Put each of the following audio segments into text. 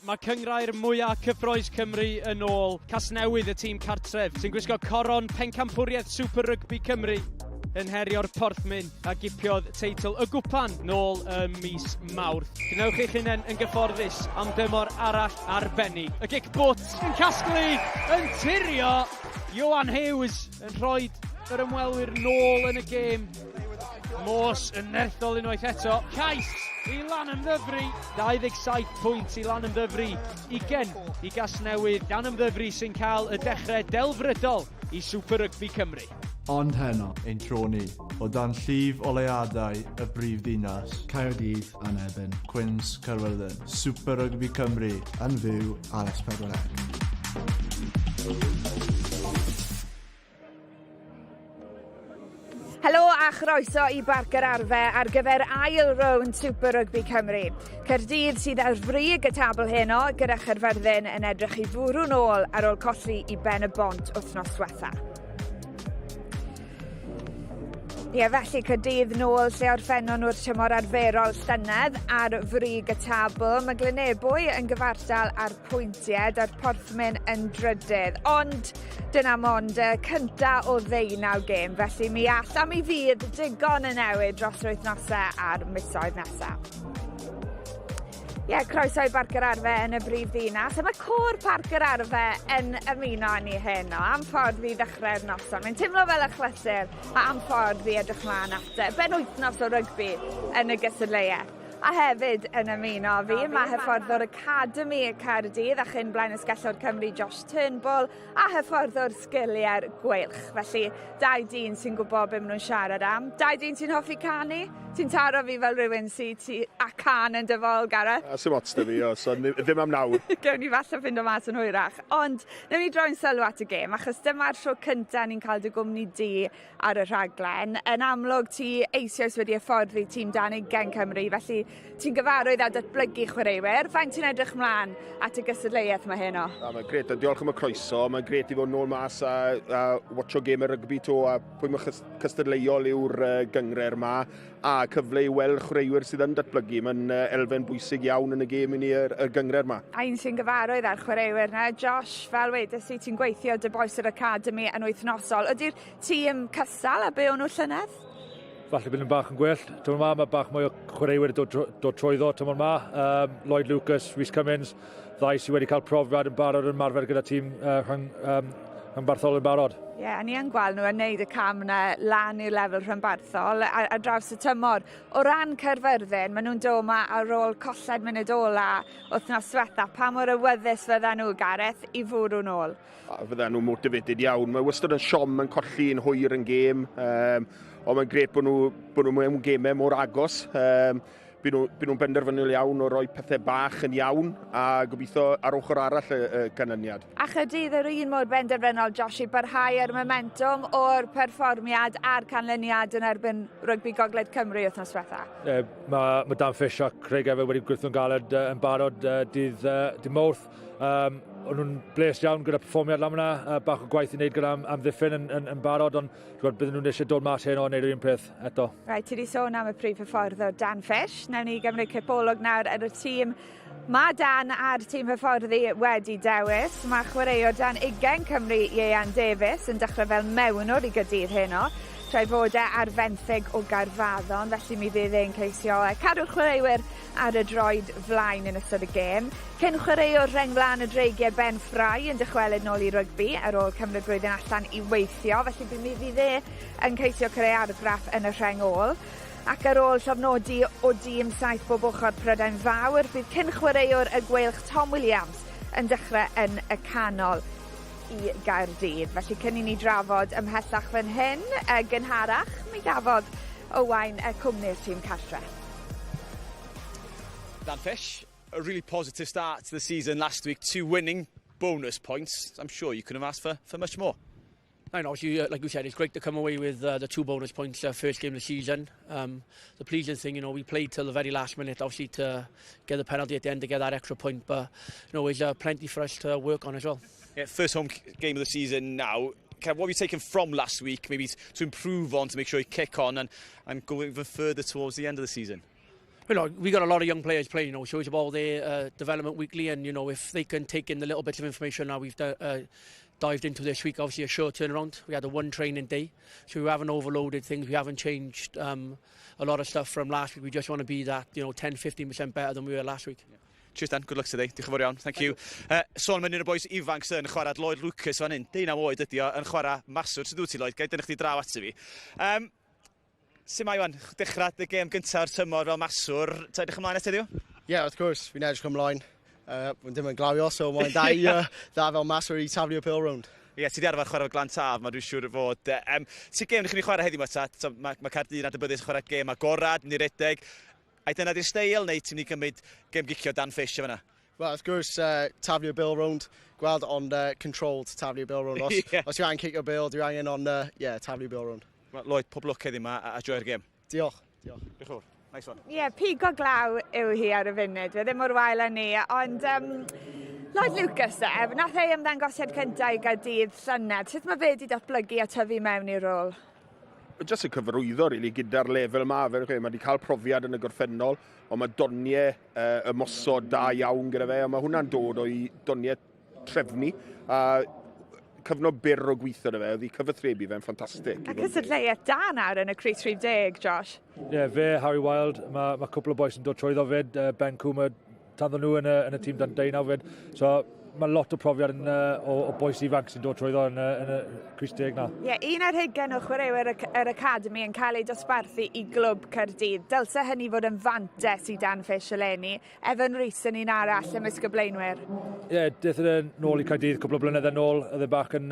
Mae cynghrair mwyaf cyffrous Cymru yn ôl. Casnewydd y tîm cartref sy'n gwisgo coron pencampwriaeth Super Rugby Cymru yn herio'r Porthmyn a gipiodd teitl y gwpan nôl ym mis Mawrth. Gwnewch eich hunain yn gyfforddus am dymor arall arbennig. Y gic bwt yn casglu, yn tirio. Ioan Hughes yn rhoi yr ymwelwyr nôl yn y gêm. Morse yn nerthol unwaith eto. Cais i Lanymddyfri. 27 pwynt i Lanymddyfri. 20 i Gasnewydd. Llanymddyfri sy'n cael y dechrau delfrydol i Super Rugby Cymru. Ond heno. Ein tro ni. O dan llif oleuadau y brif ddinas. Caerdydd yn erbyn. Cwins Caerfyrddin. Super Rugby Cymru. Yn fyw ar S4C. Helo a chroeso i Barc yr Arfe ar gyfer ail rownd Super Rugby Cymru. Caerdydd sydd ar frig y tabl heno gyda Chaerfyrddin yn edrych i fwrw nôl ar ôl colli i Ben y Bont wythnos diwetha. Ie, felly Caerdydd nôl lle orffennon nhw'r tymor arferol llynedd ar frig y tabl. Mae Glynebwy yn gyfartal ar pwyntiau a'r Porthmyn yn drydydd. Ond dyna mond y cynta o ddeunaw gêm, felly mi all a mi fydd digon yn newid dros yr wythnosau a'r misoedd nesaf. Ie, yeah, croeso i Barc yr Arfe yn y brif ddinas. A mae côr Parc yr Arfe yn ymuno â ni heno am ffordd i ddechrau'r noson. Mae'n teimlo fel achlysur a am ffordd i edrych mlaen at y benwythnos o rygbi yn y gystadleuaeth. A hefyd yn ymuno â fi, mae hyfforddwr Academi Caerdydd a chyn blaen ysgellor Cymru Josh Turnbull a hyfforddwr sgiliau'r Gweilch. Felly, dau dyn sy'n gwybod beth maen nhw'n siarad am. Dau dyn sy'n hoffi canu. Ti'n taro fi fel rhywun sy ti a can yn dy fol, Gareth. A sy'n ots da fi, o, so ddim am nawr. Gewn ni falle ffindo mas yn hwyrach. Ond, newn ni droi'n sylw at y gêm, achos dyma'r tro cyntaf ni'n cael dy gwmni di ar y rhaglen. Yn amlwg, ti eisoes wedi hyfforddi tîm dan ugain Cymru, felly ti'n gyfarwydd â datblygu chwaraewyr. Faint ti'n edrych mlaen at y gystadleuaeth mae heno? Na, mae'n gret, a diolch am y croeso. Mae'n gret i fod nôl mas a, a watcho gêm y rygbi to a pwy mae cystadleuol yw'r uh, gyngre'r ma a cyfle i weld chwaraewyr sydd yn datblygu. Mae'n uh, elfen bwysig iawn yn y gêm i ni yr, yr gyngre'r ma. A un sy'n gyfarwydd â'r chwaraewyr na, Josh, fel wedes i, ti'n gweithio dy boes yr Academy yn wythnosol. Ydy'r tîm cystal a be o'n nhw llynedd? Falle bydd nhw'n bach yn gwell. Tymor ma, mae bach mwy o chwaraewyr dod, dod trwyddo tymor ma. Um, Lloyd Lucas, Rhys Cummins, ddau sydd wedi cael profiad yn barod yn marfer gyda tîm uh, rhyng, um, rhanbarthol yn barod. Ie, yeah, a ni yn gweld nhw yn neud y cam yna lan i'r lefel rhanbarthol ar, ar draws y tymor. O ran Caerfyrddin, maen nhw'n dod yma ar ôl colled munud ola wythnos diwetha. Pa mor awyddus fydda nhw, Gareth, i fwrw nôl? A fydden nhw'n motivated iawn. Mae wastad yn siom yn colli yn hwyr yn gêm, um, ond mae'n gret bod nhw, bod nhw mewn gemau mor agos. Um, byd nhw, nhw'n benderfynol iawn o roi pethau bach yn iawn a gobeithio ar ochr arall y, y canlyniad. A Chaerdydd yr un mor benderfynol, Josh, i barhau ar momentum o'r perfformiad a'r canlyniad yn erbyn Rygbi Gogledd Cymru wythnos diwetha. E, mae, mae Dan Fish a Craig Evans wedi gweithio'n galed yn barod dydd, dydd Mawrth. Um, o'n nhw'n bles iawn gyda perfformiad lan yna, bach o gwaith i wneud gyda am, amddiffyn yn, yn, yn barod, ond gwybod, bydden nhw'n eisiau dod mas heno a wneud yr un peth eto. Right, ti wedi sôn am y prif hyfforddwr Dan Fish. Nawn ni gymryd cipolwg nawr ar y tîm. Mae Dan a'r tîm hyfforddi wedi dewis. Mae chwaraewr dan 20 Cymru Ieuan Davies yn dechrau fel mewnwr i Gaerdydd heno. Tra'i fod e ar fenthyg o Gaerfaddon, felly mi fydd e'n ceisio cadw'r chwaraewyr ar y droed flaen yn ystod y gêm. Cyn chwaraewr rheng flaen y Dreigiau Ben Fry yn dychwelyd nôl i rygbi ar ôl cymryd blwyddyn allan i weithio, felly mi fydd e yn ceisio creu argraff yn y rheng ôl. Ac ar ôl llofnodi o dîm saith bob ochr Prydain Fawr, bydd cyn chwaraewr y Gweilch Tom Williams yn dechrau yn y canol i Gaerdydd. Felly cyn i ni drafod ymhellach fan hyn, y gynharach, mi gafodd Owain y cwmni'r tîm cartre. Dan Fish, a really positive start to the season last week, two winning bonus points. I'm sure you couldn't have asked for, for much more. I know, obviously, like you said, it's great to come away with the two bonus points first game of the season. The pleasing thing, you know, we played till the very last minute, obviously, to get the penalty at the end to get that extra point, but, you know, there's plenty for us to work on as well. Yeah, first home game of the season now. Kev, what have you taken from last week, maybe to improve on, to make sure you kick on and, and go even further towards the end of the season? Well, we got a lot of young players playing, so it's about their development weekly, and if they can take in the little bits of information now we've dived into this week, obviously a short turnaround. We had a one training day, so we haven't overloaded things. We haven't changed a lot of stuff from last week. We just want to be that 10-15% better than we were last week. Yeah. Cheers, Dan, good luck today. Diolch yn fawr iawn, thank you. Sôn am un o'r boys ifanc sy'n chwarae, Lloyd Lucas fan hyn, 19 oed ydi o, yn chwarae maswr. Sut wyt ti, Lloyd? Gai dynnu chdi draw at fi. Sut mae Iwan, dechrau dy gêm gyntaf o'r tymor fel maswr, ti'n edrych ymlaen at heddiw? Ie, yeah, wrth gwrs, fi'n edrych ymlaen. Mae'n dim yn glawio, so mae'n da, i, dda fel maswr i taflu y bêl rownd. Ie, yeah, ti di arfer chwarae Glan Taf, mae dwi'n siŵr fod. Um, sut gêm ydych chi'n chwarae heddiw, ta? So, mae Caerdydd adnabyddus chwarae gêm agorad, mynd i redeg. Ai dyna di'r steil, neu ti'n mynd i gymryd gêm gicio Dan Fish o fyna? Wel, wrth gwrs, taflu y bêl rownd, gweld ond controlled taflu y bêl rownd. Os, os yw angen cicio bêl, dwi angen ond, yeah, taflu y bêl rownd. Well, Lloyd, pob lwc heddiw yma a joio'r gêm. Diolch. Diolch. Diolch yn fawr. Nice one. Ie, yeah, pigo glaw yw hi ar y funud. Fe ddim mor wael â ni, ond Lloyd Lucas, e, nath ei ymddangosiad cyntaf i Gaerdydd llynedd. Sut mae fe wedi datblygu a tyfu mewn i'r rôl? Jyst y cyfarwyddo, really, gyda'r lefel yma. Fe, mae wedi cael profiad yn y gorffennol, ond mae doniau ymosod da iawn gyda fe, a mae hwnna'n dod o'i doniau trefnu. A cyfnod byr o gweithio 'da fe, oedd ei cyfathrebu fe'n ffantastig. A cystadleuaeth da nawr yn y crys rhif 10, Josh. Ie, yeah, fe, Harry Wild, mae cwpl o boys yn dod trwyddo fyd, Ben Coomer, tanddo nhw yn y tîm dan 19 fyd. So, mae lot o profiad o boys ifanc sy'n dod trwyddo yn y crys 10 na. Ie, yeah, 21 o chwaraewyr yr Academy yn cael ei dosbarthu i glwb Caerdydd. Dylse hynny fod yn fantes i Dan Fish eleni. Evan Rees yn un arall ymysg y blaenwyr. Ie, yeah, daeth e nôl i Caerdydd cwpl o blynydde nôl. Oedd e bach yn...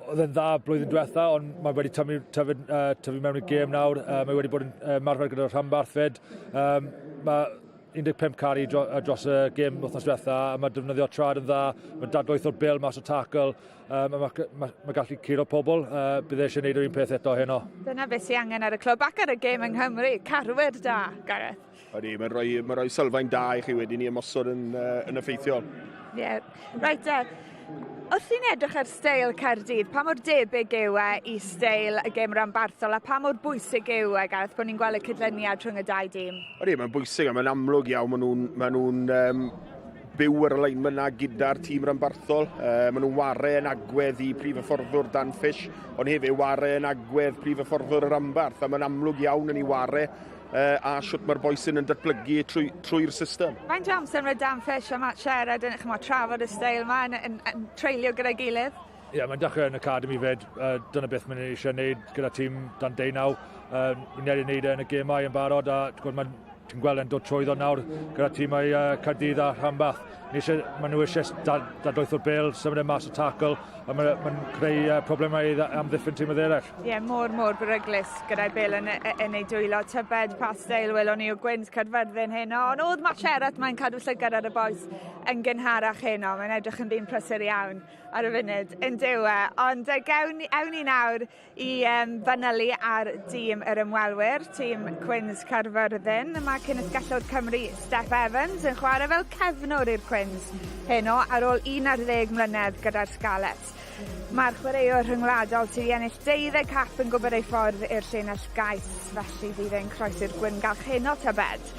Oedd e'n dda blwyddyn diwetha, ond mae wedi tyfu mewn i'r gêm nawr. Mae wedi bod yn marfer gyda'r rhanbarth fyd. Mae 15 carry dros y gêm wythnos diwetha, a mae defnyddio traed yn dda, mae dadlwytho'r bêl mas o tackle, mae gallu curo pobl, bydd eisiau gwneud yr un peth eto heno. Dyna beth sy'n angen ar y clwb ac ar y gêm yng Nghymru. Carwyr da, Gareth. Ydy, mae'n rhoi sylfaen da i chi wedyn i ymosod yn effeithiol. Ie, yeah. Reit, wrth i'n edrych ar steil Caerdydd, pa mor debyg yw e i steil y gêm ranbarthol a pa mor bwysig yw e, Gareth, bod ni'n gweld y cydlyniad rhwng y dau dîm? Ydy, mae'n bwysig a mae'n amlwg iawn, maen nhw'n byw yr alignment na gyda'r tîm ranbarthol. Maen nhw'n ware yn agwedd i prif hyfforddwr Dan Fish, ond hefyd ware yn agwedd prif hyfforddwr y ranbarth, a mae'n amlwg iawn yn ei ware a siwt mae'r boys yn datblygu trwy'r system. Faint o amser mae Dan Fish a Matt Sherrod yn chymod, trafod y steil yma yn treulio gyda'i gilydd? Ie, yeah, mae'n dechrau yn academy fyd. Dyna beth mae'n eisiau gwneud gyda tîm dan 19. Ni'n wedi gwneud e yn y gemau yn barod a mae'n ti'n gweld e'n dod trwyddo nawr gyda tîmau Caerdydd a Rhanbarth. Maen nhw eisiau dadlwytho'r bêl, symud e mas o tackle, a mae'n creu problemau i amddiffyn tîm eraill. Ie, yeah, mor beryglus gyda'i bêl yn ei dwylo. Tybed pa steil welwn ni o Gwins Caerfyrddin heno. Ond oedd Matt Sherratt mae'n cadw llygad ar y bois yn gynharach heno. Mae'n edrych yn ddyn prysur iawn ar y funud yn dyw e. Ond awn ni nawr i fanylu ar dîm yr ymwelwyr, tîm Cwins Caerfyrddin. Mae cyn-asgellwr Cymru Steff Evans yn chwarae fel cefnwr i'r Cwins heno ar ôl 11 mlynedd gyda'r Scarlets. Mae'r chwaraewr rhyngwladol sydd wedi ennill 12 cap yn gwybod ei ffordd i'r llinell gais, felly fydd e'n croesi'r gwyngalch heno tybed.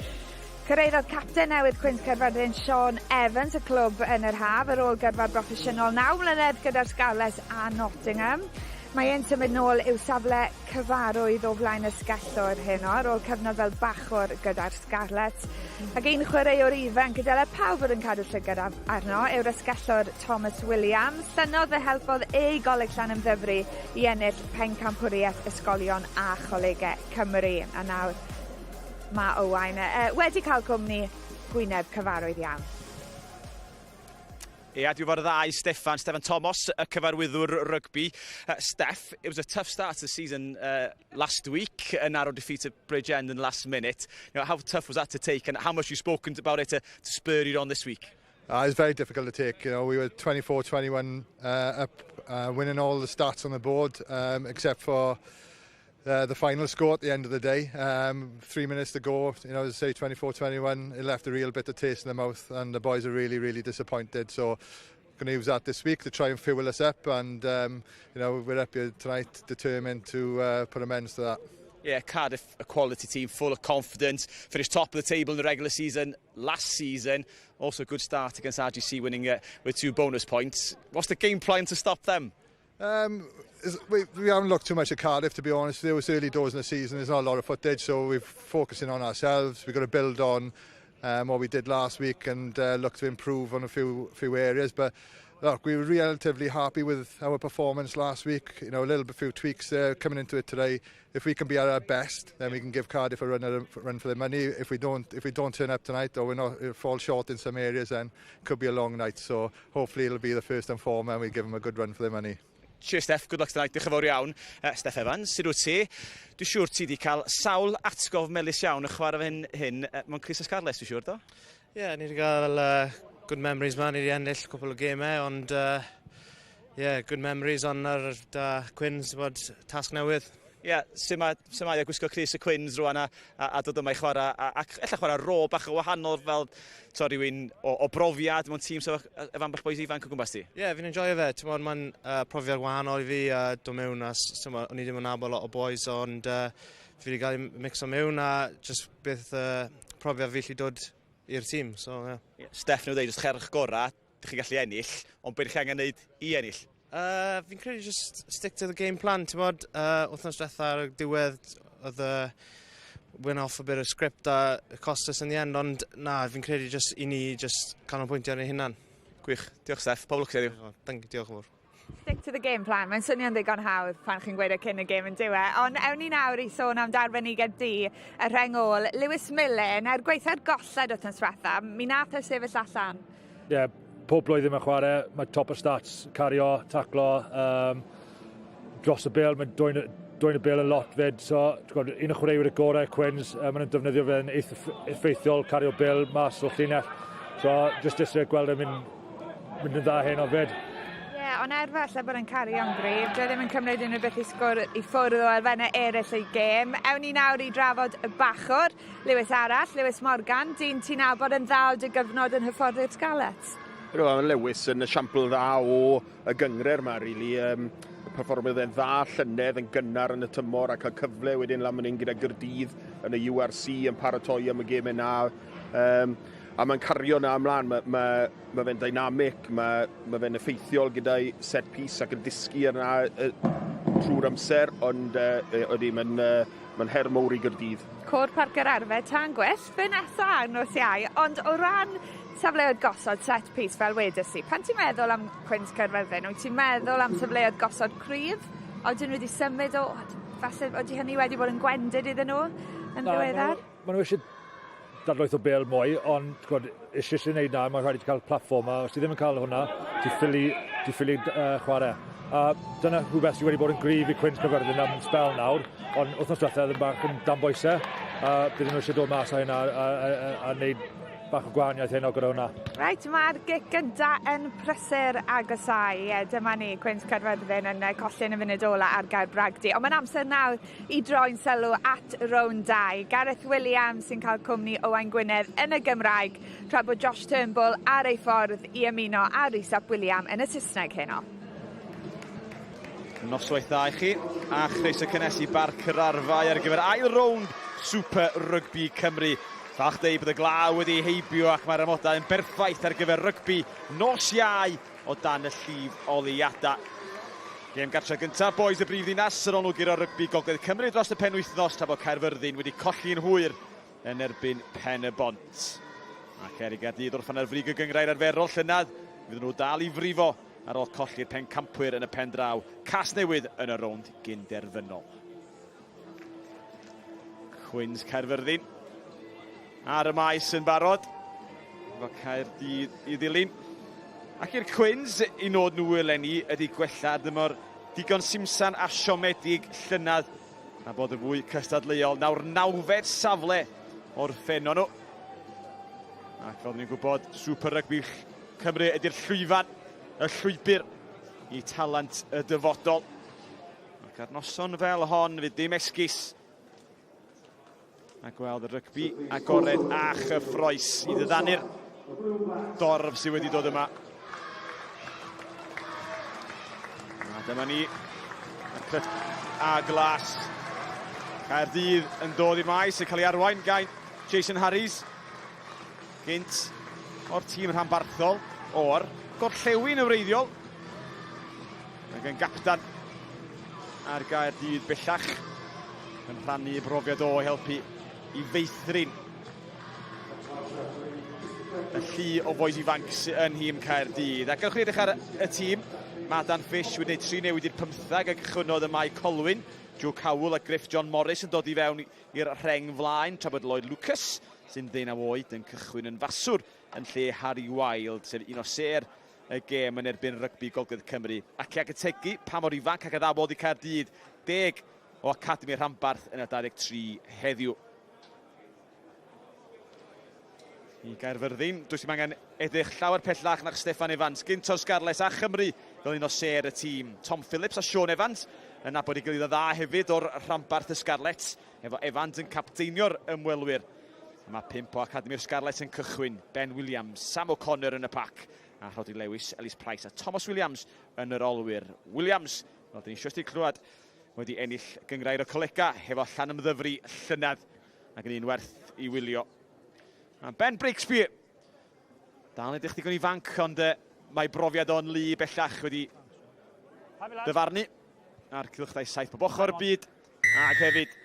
Cyrhaeddodd capten newydd Cwins Caerfyrddin Sean Evans y clwb yn yr haf ar ôl gyrfa broffesiynol 9 mlynedd gyda'r Scarlets a Nottingham. Mae e'n symud nôl i'w safle cyfarwydd o flaen y asgellwr heno ar ôl cyfnod fel bachwr gyda'r Scarlets. Ac un chwaraewr ifanc dyle pawb fod yn cadw llygad arno yw'r asgellwr Thomas Williams. Llynedd fe helpodd ei Goleg Llanymddyfri i ennill pencampwriaeth ysgolion a cholegau Cymru. A nawr mae Owain wedi cael cwmni gwyneb cyfarwydd iawn. Ia, dwi efo'r ddau Steffan, Steffan Thomas, y cyfarwyddwr rygbi. Steff, it was a tough start to the season last week, a narrow defeat at Bridgend in the last minute. How tough was that to take and how much you spoken about it to spur you on this week? It was very difficult to take. We were 24-21 up, winning all the stats on the board, except for the final score at the end of the day. 3 minutes to go, as I say, 24-21, it left a real bitter taste in the mouth, and the boys are really, really disappointed. So, going to use that this week to try and fuel us up, and we're up here tonight determined to put amends to that. Yeah, Cardiff, a quality team, full of confidence, finished top of the table in the regular season last season. Also a good start against RGC, winning with two bonus points. What's the game plan to stop them? Um, we, we haven't looked too much at Cardiff, to be honest. It was early doors in the season. There's not a lot of footage, so we're focusing on ourselves. We've got to build on um, what we did last week and uh, look to improve on a few few areas. But look, we were relatively happy with our performance last week. You know, a little bit few tweaks there coming into it today. If we can be at our best, then we can give Cardiff a run, a run for their money. If we don't, if we don't turn up tonight or we're not uh, fall short in some areas, then it could be a long night. So hopefully it'll be the first and foremost, and we give them a good run for their money. Cheers Steff, good luck tonight, diolch yn fawr iawn. Uh, Steff Evans, sut wyt ti? Dwi'n siŵr ti wedi cael sawl atgof melus iawn yn chwarae fan hyn uh, mewn Chris Scarlets, dwi'n siŵr, do? Ie, yeah, ni wedi cael uh, good memories ma, ni wedi ennill cwpl o gemau, ond uh, yeah, good memories ond ar da Cwins, bod tasg newydd. Ie, yeah, sut mae, sut mae o gwisgo crys y Cwins rwan a, a, a dod yma i chwarae, a, ac ella chwarae rôl bach o wahanol fel to, rhywun o, o brofiad mewn tîm sef efo ambell boys ifanc o gwmpas ti? Ie, yeah, fi'n enjoyo fe. Ti'n mae'n uh, profiad wahanol i fi a uh, dod mewn a o'n i ddim yn nabod lot o boys, ond uh, fi wedi cael ei mixo mewn a just beth uh, profiad fi allu dod i'r tîm. So, yeah. Yeah, Steff nhw dweud, os cherwch gorau, dych chi'n gallu ennill, ond beth chi angen neud i ennill? Uh, fi'n credu just stick to the game plan, ti'n bod, uh, wythnos diwetha ar y diwedd, oedd y went off a bit of script a cost us in the end, ond na, fi'n credu just i ni just canolbwyntio ar ein hunan. Gwych. Diolch, Steff. Pob lwc heddiw. Thank you, diolch yn fawr. Stick to the game plan. Mae'n swnio'n ddigon hawdd pan chi'n gweud e cyn y gêm yn diwe. Ond ewn ni nawr i sôn am darbenigedd di, y rheng ôl. Lewis Millen, er gweitha'r golled wythnos diwetha, mi nath e sefyll allan. Ie, yeah, pob blwyddyn mae'n chwarae, mae top o stats, cario, taclo, um, dros y bel, mae'n dwy'n dwy'n y bel yn lot fyd, so gwybod, un o chwaraewyr y gorau, Quins, uh, maen nhw'n defnyddio fe'n effeithiol, cario bel mas o'r llinell. So, just eisiau gweld e'n mynd, mynd yn dda hyn o fyd. Ie, yeah, ond er falle bod yn cario'n gryf, dwi e ddim yn cymryd unrhyw beth i sgwr i ffwrdd o elfennau eraill ei gêm. Ewn ni nawr i drafod y bachwr, Lewis arall, Lewis Morgan, dyn ti'n nabod yn dda o dy gyfnod yn hyfforddi'r Scarlets. Mae Lewis yn esiampl dda o y gyngre'r yma, really. Um, perfformiodd e'n dda llynedd yn gynnar yn y tymor a cael cyfle wedyn lan fan hyn gyda Gyrdydd yn y URC yn paratoi am y gêm yna. Um, a mae'n cario na ymlaen, mae, mae, mae fe'n dynamic, mae, mae fe'n effeithiol gyda'i set piece ac yn disgu yna uh, trwy'r amser, ond uh, ydy, mae'n uh, mae her mowr i Gyrdydd. Côr Parc yr Arfe, tân gwyllt, fe nesa ar nos Iau, ond o ran safleoedd gosod set piece fel wedes i, pan ti'n meddwl am Cwins Caerfyrddin, wyt ti'n meddwl am safleoedd gosod cryf? Odyn nhw wedi symud o, falle odi hynny wedi bod yn gwendid iddyn nhw yn ddiweddar? Maen nhw eisiau dadlwyth o bel mwy, ond gwybod, eisiau sy'n neud na, mae'n rhaid i ti cael platfform, a os ti ddim yn cael hwnna, ti ffili, ti ffili uh, chwarae. A dyna rhywbeth sydd wedi bod yn gryf i Cwins Caerfyrddin am sbel nawr, ond wythnos diwethaf oedd yn bach yn dan boesau, a bydden nhw eisiau dod mas o hynna a, a, a, a, a neud bach o gwahaniaeth heno gyda hwnna. Reit, mae'r gic gynta yn prysur agosau. Ie, dyma ni, Cwins Caerfyrddin yn colli yn y funud ola ar Gaer Bragdy. Ond mae'n amser nawr i droi'n sylw at rownd 2. Gareth Williams sy'n cael cwmni Owain Gwynedd yn y Gymraeg, tra bod Josh Turnbull ar ei ffordd i ymuno â Rhys ap William yn y Saesneg heno. Noswaith dda i chi, a chroeso cynnes i Barc yr Arfau ar gyfer ail rownd Super Rugby Cymru. Falch deud bod y glaw wedi heibio ac mae'r amodau yn berffaith ar gyfer rygbi nos Iau o dan y llif oleuadau. Gêm gartref gyntaf, boys y brif ddinas ar ôl nhw guro rygbi Gogledd Cymru dros y penwythnos tra bod Caerfyrddin wedi colli'n hwyr yn erbyn Pen y Bont. Ac er i Gaerdydd orffen ar frig y gynghrair arferol llynedd, fydden nhw dal i frifo ar ôl colli'r pencampwyr yn y pen draw. Casnewydd yn y rownd gynderfynol. Cwins Caerfyrddin ar y maes yn barod. Efo Caerdydd i ddilyn. Ac i'r Cwins, i nod nhw eleni ydy gwella dymor digon simsan a siomedig llynedd a bod yn fwy cystadleuol. Nawr nawfed safle o'r ffeno nhw. Ac fel ni'n gwybod, Super Rugby Cymru ydy'r llwyfan, y llwybr i talent y dyfodol. Ac ar noson fel hon, fydd dim esgus a gweld y rygbi agored a chyffroes i ddiddanu'r dorf sydd wedi dod yma. A dyma ni, y cryt a glas. Caerdydd yn dod i'r maes, yn cael ei arwain gan Jason Harries. Gynt o'r tîm rhanbarthol o'r gorllewin y wreiddiol. Ac yn gaptan ar Gaerdydd bellach yn rhannu ei brofiad o helpu i feithrin y llu o fois ifanc sydd yn nhîm Caerdydd. A gewch chi edrych ar y tîm, mae Dan Fish wedi gwneud tri newid i'r pymthag a gychwynnodd y Mae Colwyn, Joe Cowell a Griff John Morris yn dod i fewn i'r rheng flaen, tra bod Lloyd Lucas, sy'n ddeunaw oed, yn cychwyn yn faswr yn lle Harry Wilde, sef un o sêr y gêm yn erbyn rygbi Gogledd Cymru. Ac i agategu pa mor ifanc ac addawol di Caerdydd, deg o Academi Rhanbarth yn y 23 heddiw. I Gaerfyrddin, does dim angen edrych llawer pellach na'ch Steffan Evans, gynt o'r Scarlets a Chymru fel un o sêr y tîm. Tom Phillips a Sean Evans yn nabod ei gilydd yn dda hefyd o'r rhanbarth y Scarlets, efo Evans yn capteinio'r ymwelwyr. Mae pump o Academi'r Scarlets yn cychwyn, Ben Williams, Sam O'Connor yn y pac, a Rhodri Lewis, Ellis Price a Thomas Williams yn yr olwyr. Williams, fel dyn ni eisoes wedi clywed, wedi ennill gynghrair y Colegau hefo Llanymddyfri llynedd ac yn un werth i wylio. A Ben Breakspear, dal yn edrych digon ifanc, ond uh, mae brofiad o'n lu bellach wedi dyfarnu ar cylchdau saith bob ochr y byd ac hefyd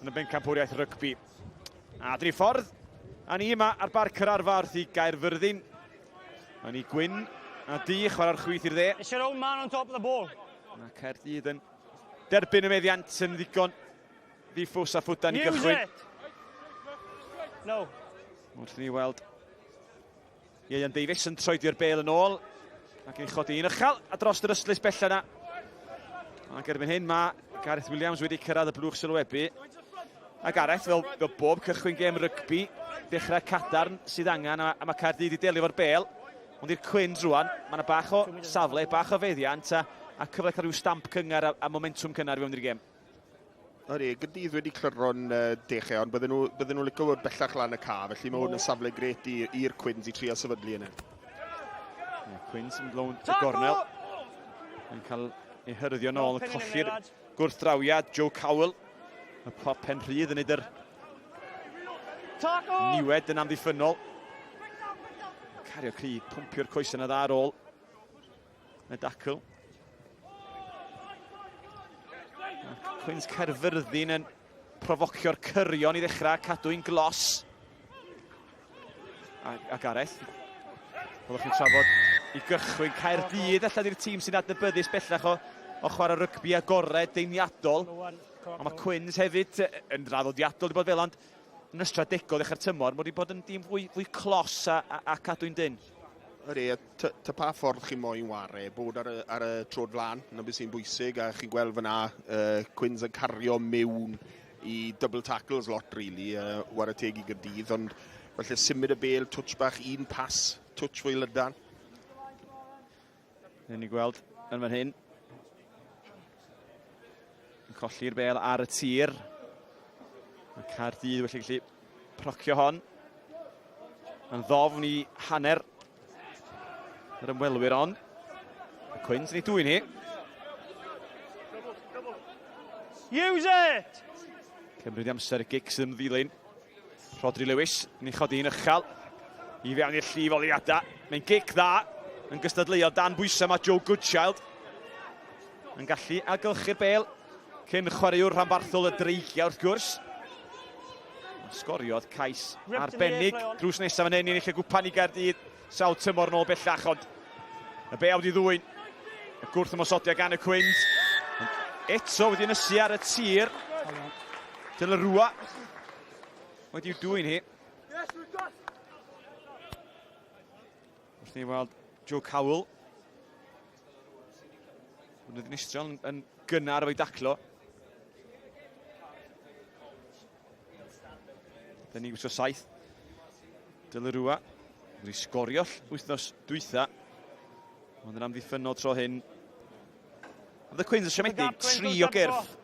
yn y bencampwriaeth rygbi. A dyn ni ffordd, a ni yma ar Barc yr Arfa wrth i Gaerfyrddin. A ni gwyn a du chwarae'r chwith i'r dde. It's your own man on top of the ball. Mae Caerdydd yn derbyn y meddiant yn ddigon ddiffws a ffwdan i gychwyn. No. Wrth i ni weld Ieuan Davies yn troedio'r bel yn ôl ac yn chodi un uchel a dros yr ystlys bella yna. Ac erbyn hyn mae Gareth Williams wedi cyrraedd y blwch sylwebu. A Gareth, fel, fel bob cychwyn gêm rygbi, dechrau cadarn sydd angen a, a mae Caerdydd i delio efo'r bel. Ond i'r Cwins rwan, mae yna bach o safle, bach o feddiant a, a cyfle cael rhyw stamp cyngar a, a momentwm cynnar i fewn i'r gêm. Ydy, Gaerdydd wedi clyro'n uh, dechrau, ond bydden nhw, bydden nhw licio bod bellach lan y ca, felly mae hwn yn safle gret i'r Cwins i trio sefydlu yna. Yeah, Cwins yn lownd y gornel, yn cael ei hyrddio nôl, yn colli'r gwrthdrawiad, Joe Cowell, y pop pen rhydd yn neud yr niwed yn amddiffynnol. Cario cry, pwmpio'r coesau yna dda ar ôl. Y dacl. Cwins Caerfyrddin yn profocio'r cyrion i ddechrau, cadw i'n glos. A, a Gareth, byddwch chi'n trafod i gychwyn Caerdydd, allan i'r tîm sy'n adnabyddus bellach o, o chwarae rygbi agored, deiniadol. Ond mae Cwins hefyd yn draddodiadol wedi bod fel, ond yn ystradegol ddechrau'r tymor, mae wedi bod yn dîm fwy, fwy clos a, a, a cadw'n dyn. Ydy, a ta pa ffordd chi'n moyn ware, bod ar y, ar y trod flan, yna beth sy'n bwysig, a chi'n gweld fyna uh, Cwins yn cario mewn i double tackles lot, really, uh, ware teg i Gyrdydd, ond falle symud y bel, touch bach, un pas, touch fwy lydan. Newn ni gweld yn fan hyn. Yn colli'r bel ar y tir. Mae Caerdydd wedi gallu procio hon. Yn ddofn i hanner yr ymwelwyr ond. Y Cwins yn ei dwy'n hi. Use it! Cymryd amser y gic sydd yn ddilyn. Rhodri Lewis yn ei chodi yn uchel i fewn i'r llif oliadau. Mae'n gic dda yn gystadleuol dan bwysau mae Joe Goodchild yn gallu ailgylchu'r bel cyn chwaraewr rhanbarthol y Dreigiau wrth gwrs. Sgoriodd cais arbennig drws nesaf yn ennill y gwpan i Gaerdydd sawl tymor yn ôl bellach ond y bel wedi ddwyn y gwrth ymosodiad gan y Cwins. Eto wedi ynysu ar y tir. Dylarua wedi'w dwyn hi. Wrth ni weld Joe Cowell. Mae'n ddinistriol yn, yn gynnar efo'i daclo. Dyn ni'n gwisgo saith. Dylarua wedi sgorio wythnos dwytha. Ond yn amddiffynnol tro hyn. Oedd y Cwins yn siomedig, tri o gyrff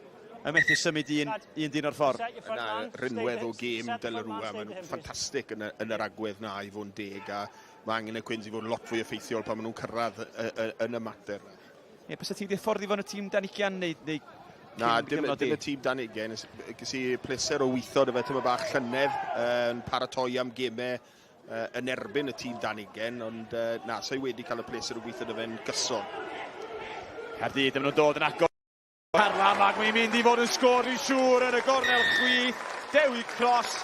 yn methu symud un, un dyn o'r ffordd. Yna rinwedd o gêm Delarua, mae'n ffantastig yn, yn yr agwedd na i fod yn deg a mae angen y Cwins i fod yn lot fwy effeithiol pan maen nhw'n cyrraedd yn y mater. Ie, bysa ti wedi hyfforddi fo'n y tîm dan ugian neu, neu Na, dim, dim y tîm dan ugen. Ges i pleser o weithio dy fe tyma bach llynedd yn paratoi am gemau yn erbyn y tîm dan ugen, ond na, sa'i wedi cael y pleser o weithio dy fe'n gyson. Caerdydd, dyma nhw'n dod yn agor. Carlam ac mae'n mynd i fod yn sgôr yn siŵr yn y gornel chwith. Dewi Cross,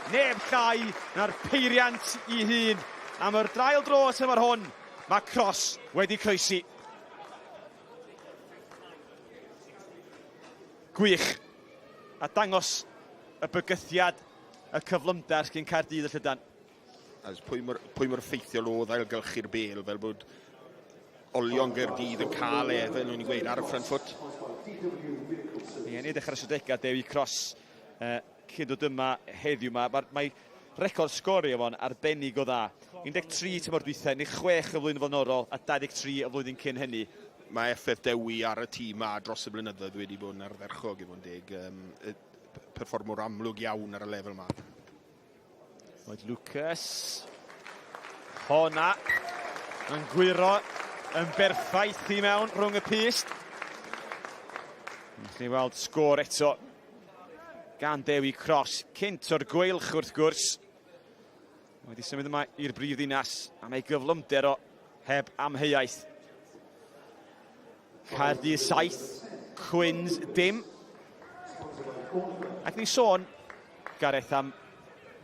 neb llai na'r peiriant i hun. Am yr draul dro y tymor hwn, mae Cross wedi croesi. Gwych. A dangos y bygythiad, y cyflymder sgyn Caerdydd y Llydan. As pwy mor, pwy mor effeithiol oedd ailgylchu'r bel fel bod olion Gaerdydd yn cael e, fel nhw'n gweud, ar y front foot. Ie, ni dechrau'r ystadegau Dewi Cross cyn dod yma heddiw. Mae, mae, mae record sgorio fo'n arbennig o dda. 13 tymor dwytha, 16 y flwyddyn flaenorol a 23 y flwyddyn cyn hynny. Mae effaith Dewi ar y tîm a dros y blynyddoedd wedi bod yn ardderchog i fod yn deg. Um, perfformwr amlwg iawn ar y lefel yma. Lloyd Lucas. Honna yn gwyro yn berffaith i mewn rhwng y pyst. Ni weld sgôr eto gan Dewi Cross, cynt o'r gweilch wrth gwrs. Wedi symud yma i'r brif ddinas am ei gyflymder o heb amheuaeth. Caerdydd 7, Cwins dim. Ac ni'n sôn, Gareth, am,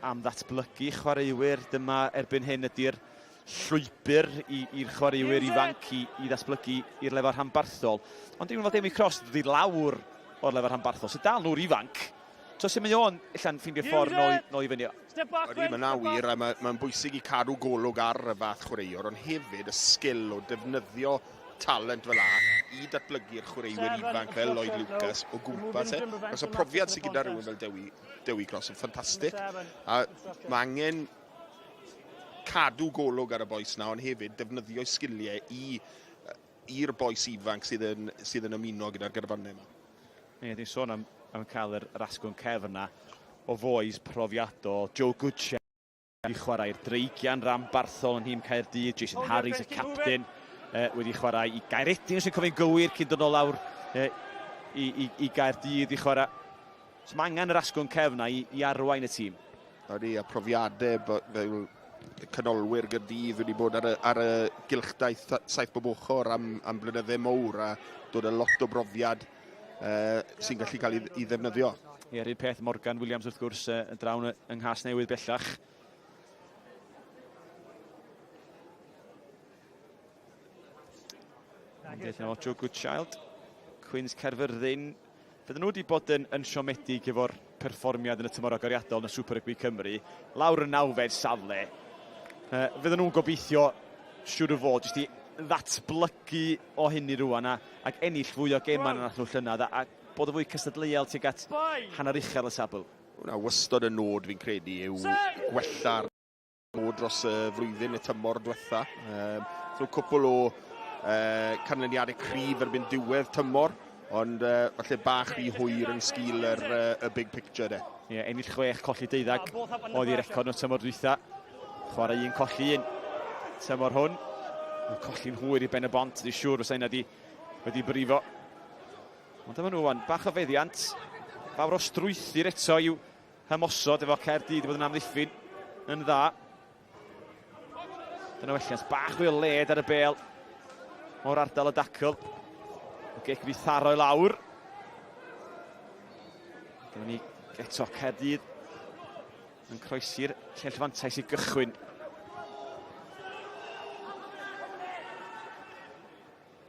am ddatblygu chwaraewyr. Dyma erbyn hyn ydy'r llwybr i'r chwaraewyr ifanc i, i ddatblygu i'r lefel rhanbarthol. Ond dim fel Demi Cross dod i lawr o'r lefel rhanbarthol, sydd dal nhw'r ifanc. So sut mae o'n allan ffeindio ffordd nôl, nôl i fyny? Ydy, mae'n wir, a mae'n ma bwysig i cadw golwg ar y fath chwaraewr, ond hefyd y sgil o defnyddio talent fel 'a i datblygu'r chwaraewyr ifanc fel Lloyd Lucas o gwmpas e. Os y profiad sydd gyda rhywun fel Dewi, Dewi Cross yn ffantastig. A mae angen cadw golwg ar y bois na, ond hefyd defnyddio'i sgiliau i i'r bois ifanc sydd yn, sydd yn ymuno gyda'r garfannau yma. Ie, dwi'n sôn am, am cael yr, yr asgwrn cefn na o fois profiadol. Joe Goodshell wedi chwarae i'r Dreigiau'n ranbarthol yn nhîm Caerdydd, Jason Harries y capten wedi chwarae i Gaeredin os yw'n cofio'n gywir cyn dod o lawr i, i, i Gaerdydd i chwarae. So mae angen yr asgwrn cefn i, i arwain y tîm. Ydy, a profiadau fel canolwyr Gaerdydd wedi bod ar y, ar y gylchdaith saith bob ochr am, am blynydde mowr a dod â lot o brofiad uh, sy'n gallu cael ei, ei ddefnyddio. Ie, yr un peth Morgan Williams wrth gwrs yn drawn yng Nghas Newydd bellach. Ond yna Joe Goodchild, Cwins Caerfyrddin. Fydden nhw wedi bod yn, yn siomedig efo'r perfformiad yn y tymor agoriadol yn y Super Rugby Cymru. Lawr yn nawfed safle. Fydden nhw'n gobeithio, siŵr o fod, jyst i ddatblygu o hynny rwan a, ac ennill fwy o gemau na nath nhw llynedd a, a bod yn fwy cystadleuol tuag at hanner uchel y tabl. Hwna wastod y nod fi'n credu yw gwella'r nod dros y flwyddyn y tymor diwetha. Um, so cwpl o uh, canlyniadau cryf erbyn diwedd tymor, ond uh, falle bach rhy hwyr yn sgil yr, uh, y big picture de. Ie, yeah, ennill chwech, colli deuddag oedd i record nhw tymor dwytha. Chwarae un, colli un. Tymor hwn, colli'n hwyr i Ben y Bont, dwi'n siŵr fysa hynna wedi, wedi brifo. Ond dyma nhw wan, bach o feddiant. Fawr o strwythur eto i'w hymosod efo Caerdydd i fod yn amddiffyn yn dda. Dyna welliant bach fwy o led ar y bel o'r ardal y dacl. Y gic wedi tharo i lawr. Dyma ni eto Caerdydd yn croesi'r llinell fantais i gychwyn.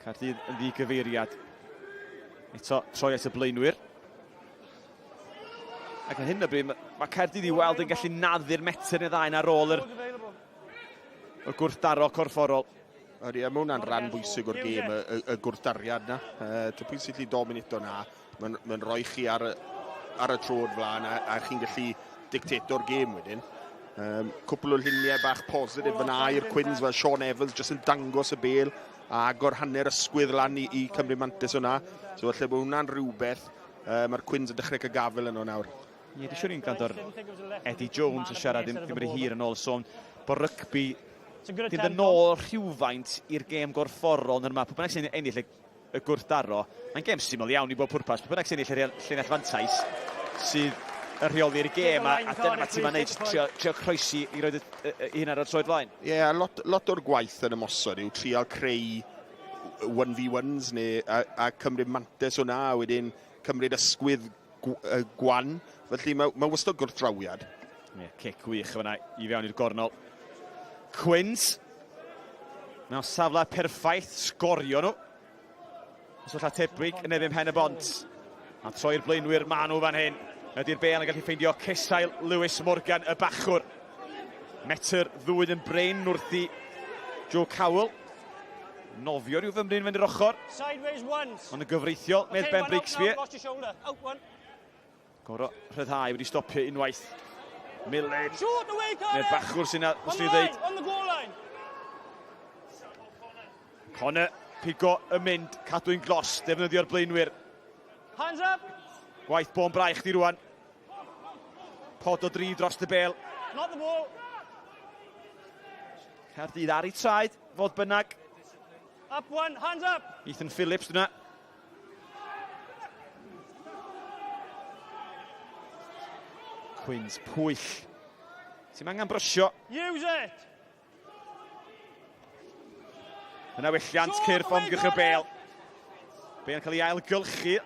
Caerdydd yn ddigyfeiriad. Eto troi at y blaenwyr. Ac ar hyn o bryd, mae Caerdydd i weld yn gallu naddu'r metr neu ddau ar ôl yr, y gwrthdaro corfforol. Ydy, mae hwnna'n rhan bwysig o'r gêm, y, y, y gwrthdariad na. Uh, pwy sy'n gallu dominito na, mae'n ma rhoi chi ar, ar y trod flaen a, a chi'n gallu dictato'r gêm wedyn. Um, cwpl o lluniau bach positif fyna i'r Cwins fel Sean Evans jyst yn dangos y bel a agor hanner ysgwydd lan i, i Cymru Mantis hwnna. So falle bod hwnna'n rhywbeth uh, mae'r Cwins yn dechrau cael gafel yno nawr. Ie, dwi'n siŵr i'n gwrando ar Eddie Jones yn siarad ddim, ddim rhy hir yn ôl sôn bod rygbi ddim yn ôl rhywfaint i'r gêm gorfforol yn yma. Pwy bynnag sy'n ennill y y gwrthdaro. Mae'n gêm syml iawn i bob pwrpas. Pwy bynnag sy'n ennill y llinell fantais sydd yn rheoli'r gêm a, a dyna mae tîm yn neud, trio, trio croesi i roed y hun ar y troed flaen. Ie, yeah, lot, lot o'r gwaith yn ymosod yw trial creu 1v1s neu a, a cymryd mantes o'na a wedyn cymryd ysgwydd gwan. Felly mae, mae wastad gwrthdrawiad. Ie, yeah, cic gwych fyna i fewn i'r gornol. Quins. Mewn safle perffaith, sgorio nhw. Os olla tebyg yn erbyn Pen y Bont. A troi'r blaenwyr ma nhw fan hyn. Ydy'r bel yn gallu ffeindio cesail Lewis Morgan y bachwr. Metr ddwyn yn brin wrth i Joe Cowell. Nofio rhyw fymryn fynd i'r ochr. Sideways once. Ond yn gyfreithiol, medd Okay, Ben one out now, Breakspear. lost your shoulder. Out one. Goro rhyddhau wedi stopio unwaith. Millen. Short away, Connor! Neu'r bachwr sy'n On os the ni'n line, dweud. on the goal line. Connor, pigo y mynd, cadw'n glos, defnyddio'r blaenwyr. Hands up. Gwaith bon braich di rwan. Pod o dri dros y bel. Not the ball. Caerdydd ar ei traed, fodd bynnag. Up one, hands up. Ethan Phillips dyna. Quins pwyll. Ti'n angen brysio. Use it. Yna welliant cyrff omgyrch y bel. Bale yn cael ei ailgylchu.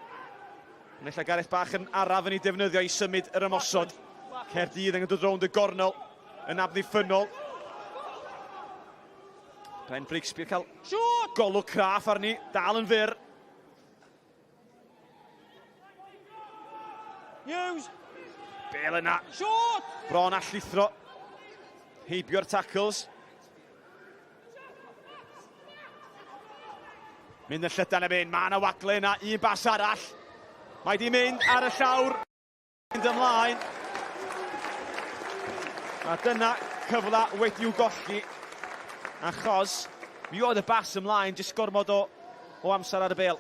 Yn ella Gareth bach yn araf yn ei defnyddio i symud yr ymosod. Caerdydd yn dod rownd y gornel yn amddiffynnol. Ben Briggsby cael golwg craff arni, dal yn fyr. Hughes. Bel yna. Short! Bron a llithro. Heibio'r tackles. Mynd yn llydan am un. Mae yna wagle yna. Un bas arall. Mae di mynd ar y llawr. Mynd ymlaen. A dyna cyfle wedi'w golli. Achos mi oedd y bas ymlaen, jyst gormod o, o amser ar y bel.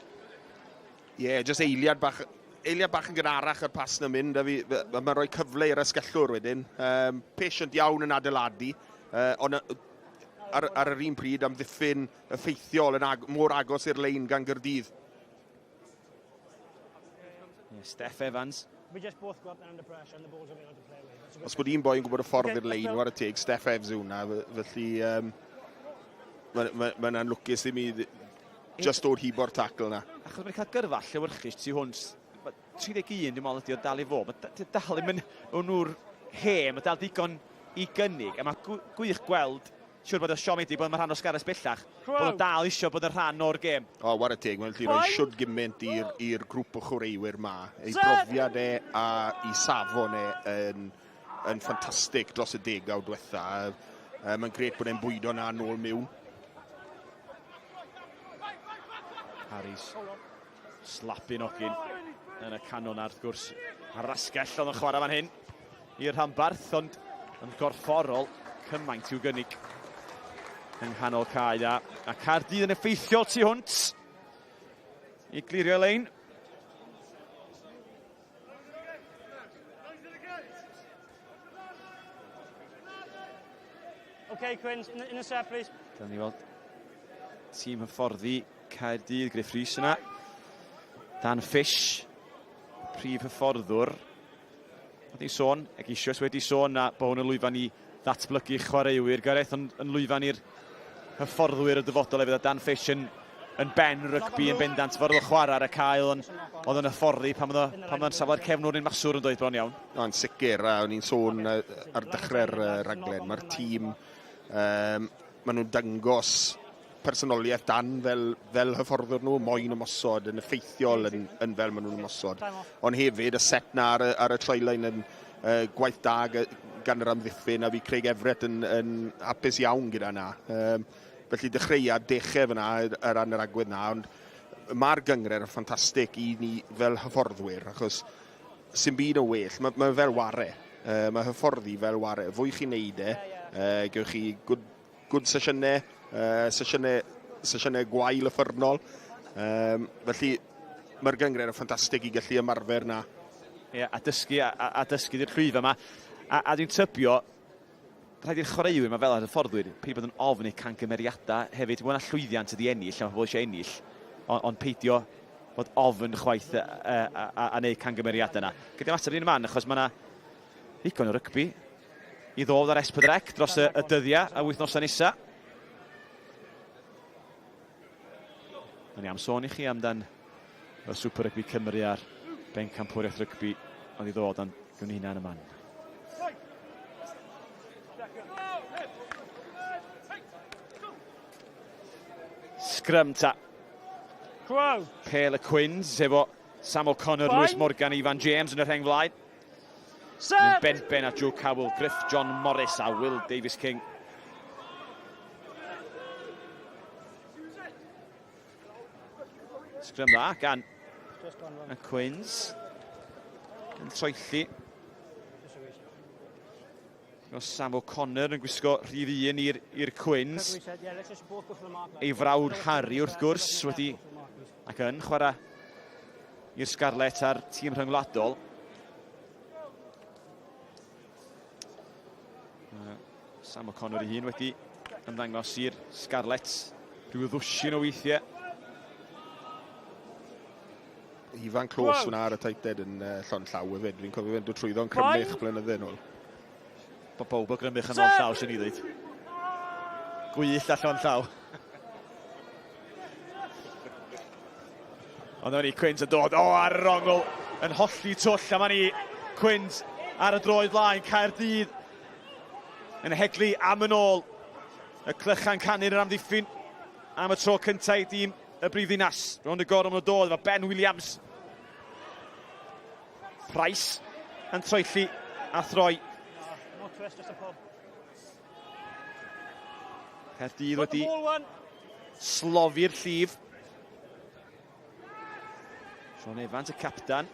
Ie, yeah, jyst eiliad bach, eiliad bach yn gynharach yr pas na mynd, a fi, mae'n rhoi cyfle i'r asgellwr wedyn. Um, patient iawn yn adeiladu, uh, ond ar, ar yr un pryd amddiffyn effeithiol yn ag, mor agos i'r lein gan Gyrdydd. Yeah, Steff Evans. Os bod un boi yn gwybod y ffordd i'r lein, war y teg, Steff Evans yw hwnna, felly um, mae'n ma, ma, ma lwcus i mi just dod hibo'r tacl yna. Achos mae'n cael gyrfa llewyrchus tu hwnt. 31 dwi'n meddwl ydy o dal i fod. Mae dal ddim yn nhw'r he, mae dal digon i gynnig. A mae gwych gweld siwr bod o siomedig bod yn rhan o Sgares bellach, bod o dal eisiau bod yn rhan o'r gêm. O, oh, war y teg, mae'n gallu rhoi siwd gymaint i'r grŵp o chwaraewyr ma. Ei brofiad e a i safon e yn, yn ffantastig dros y degawd diwetha. Mae'n gret bod e'n bwydo na nôl mewn. Harris slapin ogyn yn y canol na wrth gwrs. A'r asgell oedd yn chwarae fan hyn i'r rhanbarth, ond yn gorfforol cymaint i'w gynnig yng nghanol cae a, a Caerdydd yn effeithiol tu hwnt i glirio lein. Okay, Quins, in the, in the set, please. Dyna ni weld tîm hyfforddi Caerdydd, Griff Rhys yna. Dan Fish, prif hyfforddwr. Oedd hi'n sôn, ac eisoes wedi sôn, na bod hwn yn lwyfan i ddatblygu chwaraewyr, Gareth, ond yn lwyfan i'r hyfforddwyr y dyfodol hefyd, a Dan Fish yn, yn ben rygbi yn bendant, ffordd o chwarae ar y cael, ond oedd yn hyfforddi pan oedd pan oedd yn safle'r cefnwr neu'n maswr yn dweud bron iawn. O'n sicr, a o'n i'n sôn ar dechrau'r rhaglen, mae'r tîm, um, maen nhw'n dangos personoliaeth Dan fel, fel hyfforddwr nhw, moyn ymosod yn effeithiol yn, yn fel maen nhw'n ymosod. Ond hefyd y set na ar y, ar y tryline yn uh, gwaith da gan yr amddiffyn a fi Craig Everett yn, yn hapus iawn gyda na. Um, felly dechreuad dechrau fyna ar ran yr agwedd na, ond mae'r gyngred yn ffantastig i ni fel hyfforddwyr, achos sy'n byd o well, mae, mae fel ware. Uh, mae hyfforddi fel ware. Fwy chi'n neud e, uh, gewch chi good good sesiynau, uh, sesiynau, sesiynau gwael yffyrnol. Um, felly mae'r gyngred yn ffantastig i gallu ymarfer na. Ie, yeah, a dysgu, a, a, a dysgu di'r llwyf yma. A, a dwi'n tybio, rhaid i'r chwaraewyr yma fel ar y fforddwyr, peidio bod yn ofn eu cangymeriadau hefyd. Mae yna llwyddiant ydi ennill, a mae pobl eisiau ennill. Ond on peidio bod ofn chwaith a, a, a, a neud cangymeriadau yna. Gyda mater un man, achos mae yna ddigon o rygbi i ddod ar S4C dros y, y dyddiau a wythnosau nesaf. O'n i am sôn i chi amdan y Super Rugby Cymru a'r bencampwriaeth rygbi oedd i ddod, ond gwn i hynna yn y man. Scrum ta. Pel y Quins efo Sam O'Connor, Lewis Morgan, Ifan James yn y rheng flaen. Mynd benben a Joe Cowell, Griff John Morris a Will Davies King. Sgrym dda gan y Quins. Yn troelli. Sam O'Connor yn gwisgo rhif un i'r Quins. Ei frawd Harry wrth gwrs wedi ac yn chwarae i'r Scarlets a'r tîm rhyngwladol. Sam O'Connor ei hun wedi ymddangos i'r Scarlets rhyw ddwsin o weithiau. Ifan Close fyna ar y tight end yn uh, llon llaw hefyd. Fi'n cofio fe'n dod trwyddo'n Crymych blynydde nôl. Bod bawb o Grymych yn llon llaw, sy'n i ddweud. Gwyll a llon llaw. Ond dyma ni Quins yn dod, o, ar yr ongl, yn holli twll, a ma ni Quins ar y droed flaen, Caerdydd yn heglu am yn ôl. Y clychau'n canu yn yr amddiffyn am y tro cyntaf i dîm y brifddinas. Rownd y gorwm yn dod efo Ben Williams. Price yn troelli a throi. No twist, just a pull. Caerdydd wedi slofi'r llif. Sean Evans, y captan.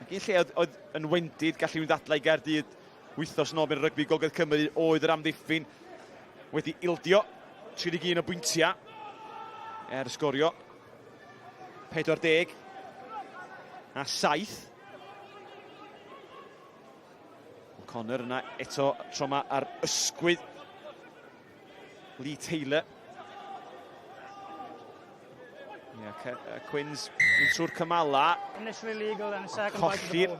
Ac un lle oedd, oedd yn wendid, gallu nhw'n ddadlau i Gaerdydd wythnos yn ôl mewn rygbi Gogledd Cymru oedd yr amddiffyn wedi ildio 31 o bwyntiau er sgorio 40 a 7. O'Connor yna eto tro yma ar ysgwydd Lee Taylor. Yeah, Quins yn trwy'r cymala. Colli'r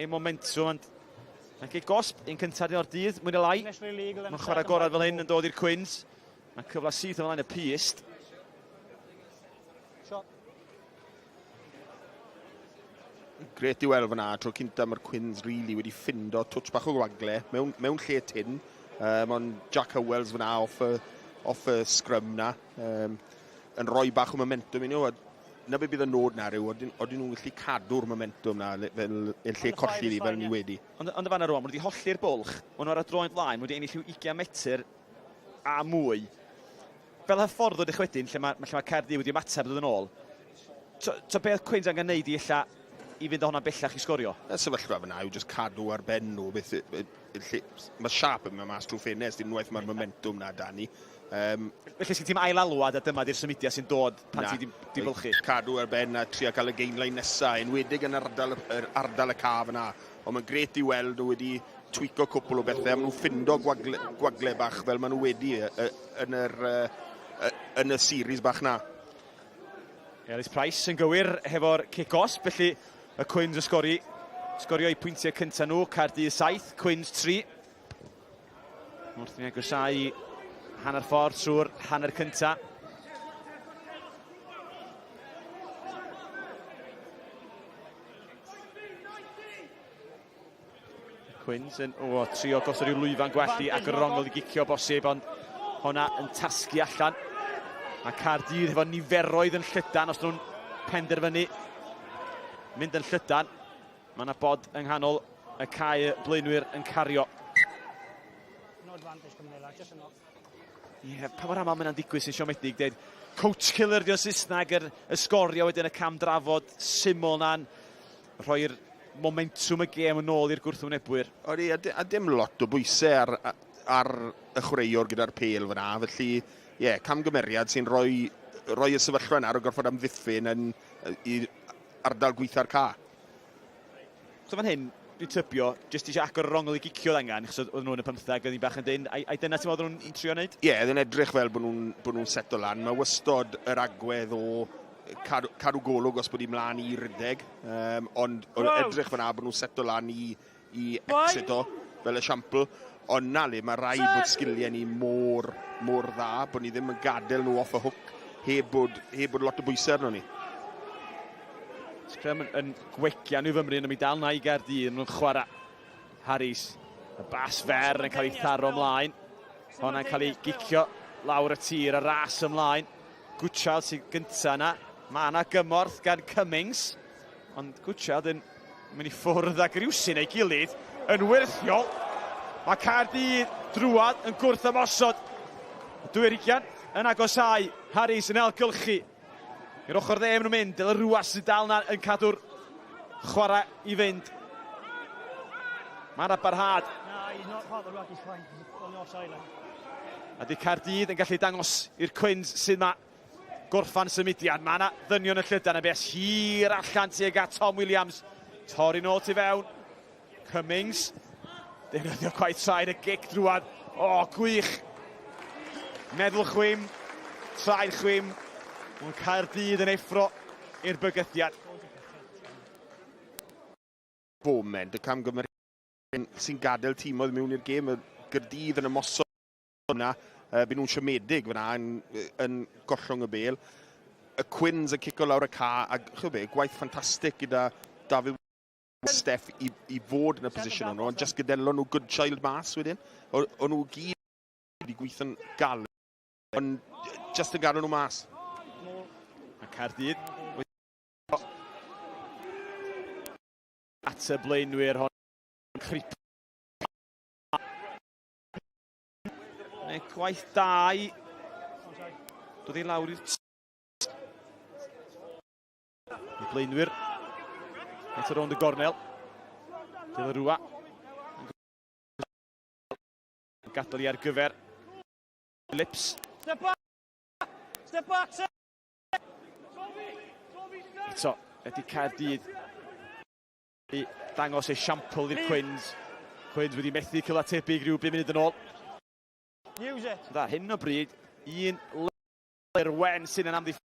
ei momentum, ond mae'n cael gosb, un cyntaf o'r dydd, mwy na lai. Mae'n chwarae gorau fel hyn yn dod i'r Quins. Mae cyfle syth o flaen y pyst. Gret i weld fyna, tro cynta mae'r Quins really wedi ffindo twtsh bach o gwagle mewn, mewn lle tyn. Um, ond Jack Howells fyna off y, off y scrum na, um, yn rhoi bach o momentum i nhw. A na be bydd y nod na rhyw, odyn, odyn nhw'n gallu cadw'r momentum na fel, yn lle colli ni fel ni wedi. Ond, ond y fan ar rwan, maen nhw wedi holli'r bwlch, maen nhw ar y droed flaen, maen nhw wedi ennill rhyw 20 metr a mwy. Fel hyfforddwr ydych wedyn, lle mae, lle mae Caerdydd wedi ymateb dod yn ôl, to, to beth oedd Quins angen neud i ella i fynd o hwnna'n bellach i sgorio? Y sefyllfa fyna yw jyst cadw ar ben nhw. Beth, lle, mae siap yn mynd mas trwy ffenest unwaith mae'r momentum na da ni. Um, Felly sgyn ti'n ail alwad a dyma di'r symudiad sy'n dod pan ti di bylchu? Cadw ar ben a trio cael y gainline nesaf, enwedig yn ardal, yr ardal y caf yna. Ond mae'n gret i weld nhw wedi tweako cwpl o bethau, a maen nhw'n ffindo gwagle, gwagle bach fel maen nhw wedi yn, yr, yn y series bach na. Ellis Price yn gywir hefo'r kick-off, felly y Cwins yn sgori, sgorio eu pwyntiau cyntaf nhw, Caerdydd 7, Cwins 3. Wrth i ni agosau hanner ffordd trwy'r hanner cyntaf. Quins yn o, trio gosod rhyw lwyfan gwell i agor yr ongl i gicio bosib, ond honna yn tasgu allan. A Caerdydd efo niferoedd yn llydan os nhw'n penderfynu mynd yn llydan. Mae yna bod yng nghanol y cae blaenwyr yn cario. No advantage coming there, lad, just a knock. Ie, yeah, pa mor aml mae hynna'n digwydd sy'n siomedig, dweud coach killer di'n Saesneg, yr, y sgorio wedyn y cam drafod syml na'n rhoi'r momentwm y gêm yn ôl i'r gwrthwynebwyr. Odi, a, a dim lot o bwysau ar, ar y chwaraewr gyda'r pêl fyna, felly ie, yeah, camgymeriad sy'n rhoi, rhoi y sefyllfa yna ar y gorfod amddiffyn yn, i ardal gweitha'r ca. So fan hyn, Dwi'n tybio, jyst eisiau agor yr ongl i gicio oedd angen, achos oedd nhw yn y 15, oedd hi'n bach yn dyn. Ai, ai dyna ti'n meddwl nhw'n trio wneud? Ie, yeah, oedd yn edrych fel bod nhw'n bod nhw seto lan. Mae wastod yr agwedd o cadw, cadw golwg os bod hi mlaen i rydeg, um, ond wow. edrych fyna bod nhw'n seto lan i, i exit o, fel esiampl. Ond na le, mae rhaid bod sgiliau ni mor, mor dda, bod ni ddim yn gadael nhw off y hook heb bod, heb bod lot o bwysau arno ni. Scrum yn, yn gwegian i'w fymryn, ond mi dal na i Gaerdydd, nhw'n chwarae. Harris, y bas fer yn cael ei tharo ymlaen. Hwnna'n cael ei gicio lawr y tir, y ras ymlaen. Goodchild sy'n gyntaf yna. Mae yna gymorth gan Cummings, ond Goodchild yn mynd i ffwrdd ag rywsyn ei gilydd yn wyrthiol. Mae Caerdydd drwad yn gwrth ymosod. Dwyrigian yn agosau. Harris yn ailgylchu. I'r ochr dde maen nhw'n mynd. Dyla Rwas sy'n dal na yn cadw'r chwarae i fynd. Mae yna barhad. A di Caerdydd yn gallu dangos i'r Cwins sydd yma gorffan symudiad. Mae yna ddynion y llydan y bes hir allan tuag at Tom Williams. Torri nôl tu fewn. Cummings. Defnyddio gwaith traed y gic drwad. O, oh, gwych. Meddwl chwim. Traed chwim. Mae'n Caerdydd yn effro i'r bygythiad. Foment, y camgymeriad sy'n gadael tîmoedd mewn i'r gêm, y Gyrdydd yn ymosod yna, uh, byd nhw'n siomedig fyna yn, yn gollwng y bel. Y Quins yn cico lawr y ca, a chwbl be, gwaith ffantastig gyda David Steff i, i fod yn y position o'n nhw, ond just gydelon nhw good child mas wedyn. O'n nhw gyd wedi gweithio'n galed, ond just yn gadael nhw mas. Mae Caerdydd at y blaenwyr hon. Crip. Neu gwaith da i dod i lawr i'r Y blaenwyr. Eto rownd y gornel. Dylarua. Gadael i ar gyfer. Phillips. Step back! Step back, sir! Eto, ydy Caerdydd i dangos esiampl i'r Cwins. Cwins wedi methu cyla tebyg rhyw 5 munud yn ôl. Use it. Ar hyn o bryd, un le'r wen sy'n yn amddiffyn.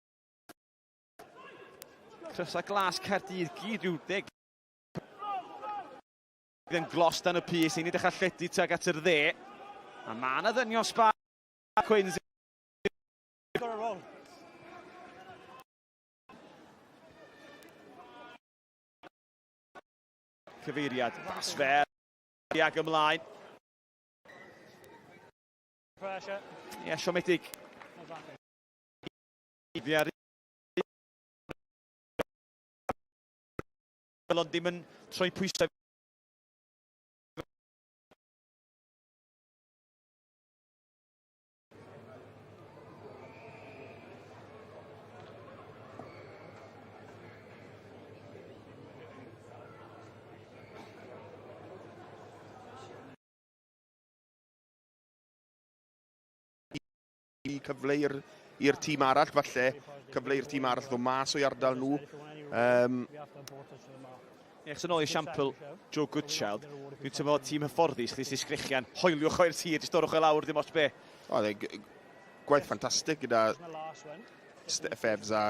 Crysau glas Caerdydd gyd rhyw deg. Yn glos dan y pys, ein i dechrau lledu tuag at yr dde. A mae yna ddynion sba Cwins. Cyfeiriad, bas fer, ag ymlaen. Ie, siomedig. Ond ddim yn troi pwysau. Cyfle i'r i'r tîm arall falle, cyfle i'r tîm arall ddod mas o'i ardal nhw. Um, Ie, yn ôl i siampl Joe Goodchild, dwi'n teimlo tîm hyfforddus, chdi sy'n sgrechian, hoeliwch o'r tir, jyst dorwch o'i lawr, dim ots be. O, gwaith ffantastig gyda Steph Evans a,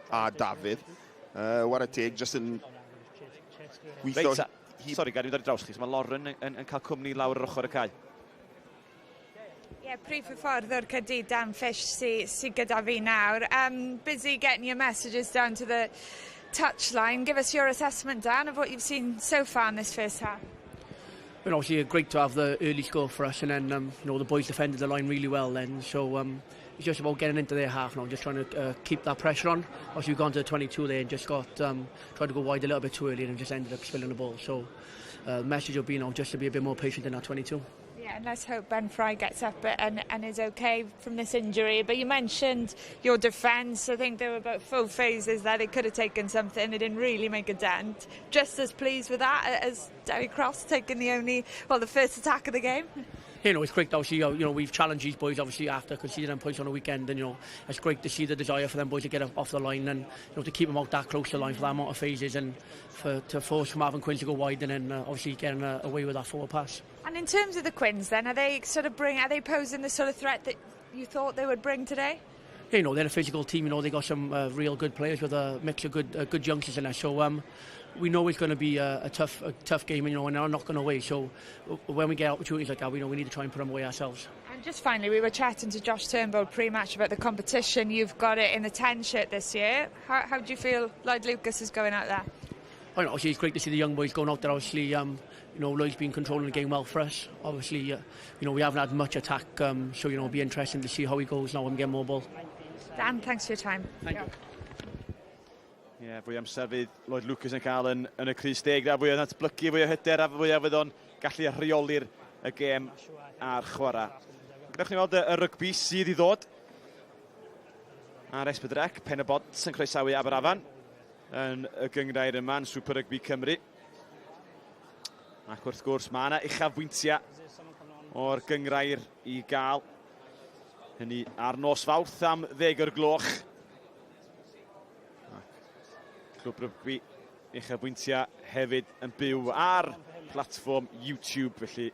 a Dafydd. Uh, Wara teg, jyst yn gweithio... Reit, sori Gary, dwi'n dod i draws chi, so mae Lauren yn, yn, yn cael cwmni lawr yr ochr y cae. Ie, yeah, prif hyfforddwr Caerdydd Dan Fish sy, sy gyda fi nawr. Busy getting your messages down to the touchline. Give us your assessment, Dan, of what you've seen so far in this first half. Well, obviously great to have the early score for us, and then the boys defended the line really well then. So it's just about getting into their half now, just trying to keep that pressure on. Obviously we've gone to the 22 there and just got tried to go wide a little bit too early and just ended up spilling the ball. So the message will be now just to be a bit more patient in that 22. Yeah, and let's hope Ben Fry gets up and is okay from this injury. But you mentioned your defence. I think there were about four phases there. They could have taken something. They didn't really make a dent. Just as pleased with that as Derry Cross taking the only, well, the first attack of the game. You know, it's great obviously, you know, we've challenged these boys obviously after conceding them points on the weekend and, you know, it's great to see the desire for them boys to get off the line and, you know, to keep them out that close to the line for that amount of phases and for to force Marvin Quinn to go wide and then obviously getting away with that forward pass. And in terms of the Quins then, are they sort of bring, are they posing the sort of threat that you thought they would bring today? You know, they're a physical team, you know, they got some real good players with a mix of good good youngsters in there. So we know it's going to be a, a tough a tough game, you know, and they're not going away. So when we get opportunities like that, we know we need to try and put them away ourselves. And just finally, we were chatting to Josh Turnbull pre-match about the competition. You've got it in the 10 shirt this year. How, how do you feel Lloyd Lucas is going out there? I know, obviously it's great to see the young boys going out there. Obviously, you know, Lloyd's been controlling the game well for us. Obviously, you know, we haven't had much attack, so, you know, it'll be interesting to see how he goes now and get more ball. Dan, thanks for your time. Thank you. Ie, yeah, fwy amser fydd Lloyd Lucas yn cael yn, yn y crys deg, a fwy o ddatblygu, fwy o hyder, a fwy o fydd o'n gallu rheoli'r y gêm a'r chwarae. Gadewch ni weld y, y rygbi sydd i ddod. Ar S4C, Pen y Bont yn croesawu Aberafan yn y gynghrair yma yn Super Rugby Cymru. Ac wrth gwrs, mae yna uchafbwyntiau o'r gynghrair i gael. Hynny ar nos Fawrth am ddeg o'r gloch. Ac Clwb Rygbi uchafbwyntiau hefyd yn byw ar platfform YouTube, felly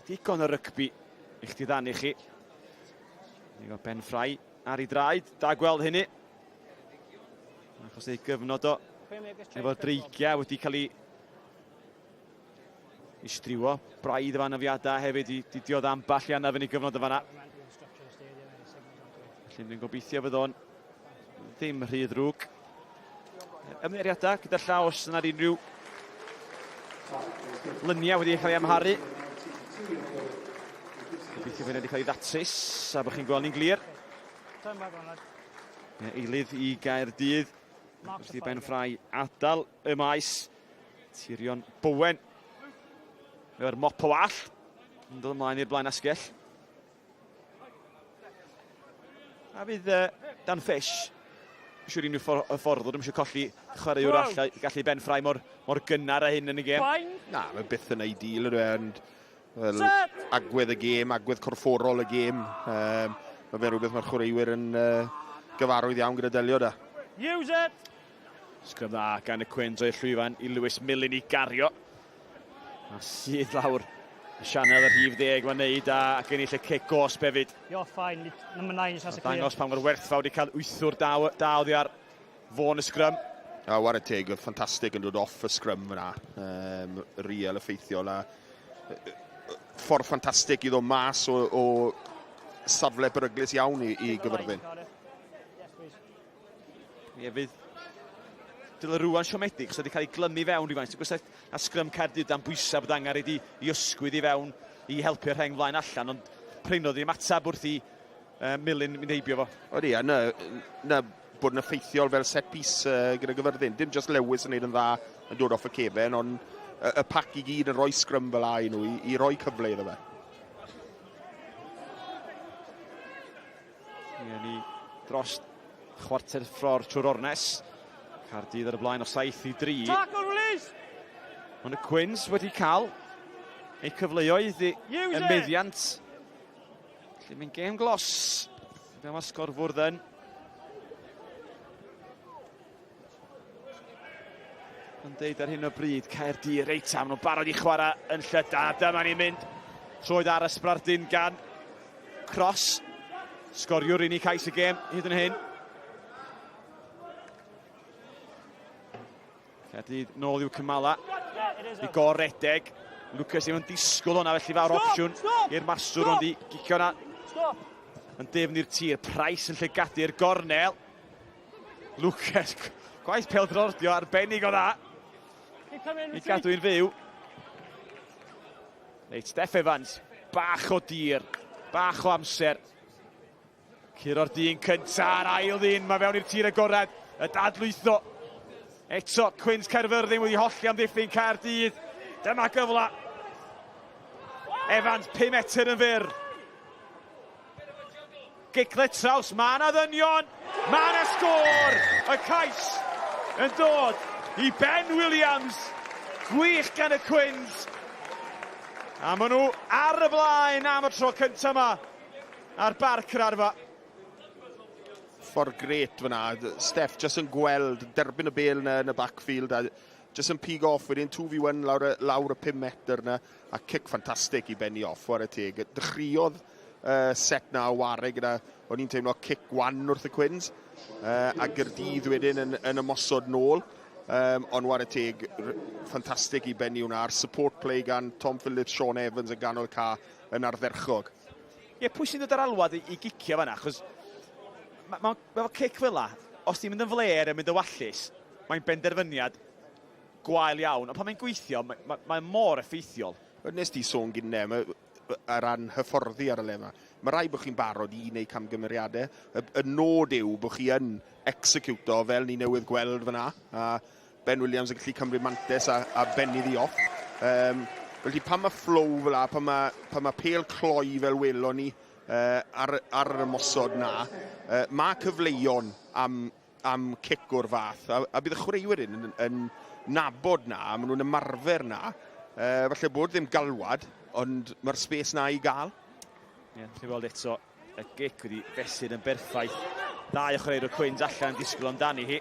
digon o rygbi i'ch diddanu chi. Ni gael Ben Fry ar ei draed, da gweld hynny. Achos ei gyfnod o efo dreigiau wedi cael ei i striwo. Braidd efo anafiadau hefyd i, i diodd ambell i anaf yn ei gyfnod o fanna. Felly dwi'n gobeithio fydd o'n ddim rhy ddrwg. Ymddiriadau gyda llaw os yna unrhyw lyniau wedi cael ei amharu. Gobeithio bod wedi cael ei ddatrys a bod chi'n gweld ni'n glir. Eilydd i Gaerdydd. Wrth i Ben Fry adael y maes. Tirion Bowen. Efo'r mop o wall. Yn dod ymlaen i'r blaen asgell. A fydd Dan Fish siwr unrhyw ffor y ffordd ddim eisiau colli chwaraewr allai gallu Ben Fry mor, mor gynnar a hyn yn y gêm. Na, mae byth yn ideal ydw e, ond wel, agwedd y gêm, agwedd corfforol y gêm. Um, mae fe rhywbeth mae'r chwaraewyr yn uh, gyfarwydd iawn gyda delio da. Use it! Sgrym dda gan y Cwins o'r llwyfan i Lewis Millen i gario. A sydd lawr y sianel y rhif ddeg mae'n neud a ac ennill y cic gosb hefyd. You're fine, number 9 just has a clear. Dangos pa mor werthfawr wedi cael wythwr da, da oddi ar fôn y sgrym. A war y teg, oedd ffantastig yn dod off y sgrym fyna. Um, real effeithiol a ffordd ffantastig i ddod mas o, o safle beryglus iawn i, i Gyfyrddin. Ie, fydd Dylan Rwan siomedig, chos wedi cael ei glymu fewn rhywfaint. Ti'n gwybod na sgrym Caerdydd dan bwysau bod angen i, i ysgwydd i fewn i helpu'r rheng flaen allan, ond prin oedd ei ymateb wrth i Millen mynd heibio fo. Odi, a na, na bod yn effeithiol fel set piece gyda Gyfyrddin. Dim just Lewis yn neud yn dda yn dod off y cefen, ond y, y pac i gyd yn rhoi sgrym fel a i nhw, i, i roi cyfle iddo fe. Ie, ni dros chwarter ffordd trwy'r ornes. Caerdydd ar y blaen o 7 i 3. Tackle release! Ond y Cwins wedi cael eu cyfleoedd i y meddiant. Felly mae'n gêm glos. Fe mae sgorfwrdd yn. Yn deud ar hyn o bryd, Caerdydd reit am nhw'n barod i chwarae yn llyda. Dyma ni'n mynd. Troed ar y sbardun gan Cross. Sgoriwr unig cais y gêm hyd yn hyn. Caerdydd nôl i'w cymala. I goredeg. Lucas ddim yn disgwyl hwnna, felly fawr opsiwn i'r maswr ond i gicio hwnna yn defn i'r tir. Price yn llygadu'r gornel. Lucas, gwaith peldrordio arbennig o dda. I gadw i'n fyw. Reit, Steff Evans, bach o dir, bach o amser. Curo'r dyn cynta, a'r ail ddyn, mae fewn i'r tir agored, y dadlwytho. Eto, Cwins Caerfyrddin wedi holli amddiffyn Caerdydd. Dyma gyfle. Evans, 5 metr yn fyr. Gicle traws, mae yna ddynion, mae yna sgôr! Y cais yn dod i Ben Williams. Gwych gan y Cwins. A maen nhw ar y blaen am y tro cyntaf yma ar Barc yr Arfa. Ffordd gret fyna. Steff jyst yn gweld, derbyn y bel yna yn y backfield a jyst yn pig off wedyn 2v1 lawr, lawr y 5 metr yna a cic ffantastig i benni off, ware teg. Dechreuodd uh, set na o ware gyda, o'n i'n teimlo cic wan wrth y Cwins, uh, a Gyrdydd wedyn yn, yn ymosod nôl. Um, ond ware teg, ffantastig i benni hwnna, a'r support play gan Tom Phillips, Sean Evans yn ganol ca yn ardderchog. Ie, yeah, pwy sy'n dod ar alwad i, i gicio fanna? Achos mae ma, ma, ma cic fel la, os ti'n mynd yn fler yn mynd yn wallus, mae'n benderfyniad gwael iawn. Ond pan mae'n gweithio, mae, mae, mae mor effeithiol. Nes di sôn gynne, mae, ar ran hyfforddi ar y le yma. Mae rhaid bod chi'n barod i wneud camgymeriadau. Y, y nod yw bod chi yn executo fel ni newydd gweld fyna. A Ben Williams yn gallu cymryd mantes a, a benni ddi off. Um, felly pan mae flow fel la, pan mae, pan mae pel cloi fel welon ni uh, ar, ar yr ymosod na, uh, mae cyfleuon am, am cic o'r fath, a, a bydd y chwaraewyr hyn yn, yn nabod na, maen nhw'n ymarfer na, uh, falle bod ddim galwad, ond mae'r space na i gael. Ie, yeah, chi'n weld eto y gic wedi fesur yn berffaith. Ddau o chwaraewyr y Cwins allan yn disgwyl amdani hi.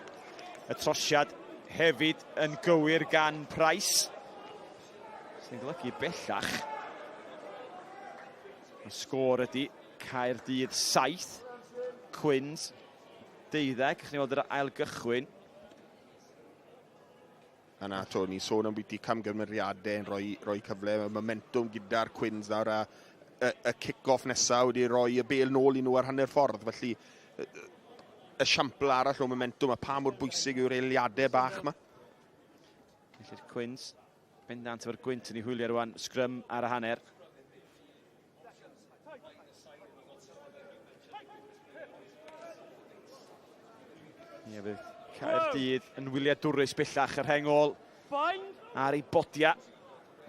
Y trosiad hefyd yn gywir gan Price. Sy'n golygu bellach. Y sgôr ydy Caerdydd 7, Cwins deuddeg, chi'n weld yr ail gychwyn. A na, to, ni'n sôn am bwyty camgymeriadau yn rhoi, rhoi cyfle, mae momentum gyda'r Cwins nawr a y, y kick-off nesaf wedi rhoi y bel nôl i nhw ar hanner ffordd, felly esiampl arall o momentum a pa mor bwysig yw'r eiliadau bach yma. Felly'r Cwins, bendant efo'r gwynt yn ei hwyliau rwan, sgrym ar y hanner. Ie, fydd Caerdydd yn wyliadwrus bellach yr rheng ôl ar ei bodia.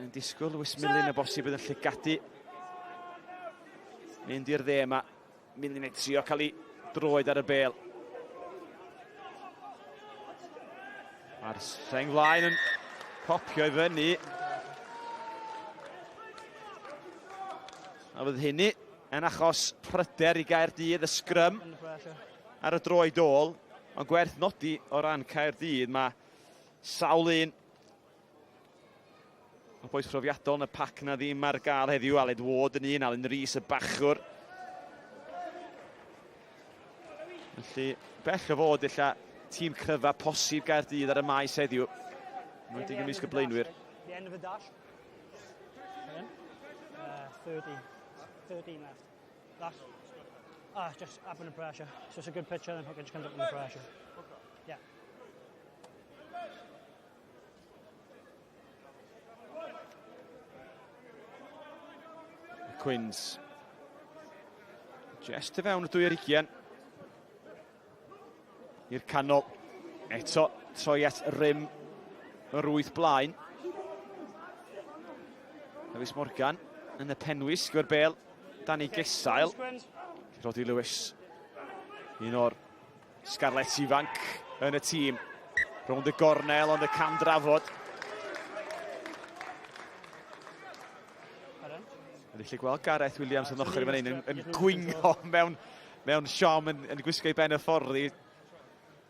Yn disgwyl Lewis Millen y bosib yn llygadu. Mynd i'r dde yma. Millen ei trio cael ei droed ar y bel. Mae'r rheng flaen yn popio i fyny. A fydd hynny yn achos pryder i Gaerdydd, y sgrym ar y droed ôl. Ond gwerth nodi o ran Caerdydd, mae sawl un o boes profiadol yn y pac na ddim ar gael heddiw. Aled Ward yn un, Alun Rees y bachwr. Felly, bell o fod illa tîm cryfa posib Gaerdydd ar y maes heddiw. Mae'n dig ymysg y blaenwyr. The end of the dash. 30, 13 left. That's ah, just up under pressure. So it's a good picture, then hooker just comes up under pressure. Yeah. Quins. Just y fewn y dwy ar ugian. I'r canol. Eto, troi at rym yr wyth blaen. Lewis Morgan yn y penwisg o'r bel. Danny Gesail. Rodri Lewis. Un o'r Scarlets ifanc yn y tîm. Rownd y gornel ond y cam drafod. Yn gallu gweld Gareth Williams yn ochr i fan hyn yn, yn gwingo mewn, mewn siom yn, yn gwisgo i ben y ffordd i.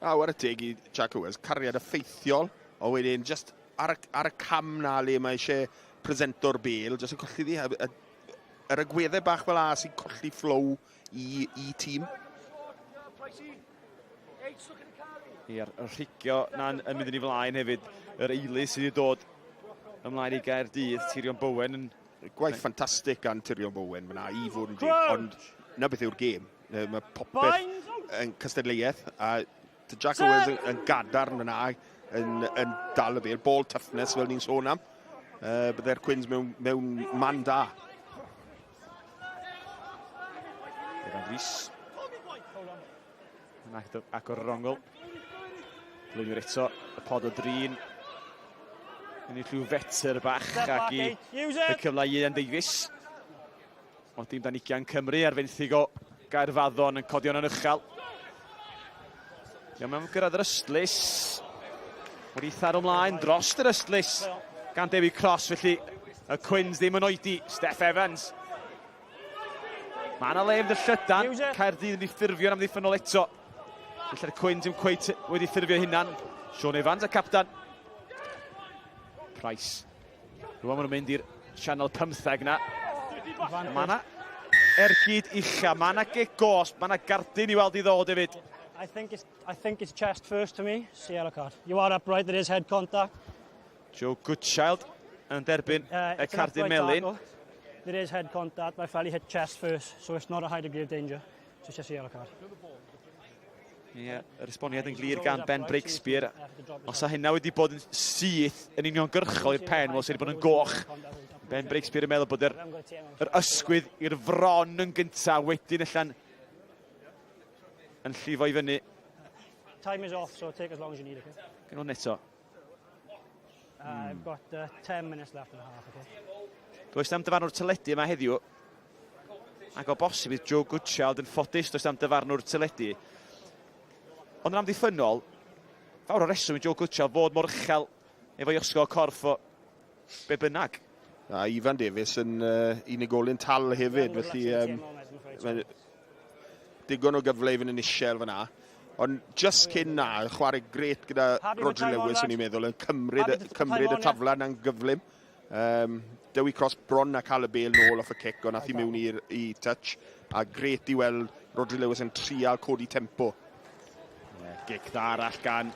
A war y teg i Jack Owens, cariad effeithiol, o wedyn just ar y, ar y cam na le mae eisiau presento'r bel, just yn colli ddi, yr agweddau bach fel a sy'n colli flow i, i tîm. I'r rhigio na'n yn mynd yn ei flaen hefyd, yr eilydd sydd wedi dod ymlaen i Gaerdydd, Tyrion Bowen yn... Gwaith ffantastig gan Tyrion Bowen fyna i fod yn deg, ond na beth yw'r gêm. Mae popeth yn cystadleuaeth a Jack Owens yn, yn gadarn fyna yn, yn dal y bel, ball toughness fel ni'n sôn am. Uh, Byddai'r Cwins mewn, mewn man da. Evan Rhys. Yn agor yr ongl. Blaenwyr eto, y pod o drin. Yn ei rhyw fetr bach ac i y cyfle i Ian Davies. O dîm dan ugian Cymru ar fenthyg o Gaerfaddon yn codi o'n uchel. Iawn, mewn gyrraedd yr ystlys. Wedi thar ymlaen dros yr ystlys gan Dewi Cross, felly Y Cwins ddim yn oedi. Steff Evans. Mae yna le yn llydan. Caerdydd yn ei ffurfio'n amddiffynnol eto. Felly'r Cwins ddim cweit wedi ffurfio hunan. Sean Evans, y captan. Price. Rwan maen nhw'n mynd i'r sianel 15 na. Mae yna ergyd ucha, mae yna gic gosb, mae yna gardyn i weld i ddod hefyd. I think it's, I think it's chest first to me, see yellow card. You are upright, there is head contact. Joe Goodchild yn derbyn y cardyn melyn. There is head contact, my felly hit chest first, so it's not a high degree of danger. So it's just a yellow card. Ie, yeah, yr esboniad yn glir gan Ben Breakspear. Os a hynna wedi bod yn syth yn uniongyrchol i'r pen, wel, sydd wedi bod yn goch. Ben Breakspear yn meddwl bod yr, yr ysgwydd i'r fron yn gyntaf, wedyn allan yn llifo i fyny. Time is off, so take as long as you need, okay? Gen hwn eto. I've got 10 minutes left and a half, okay? Does am dyfarnwr teledu yma heddiw. Ac o bosib bydd Joe Goodchild yn ffodus, does am dyfarnwr teledu. Ond yn amddiffynnol, fawr o reswm i Joe Goodchild fod mor uchel efo'i osgo corff o be bynnag. A Ifan Davies yn uh, unigolyn tal hefyd, felly um, digon o gyfle i fynd yn isiel fyna. Ond just cyn na, chwarae gret gyda Roger Lewis, o'n i'n meddwl, yn cymryd, cymryd y tafla na'n gyflym. Um, Dewi Cross bron a cael y bel nôl off y cic, ond nath i mewn i'r i touch. A gret i weld Rodri Lewis yn trial codi tempo. Yeah, gic dda arall gan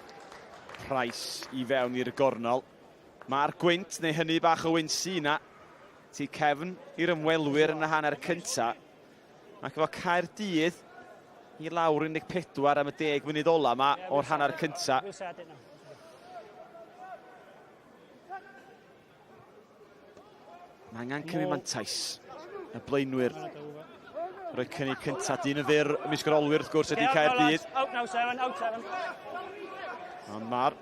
Price i fewn i'r gornol. Mae'r gwynt, neu hynny bach o wynt sy 'na, tu cefn i'r ymwelwyr yn y hanner cynta. Ac efo Caerdydd i lawr 14 am y 10 munud ola yma o'r hanner cynta. Mae angen cymryd mantais. Y blaenwyr rhoi cynnig cyntaf. Dyn yn fyr ymysg yr olwyr wrth gwrs ydy Caerdydd. Ond mae'r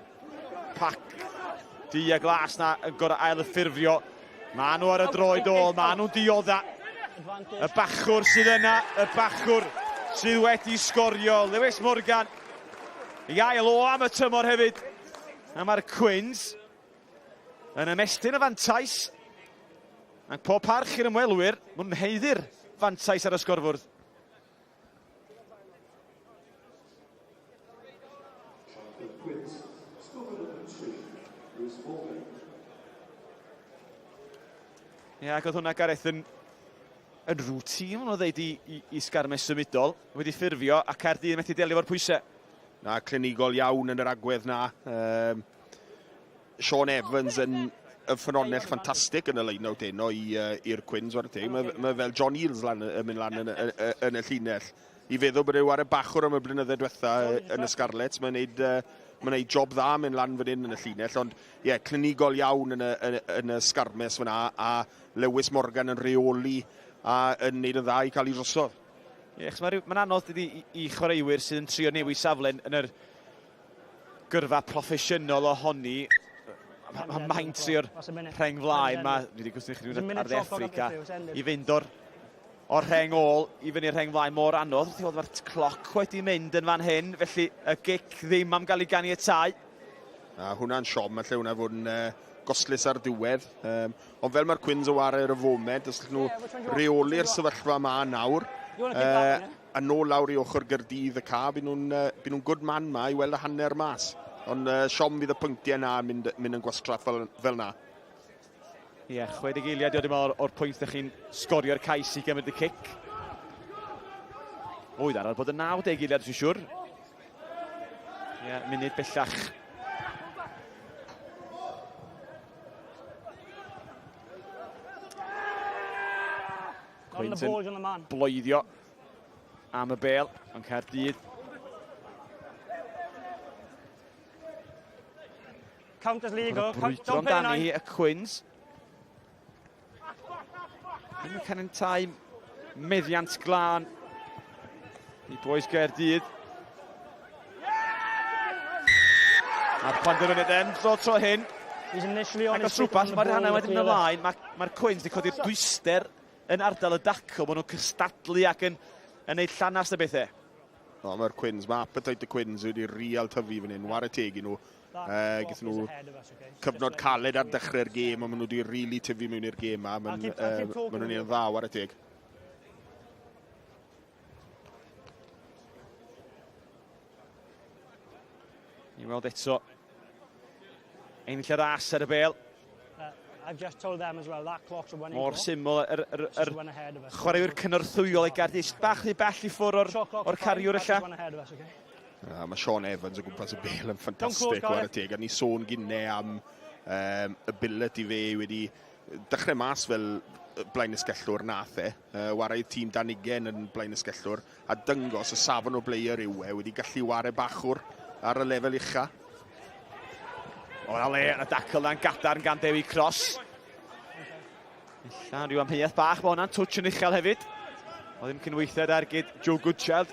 pac du a glas na yn gorau ail y ffurfio. Mae nhw ar y droed ôl, mae nhw'n diodda. Y bachwr sydd yna, y bachwr sydd wedi sgorio. Lewis Morgan, i ail o am y tymor hefyd. A mae'r Cwins yn ymestyn y fantais. Ac pob parch i'r ymwelwyr, maen nhw'n haeddu'r fantais ar y sgorfwrdd. Ie, ac oedd hwnna Gareth yn, yn routine, maen nhw'n dweud i, i, i sgarmes symudol, wedi ffurfio a Caerdydd methu delio efo'r pwysau. Na, clinigol iawn yn yr agwedd na. Um, Sean Evans yn y ffynonell ffantastig yn y line-out heno i'r Cwins, whare teg. Mae, mae fel John Eales lan, yn mynd lan yn, yn, yn y llinell. I feddwl bod e war y bachwr am y blynydde diwetha yn y Scarlets, mae'n neud, uh, mae'n neud job dda mynd lan fan hyn yn y llinell, ond ie, yeah, clinigol iawn yn y, yn, yn y sgarmes fyna, a Lewis Morgan yn rheoli a yn neud yn dda i cael ei drosodd. Ie, yeah, mae'n ma anodd dydi i, i chwaraewyr sydd yn trio newid safle yn yr gyrfa proffesiynol ohoni. Mae maint o'r rheng flaen, mae, ni wedi gwestiwn chi ar dde Affrica, i fynd o'r, o'r rheng ôl i fyny'r rheng flaen mor anodd. Wrth i fod mae'r cloc wedi mynd yn fan hyn, felly y gic ddim am gael ei ganiatáu. A hwnna'n siom, alle hwnna fod yn uh, goslus ar diwedd. Um, ond fel mae'r Cwins yn wario ar y foment, os nhw reoli'r sefyllfa yma nawr, uh, a nôl lawr i ochr Gyrdydd y ca, byd nhw'n uh, nhw good man ma i weld y hanner mas. Ond uh, siom fydd y pwyntiau na yn mynd, mynd yn gwastraff fel, fel na. Ie, yeah, 60 eiliad i o'r, o'r pwynt ydych chi'n sgorio'r cais i gymryd y cic. Oedd ar bod yn 90 eiliad, dwi'n siŵr. Ie, yeah, munud bellach. Quinton bloeddio am y bel, ond Caerdydd. Count as legal. Brwydro amdani hi, y Cwins. Ddim yn caniatáu meddiant glân i boys Gaerdydd. A'r penderfyniad yn dod tro hyn. Ac os rhywbeth, mae'r hanner wedyn yn ymlaen, mae'r mae Cwins wedi codi'r dwyster yn ardal y dacl, maen nhw'n cystadlu ac yn, yn neud llanast a bethau. No, mae'r Cwins, mae appetite y Cwins wedi real tyfu fan hyn, ware teg i nhw. Gyda nhw cyfnod caled ar dechrau'r gêm, ond maen nhw wedi really tyfu mewn i'r gêm ma. Maen nhw'n un dda, ware teg. Ni weld eto ennill y ras ar y bel. I've just told them as well, that clock's a running Mor syml, yr, yr, yr chwaraewyr cynorthwyol ei Gaerdydd, bach rhy bell i ffwr o'r, or cariwr ella. Uh, mae Sean Evans o gwmpas y bel yn ffantastig, chwarae teg. A ni sôn gynne am um, ability fe wedi dechrau mas fel blaen ysgellwr nath e, uh, ware'r tîm dan ugen yn blaen ysgellwr, a dyngos y safon o blayer yw e, wedi gallu ware bachwr ar y lefel ucha. O, na le, y dacl na'n gadarn gan Dewi Cross. Ella rhyw amheuaeth bach, mae hwnna'n twtsh yn uchel hefyd. O ddim cynweithiad ar gyd Joe Goodchild.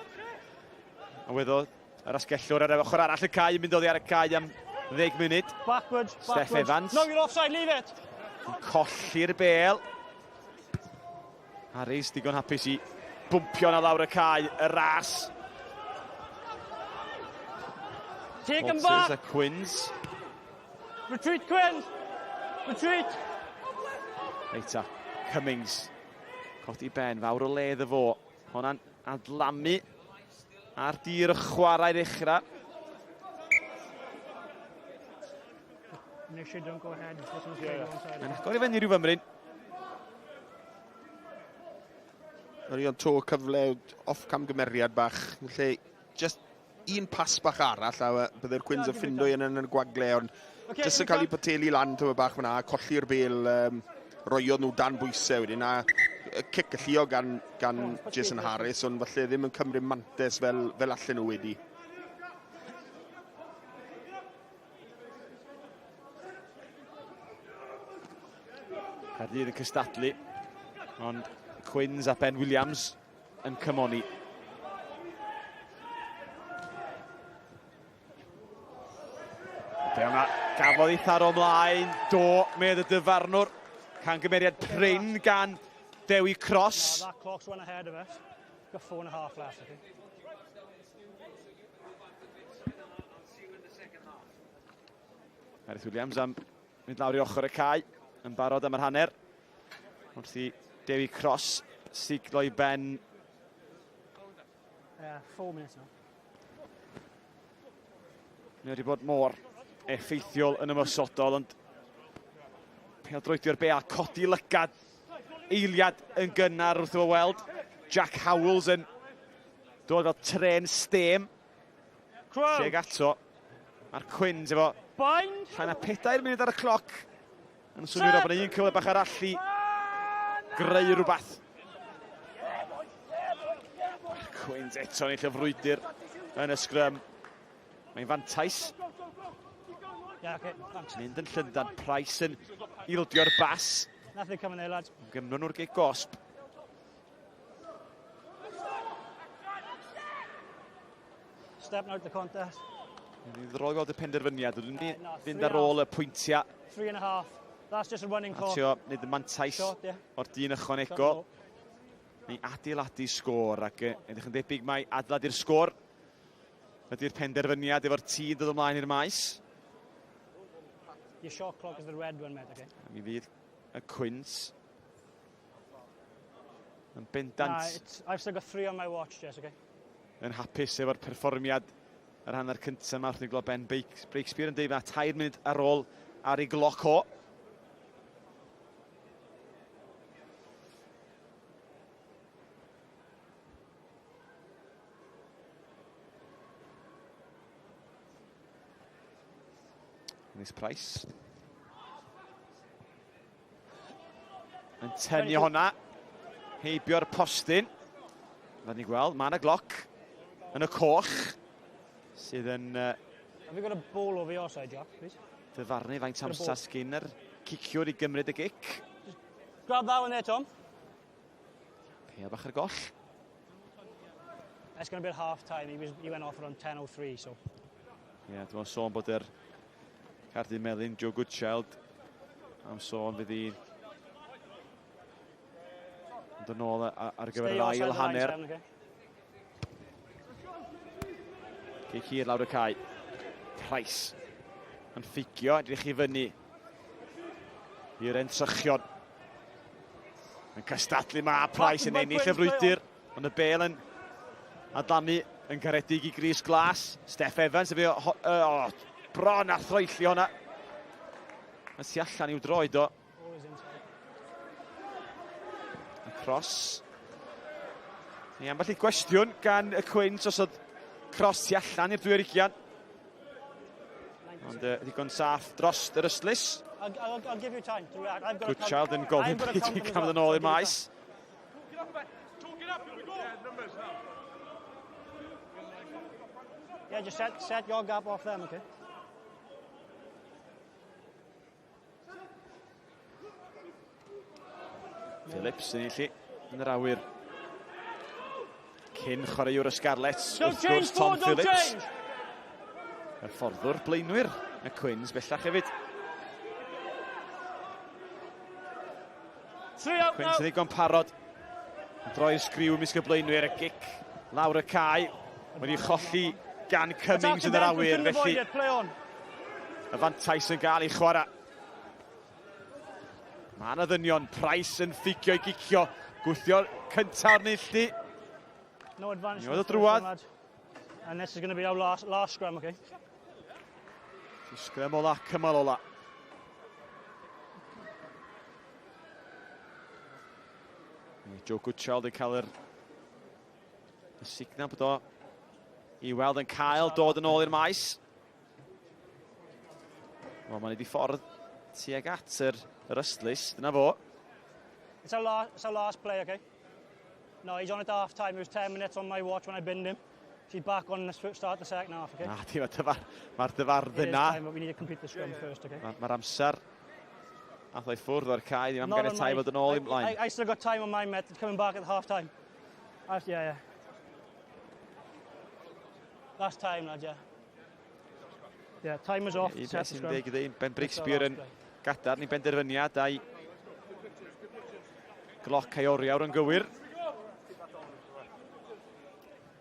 A weddodd yr asgellwr ar ochr arall y cae yn mynd oddi ar y cae am 10 munud. Backwards, Steph backwards. Evans. No, you're offside, leave it. Yn colli'r bel. Harris digon hapus i bwmpio na lawr y cae, y ras. Take him Walters back. a Quins. Retreat, Quins. Retreat. Reit Cummings. Codi ben, fawr o le iddo fo. Honna'n adlamu ar dir y chwarae ddechrau. Make sure you don't go ahead. Mae'n agor i fyny rhyw fymryn. Yr un to cyfle off camgymeriad bach, lle just un pas bach arall a bydde'r Cwins yn ffindo un yn y gwagle, ond okay, jyst yn cael ei potelu lan tyma bach fyna, colli'r bel, um, roiodd nhw dan bwysau wedyn, a cic y gan, gan Jason Harris, ond falle ddim yn cymryd mantes fel, fel allan nhw wedi. Caerdydd yn cystadlu, ond Quins a Ben Williams yn cymoni. Be yma gafodd ei tharo ymlaen, do, medd y dyfarnwr. Cangymeriad prin gan Dewi Cross. No, that clock's one ahead of us. Got 4.5 left, okay. Gareth Williams am mynd lawr i ochr y cae, yn barod am yr hanner. Wrth i Dewi Cross siglo i ben. 4 minutes now. Mae wedi bod mor effeithiol yn ymosodol, ond pêl-droedio'r bêl, codi lygad eiliad yn gynnar wrth o weld. Jack Howells yn dod fel tren stêm. Tuag ato. Mae'r Cwins efo Bind. rhan a 4 munud ar y cloc. Yn swnio bod yna un cyfle bach arall i greu rhywbeth. Mae'r Cwins eto yn ei frwydr yn y sgrym. Mae'n fantais. Yeah, okay, thanks. Mynd yn Llundain, Price yn ildio'r bas. Nothing coming there, lads. Gymryd nhw'r gig gosb. Stepping out the contest. Yn ddiddorol gweld y penderfyniad. Ydyn ni fynd ar ôl y pwyntiau. 3.5. That's just a running clock. A trio wneud y mantais o'r dyn ychwanegol. Neu adeiladu sgôr ac edrych yn debyg mai adeiladu'r sgôr ydy'r penderfyniad efo'r tîm dod ymlaen i'r maes. Your shot clock is the red one, mate, okay? A mi fydd y Cwins yn bendant. Nah, I've still got 3 on my watch, Jess, okay? Yn hapus efo'r perfformiad yr hanner cyntaf yma wrth i glod Ben Breakspear yn dweud na 3 munud ar ôl ar ei gloc o. Miss Price. Yn tynnu hwnna. Heibio'r postyn. Fydden ni'n gweld, mae yna gloc yn y coch sydd yn... Have you got a ball over your side, Jack, please? Dyfarnu faint amser sgyn yr ciciwr i gymryd y gic. Just grab that one there, Tom. Pêl bach ar goll. It's going to be at half time. He went off around 10:03, so... Ie, yeah, dwi'n sôn bod yr Cardyn Melyn, Joe Goodchild, am sôn fydd hi yn dod nôl ar gyfer yr ail hanner. Cic hir lawr y cae. Price yn ffugio, edrych i fyny i'r entrychion. Yn cystadlu mae Price yn ennill y frwydr, ond y bel yn adlamu yn garedig i Gris Glas. Steff Evans, efo, oh, oh, bron a throelli hwnna. Mae tu allan i'w droed o. Y cross. Ni ambell i gwestiwn gan y Cwins os oedd cross tu allan i'r dwy ugian. Ond ddigon saff dros yr ystlys. I'll, give you time to react. I've got Goodchild yn gofyn pryd i cael yn ôl i'r maes. Yeah, just set, set your gap off them, okay? Phillips yn enillu yn yr awyr. Cyn chwaraewr y Scarlets, wrth gwrs Tom Phillips. Y fforddwr blaenwyr y Cwins bellach hefyd. Cwins yn ddigon parod. Yn droi'r sgriw ymysg y blaenwyr, y gic lawr y cae. Wedi cholli gan Cummings yn yr awyr, felly y fantais yn gael ei chwarae. Mae yna ddynion, Price yn ffugio i gicio, gwthio'r cyntaf o'r neilltu. No advantage. Ni oedd o drwad. And this is going to be our last, last scrum, okay? Sgrem ola, cymal ola. Joe Goodchild yn cael yr y signal bod o i weld yn cael dod yn ôl i'r maes. Wel, mae'n ei ffordd tuag at yr, yr ystlys. Dyna fo. It's our, last, it's our last play, okay? No, he's on at half time. It was 10 minutes on my watch when I binned him. He's back on the start the second half, okay? Na, di, mae'r dyfar, ma dyfardd yna. Time, but we need to complete the scrum first, okay? Mae'r ma amser ath o'i ffwrdd o'r cae, ddim am ganiatau fod yn ôl i'n blaen. I, I still got time on my mate, it's coming back at half time. Yeah, yeah. Last time, lad, yeah. Yeah, time was off. Un peth sy'n deg i ddweud, Ben Brixbyr yn gadarn i benderfyniad a'i gloc a'i oriawr yn gywir.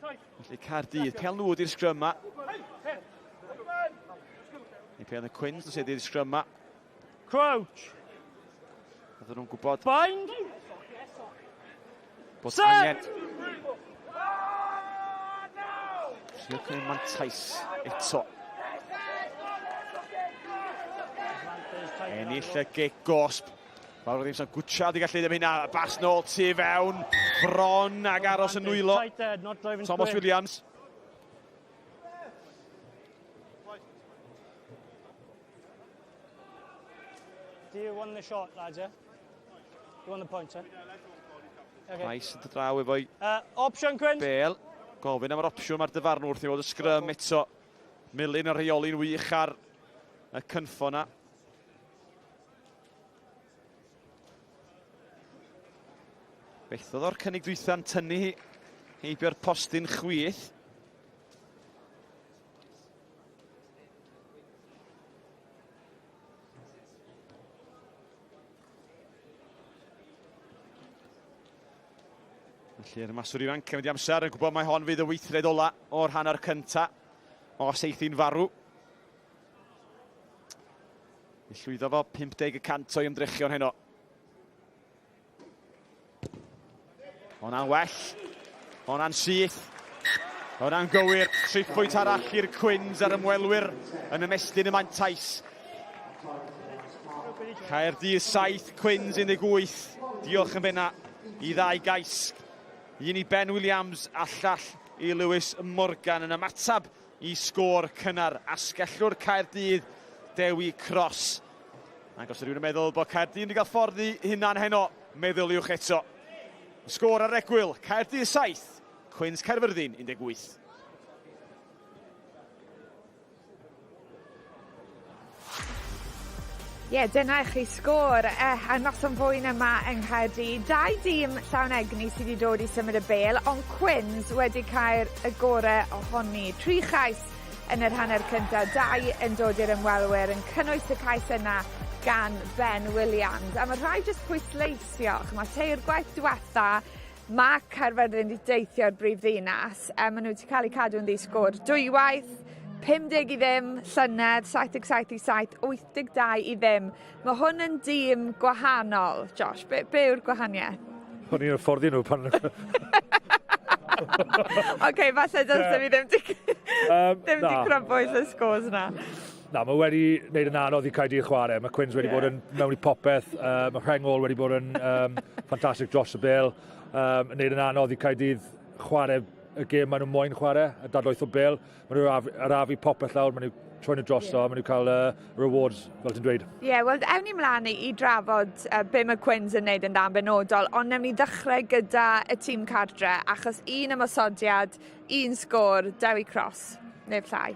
Felly Caerdydd, pel nhw ydy'r sgrym ma. Neu pel y Cwins nhw sydd ydy'r sgrym ma. Crouch! Oedden nhw'n gwybod... Bind! Bod Set! angen... Trio cymryd mantais eto. Ennill y gic gosb. Fawr o ddim sy'n gwtsia di gallu ddim hynna. Bas nôl tu fewn. Bron ag aros yn nwylo. Thomas Williams. Do you want the shot, lads, yeah? You want the point, eh? Okay. Price yn dod draw efo'i option, Quinn. Bel. Gofyn am yr opsiwn mae'r dyfarnwr wrth i fod y sgrym eto. Milyn yn rheoli'n wych ar y cynffon na. Beth oedd o'r cynnig dwytha'n tynnu heibio'r postyn chwith. Felly'r maswr ifanc yn mynd i amser yn gwybod mai hon fydd y weithred ola o'r hanner cynta os eith hi'n farw. I llwyddo fo 50 y cant o'i ymdrechion heno. Hwnna'n well. Hwnna'n syth. Hwnna'n gywir. Triphwynt arall i'r Cwins a'r ymwelwyr yn ymestyn y mantais. Caerdydd 7, Cwins 18. Diolch yn benna i ddau gais. Un i Ben Williams a llall i Lewis Morgan yn ymateb i sgôr cynnar asgellwr Caerdydd Dewi Cross. Ac os rhywun yn meddwl bod Caerdydd wedi cael ffordd i hunan heno, meddyliwch eto. Y sgôr ar egwyl, Caerdydd 7, Cwins Caerfyrddin 18. Ie, yeah, dyna i chi sgôr eh, a noson fwyn yma yng Nghaerdydd. Dau dîm llawn egni sydd wedi dod i symud y bêl, ond Cwins wedi cael y gorau ohoni. Tri chais yn yr hanner cyntaf, dau yn dod i'r ymwelwyr, yn cynnwys y cais yna gan Ben Williams. A mae rhaid jyst pwysleisio, ch'mo' teirgwaith diwetha Mae Caerfyrddin wedi deithio'r brif ddinas, a maen nhw wedi cael eu cadw yn ddi-sgôr dwywaith, 50 i ddim llynedd, 77 i 7, 82 i ddim. Mae hwn yn dîm gwahanol, Josh. Be, be yw'r gwahaniaeth? O'n i'n hyfforddi nhw pan... Oce, falle dylse fi ddim di, ddim di crybwyll y scores na. Na, mae wedi wneud yn anodd i Caerdydd chwarae. Mae Quins wedi yeah. bod yn mewn i popeth. Mae rheng ôl wedi bod yn ffantastig dros y bel. Yn wneud yn anodd i Caerdydd chwarae y gêm maen nhw moyn chwarae, y dadlwyth o bel. Maen nhw'n arafu popeth lawr, maen nhw troi nhw drosto, yeah. maen nhw'n cael rewards, fel ti'n dweud. Ie, yeah, wel, ewn ni mlaen i, i drafod be mae Quins yn neud yn dda yn benodol, ond newn ni ddechrau gyda y tîm cartre, achos un ymosodiad, un sgôr, Dewi Cross, neb llai.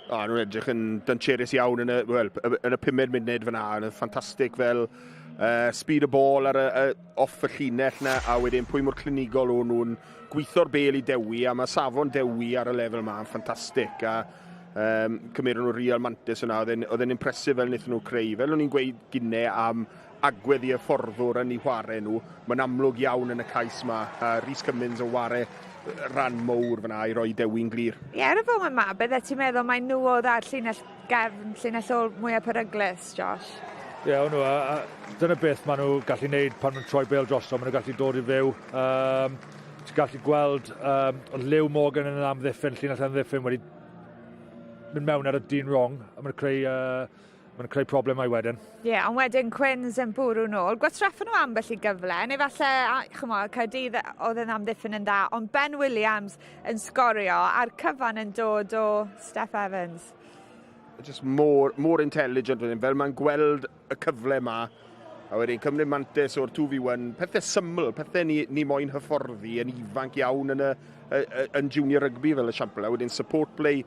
O, nhw'n edrych yn dancherus iawn yn y, well, yn y pumed munud fyna. Yn ffantastig fel speed y ball ar y, y, off y llinell na, a wedyn pwy mor clinigol o'n nhw'n gweithio'r bel i Dewi, a mae safon Dewi ar y lefel yma yn ffantastig. A cymeron nhw real mantis yna, oedd e'n impressive fel wnaethon nhw creu. Fel o'n i'n gweud gynne am agwedd i hyfforddwr yn eu chwarae nhw, mae'n amlwg iawn yn y cais yma. A Rhys Cummins yn ware rhan mowr fyna i roi Dewi'n glir. Ie, ar y foment yma, bydde ti'n meddwl mai nhw oedd ar llinell gefn, llinell ôl mwyaf peryglus, Josh? Ie, yeah, nhw, a dyna beth maen nhw gallu gwneud pan nhw'n troi bel drosto, maen nhw'n gallu dod i fyw. Ti'n gallu gweld Lew Morgan yn amddiffyn, llinell amddiffyn wedi mynd mewn ar y dyn wrong, a maen nhw'n creu, maen nhw'n creu problemau wedyn. Ie, yeah, ond wedyn Quins yn bwrw nôl. Gwastraffon nhw ambell i gyfle, neu falle, chymod, Caerdydd oedd yn amddiffyn yn dda, ond Ben Williams yn sgorio, a'r cyfan yn dod o Steff Evans. Just more, more intelligent wedyn, fel mae'n gweld y cyfle yma, a wedyn cymryd mantais o'r 2v1, pethau syml, pethau ni, ni moyn hyfforddi yn ifanc iawn yn, y, y, yn junior rugby fel esiampl, a wedyn support play,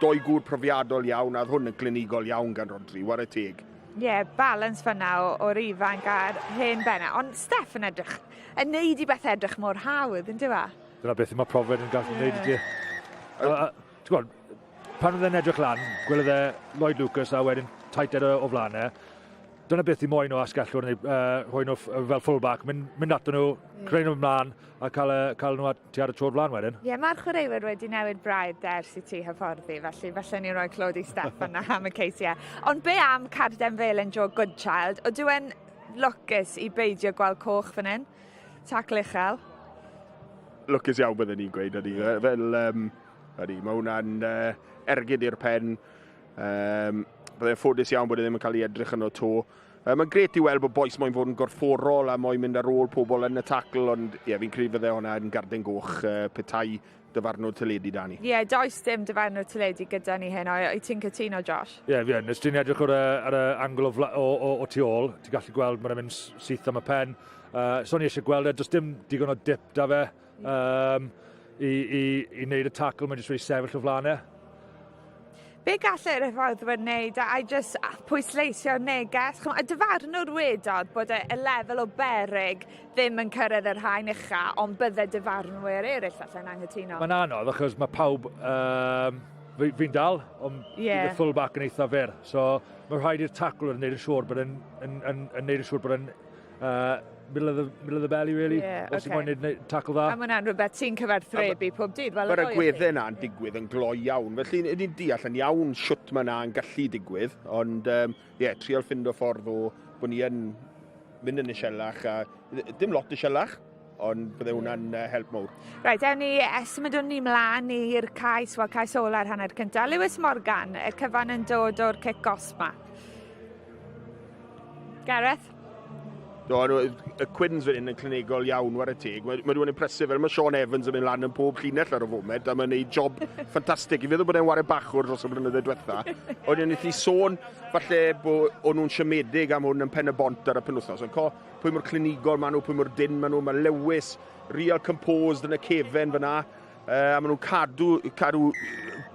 doi gŵr profiadol iawn, a oedd hwn yn glinigol iawn gan Rodri, ware teg. Ie, yeah, balance fyna o'r ifanc a'r hen benna. Ond Steff yn edrych, yn neud i beth edrych mor hawdd, yn dywa? Dyna beth mae profiad yn gallu yeah. neud i ti. Ti'n gwybod, pan oedd e'n edrych lan, gwelodd e Lloyd Lucas a wedyn tight head o flaen e. Dyna beth i moyn o asgellwr neu rhoi nhw fel fullback, mynd, mynd ato nhw, yeah. creu nhw ymlaen a cael, cael nhw ti ar y tro'r flaen wedyn. Ie, yeah, mae'r chwaraewyr wedi newid braidd ers i ti hyfforddi, felly falle ni'n rhoi clod i Steff yna am y ceisiau. Ond be am carden felen Joe Goodchild? O e'n lwcus i beidio gweld coch fan hyn? Tacl uchel. Lwcus iawn byddwn ni'n gweud, ydy. Fel, ydy, mae hwnna'n ergyd i'r pen. Byddai'n ffodus iawn bod e ddim yn cael ei edrych yno to. Mae'n gret i weld bod bois moyn fod yn gorfforol a moyn mynd ar ôl pobl yn y tacl, ond ie, fi'n credu fydde hwnna yn garden goch petai dyfarnwr teledu da ni. Ie, yeah, does dim dyfarnwr teledu gyda ni hyn. Wyt ti'n cytuno, Josh? Ie, yeah, fi yn. Os ti'n edrych ar y, ar y angle o, o, o, o tu ôl, ti'n gallu gweld mae'n mynd syth am y pen. So ni eisiau gweld e, does dim digon o dip da fe i, i, i wneud y tacl, mae'n jyst wedi sefyll o flaen e. Be gallai'r hyfforddwyr wneud a, a just pwysleisio'r neges? Ch'mo', y dyfarnwr wedodd bod y, y lefel o beryg ddim yn cyrraedd yr haen ucha, ond bydde dyfarnwyr eraill falle'n anghytuno. Mae'n anodd achos mae pawb, fi'n fi dal, ond yeah. y fullback yn eitha fyr. So mae rhaid i'r taclwr yn neud yn siŵr bod yn, yn, yn, yn neud yn siŵr bod yn middle of the, middle of the belly, really. Yeah, Os ti'n moyn neud tackle dda. A mae hwnna'n rhywbeth ti'n cyfarthrebu pob dydd. Fel Mae'r agweddau yna'n digwydd yn gloi iawn. Felly ni'n deall yn iawn shwt mae yna'n gallu digwydd, ond ie, yeah, trial ffindo ffordd o bod ni yn mynd yn isielach, a dim lot isielach, ond bydde hwnna'n help mawr. Reit, ewn ni, symudwn ni mlaen i'r cais, wel cais ola'r hanner cyntaf. Lewis Morgan, y cyfan yn dod o'r cic gosb ma. Gareth? Do, y Quins fan hyn yn clinigol iawn, ware teg. Mae ma nhw'n impressive, fel mae Sean Evans yn mynd lan yn pob llinell ar y foment, a mae'n neud job ffantastig. I feddwl bod e'n ware bachwr dros y blynyddoedd diwetha. Ond wnaeth i sôn, falle, bod o'n nhw'n siomedig am hwn yn pen y bont ar y penwythnos. Ond co, pwy mor clinigol maen nhw, pwy mor dyn maen nhw, mae Lewis, real composed yn y cefen fyna. A maen nhw'n cadw, cadw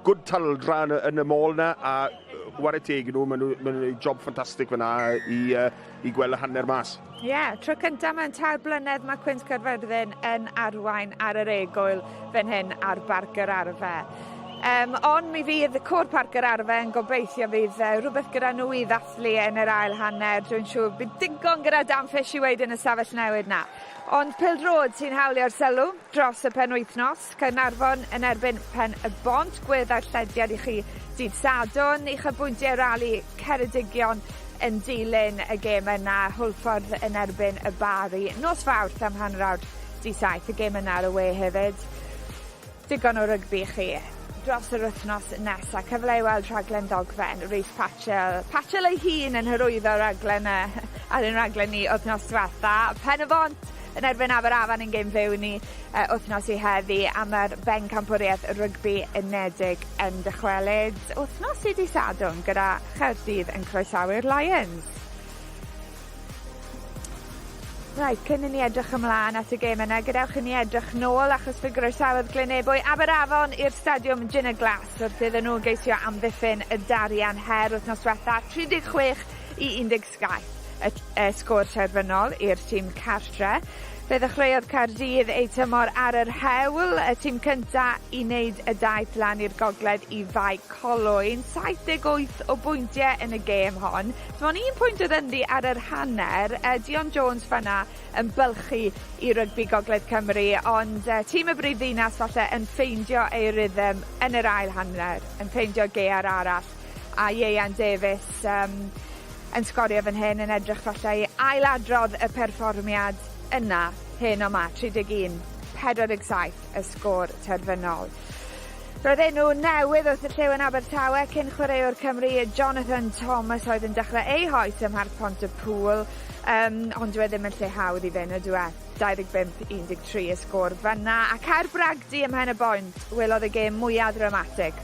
good taldra yn, yn y môl na, a ware teg i nhw, maen nhw'n ma nhw job ffantastig fyna i, i gweld y hanner mas. Ie, yeah, tro cyntaf mewn 3 blynedd mae Cwins Caerfyrddin yn arwain ar yr egwyl fan hyn ar Barc yr Arfe. Um, ond mi fydd Côr Parc yr Arfe yn gobeithio fydd uh, rhywbeth gyda nhw i ddathlu yn yr ail hanner. Dwi'n siŵr bydd digon gyda Dan Fish i weid yn y safell newid na. Ond Pildrod sy'n hawlio'r sylw dros y penwythnos. Caernarfon yn erbyn Pen y Bont. Gwedd arllediad i chi dydd Sadwrn. Uchafbwyntiau rali Ceredigion yn dilyn y gêm yna. Hwlffordd yn erbyn y Bari. Nos Fawrth am hanner awr di saith. Y gêm yna ar y we hefyd. Digon o rygbi i chi dros yr wythnos nesa. Cyfle i weld rhaglen ddogfen Rhys Patchell. Patchell ei hun yn hyrwyddo raglen ar ein rhaglen ni wythnos diwetha. Pen y Bont yn erbyn Aberafan yn gêm fyw ni wythnos i heddi a mae'r bencampwriaeth rygbi unedig yn dychwelyd wythnos i di Sadwrn gyda Chaerdydd yn croesawu'r Lions. Reit, cyn i ni edrych ymlaen at y gêm yna, gadewch i ni edrych nôl achos fe groesawodd Glynebwy Aberafon i'r stadiwm Gin y Glas wrth iddyn nhw geisio amddiffyn y darian her wythnos diwetha, 36 i 17 y, y sgôr terfynol i'r tîm cartre. Fe ddechreuodd Caerdydd eu tymor ar yr hewl, y tîm cynta i wneud y daith lan i'r gogledd i Fae Colwyn, 78 o bwyntiau yn y gêm hon. Dim ond un pwynt oedd ynddi ar yr hanner. Uh, Dion Jones fanna yn bylchu i rygbi Gogledd Cymru, ond uh, tîm y brif ddinas falle yn ffeindio ei rhythm yn yr ail hanner, yn ffeindio gear arall. A Ieuan Davies um, yn sgorio fan hyn yn edrych falle i ailadrodd y perfformiad yna hyn o ma, 31, 47 y sgôr terfynol. Roedd enw newydd wrth y llew yn Abertawe cyn chwaraewr Cymru Jonathan Thomas oedd yn dechrau ei hoes ym Mharc Pont-y-pŵl, um, ond dyw e ddim yn lle hawdd i fynd, ydyw e? 25-13 y sgôr fanna. A Caer Bragdy ym Mhen y Bont welodd y gêm mwyaf ddramatig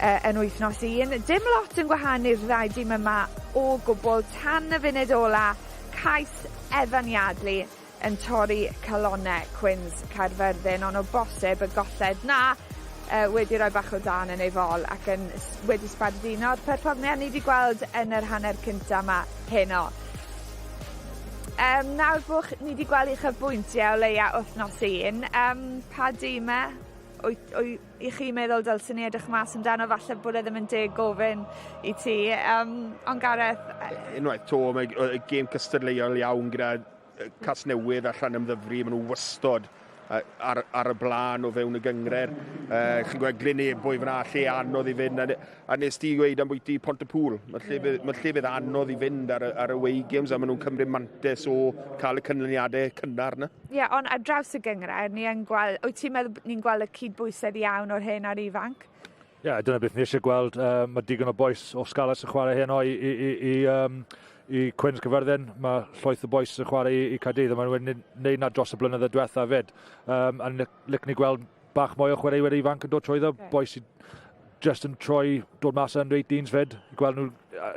uh, yn wythnos un. Dim lot yn gwahanu'r ddau dîm yma o gwbl tan y funud ola. Cais Evan Yardley yn torri calonnau Cwins Caerfyrddin, ond o bosib y golled 'na uh, wedi rhoi bach o dan yn ei fol ac yn wedi sbarduno'r perfformiad ni wedi gweld yn yr hanner cynta yma heno. Um, nawr bod ni wedi gweld uchafbwyntiau o leia wythnos un, um, pa dîmau i chi meddwl dylswn ni edrych mas amdano, falle bod e ddim yn deg gofyn i ti. Um, ond Gareth... Unwaith to, mae gêm cystadleuol iawn gyda Casnewydd a Llanymddyfri, maen nhw wastod ar, ar y blaen o fewn y gyngred. Uh, chi'n gweld Glyn Ebwy fyna, lle anodd i fynd. A, a nes ti gweud am bwyty Pont-y-pŵl. Mae llefydd, mae llefydd anodd i fynd ar, ar y away games a maen nhw'n cymryd mantes o cael y canlyniadau cynnar yna. Ie, yeah, ond ar draws y gynghrair, ni yn gweld, wyt ti'n meddwl ni'n gweld y cydbwysedd iawn o'r hen a'r ifanc? Ie, yeah, dyna beth ni eisiau gweld. Uh, mae digon o bois o Scarlets yn chwarae heno i, i, i, i, um, i Cwins Cyfyrddin. Mae llwyth o bois yn chwarae i, i Caerdydd a maen nhw wedi gwneud na dros y blynyddoedd diwetha fyd. Um, a licen ni gweld bach mwy o chwaraewyr ifanc yn dod trwyddo, okay. bois sydd just yn troi, dod mas yn 18s fyd, i gweld nhw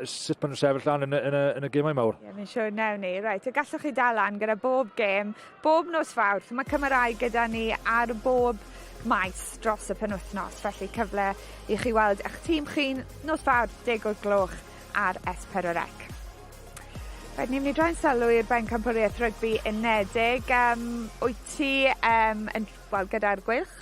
sut maen nhw'n sefyll lan yn y, yn y, yn y gemau mawr. Ie, yeah, fi'n siŵr newn ni. Reit, y gallwch chi dal lan gyda bob gêm, bob nos Fawrth. Mae Cymraeg gyda ni ar bob maes dros y penwythnos, felly cyfle i chi weld eich tîm chi'n nos Fawrth, 10 o'r gloch ar S4C. Rhaid ni'n mynd i droi'n sylw i'r Bencampwriaeth Rygbi Unedig. Um, wyt ti um, yn, wel, gyda'r Gweilch,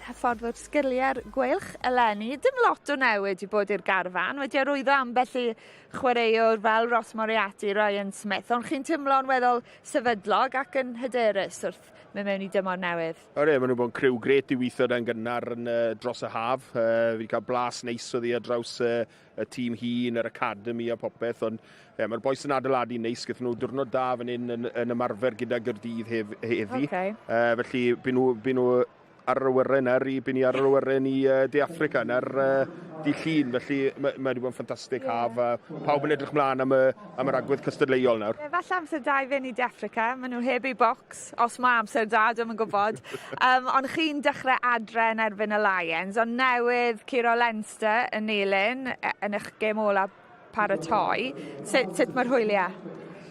hyfforddwr sgiliau'r Gweilch eleni. Dim lot o newid i bod i'r garfan. Wedi arwyddo ambell i chwaraewr fel Ross Moriarty, Ryan Smith, ond chi'n teimlo'n weddol sefydlog ac yn hyderus wrth mynd mewn i dymor newydd. O re, maen nhw bod yn criw gret i weithio da'n gynnar yn, uh, dros y haf. Uh, fi wedi cael blas neis o ddi ar draws uh, y tîm hun, yr academy a popeth, ond yeah, mae'r bois yn adeiladu neis, gyda nhw diwrnod da fan hyn yn, yn ymarfer gyda Gyrdydd hef, heddi. Okay. Uh, felly, by nhw, by nhw ar yr awyren ar i, by ni ar yr awyren i uh, De Africa ar uh, di llun, felly mae ma wedi bod yn ffantastig yeah. haf, a pawb yn edrych mlaen am, y, am yr agwedd cystadleuol nawr. Yeah, falle amser da i fynd i De Africa, maen nhw heb eu bocs, os mae amser da, dwi'm yn gwybod. Um, ond chi'n dechrau adre yn erbyn y Lions, ond newydd curo Leinster yn Nulyn yn eich gêm ola paratoi. Sut, sut mae'r hwyliau?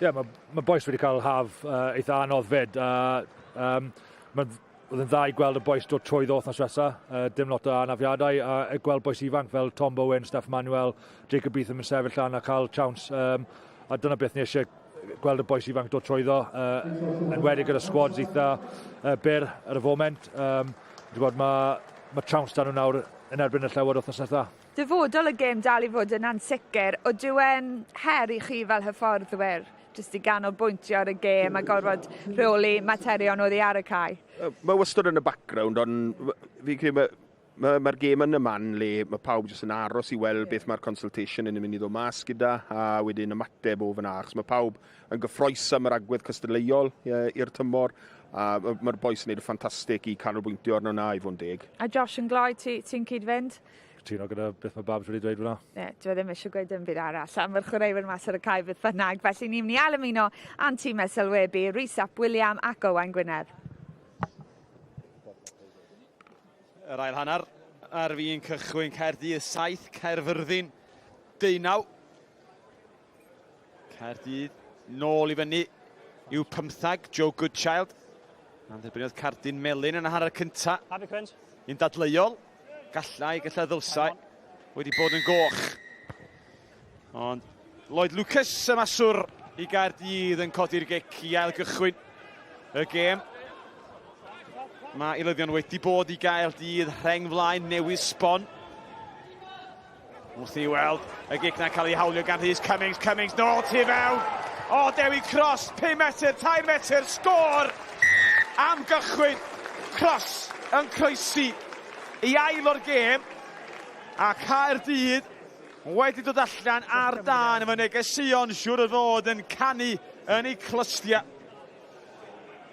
Ie, yeah, mae ma bois wedi cael haf uh, eitha anodd fyd. Uh, um, mae'n Oedd yn dda i gweld y bois dod trwyddo wythnos diwetha, uh, dim lot o anafiadau, a uh, gweld bois ifanc fel Tom Bowen, Steph Manuel, Jacob Beetham yn sefyll lan a cael chance. Um, a dyna beth ni eisiau gweld y bois ifanc dod trwyddo, uh, enwedig gyda squads eitha uh, byr ar y foment. Um, dwi'n gwybod, mae, mae chance dan nhw nawr yn erbyn y Llewod wythnos nesaf. Dyfodol y gêm dal i fod yn ansicr, ydyw e'n her i chi fel hyfforddwyr, jyst i ganolbwyntio ar y gêm a gorfod rheoli materion oddi ar y cae? Mae wastad yn y background, ond fi'n credu mae'r ma, ma gêm yn y man le mae pawb jyst yn aros i weld beth mae'r consultation yn mynd i ddod mas gyda a wedyn ymateb o fyna, achos mae pawb yn gyffroes am yr agwedd cystadleuol i'r tymor a mae'r bois yn gwneud y ffantastig i canolbwyntio arno na i fod yn deg. A Josh yn gloi, ti'n ti cyd-fynd? Cytuno gyda beth mae Babs wedi dweud fyna. Ie, dwi e ddim eisiau gweud dim byd arall am yr chwaraewyr mas ar y cae beth bynnag. Felly ni'n mynd i ail-ymuno â'n tîmau sylwebu, Rhys ap William ac Owain Gwynedd. Yr ail hanner ar fin cychwyn Caerdydd 7, Caerfyrddin 19. Caerdydd nôl i fyny i'w pymthag, Joe Goodchild. A'n dderbyniodd cardyn melyn yn y hanner cynta. Un dadleuol, gallai, gallai ddylsai, wedi bod yn goch. Ond Lloyd Lucas y maswr i Gaerdydd yn codi'r gic i ail gychwyn y gêm. Mae eilyddion wedi bod i Gaerdydd rheng flaen newydd sbon. Wrth i weld y gic na'n cael ei hawlio gan Rhys Cummings. Cummings nôl tu fewn. O, Dewi Cross, 5 metr, 3 metr, sgôr am gychwyn. Cross yn croesi i ail o'r gêm. A Caerdydd wedi dod allan ar dân efo negeseuon siŵr o fod yn canu yn eu clystiau.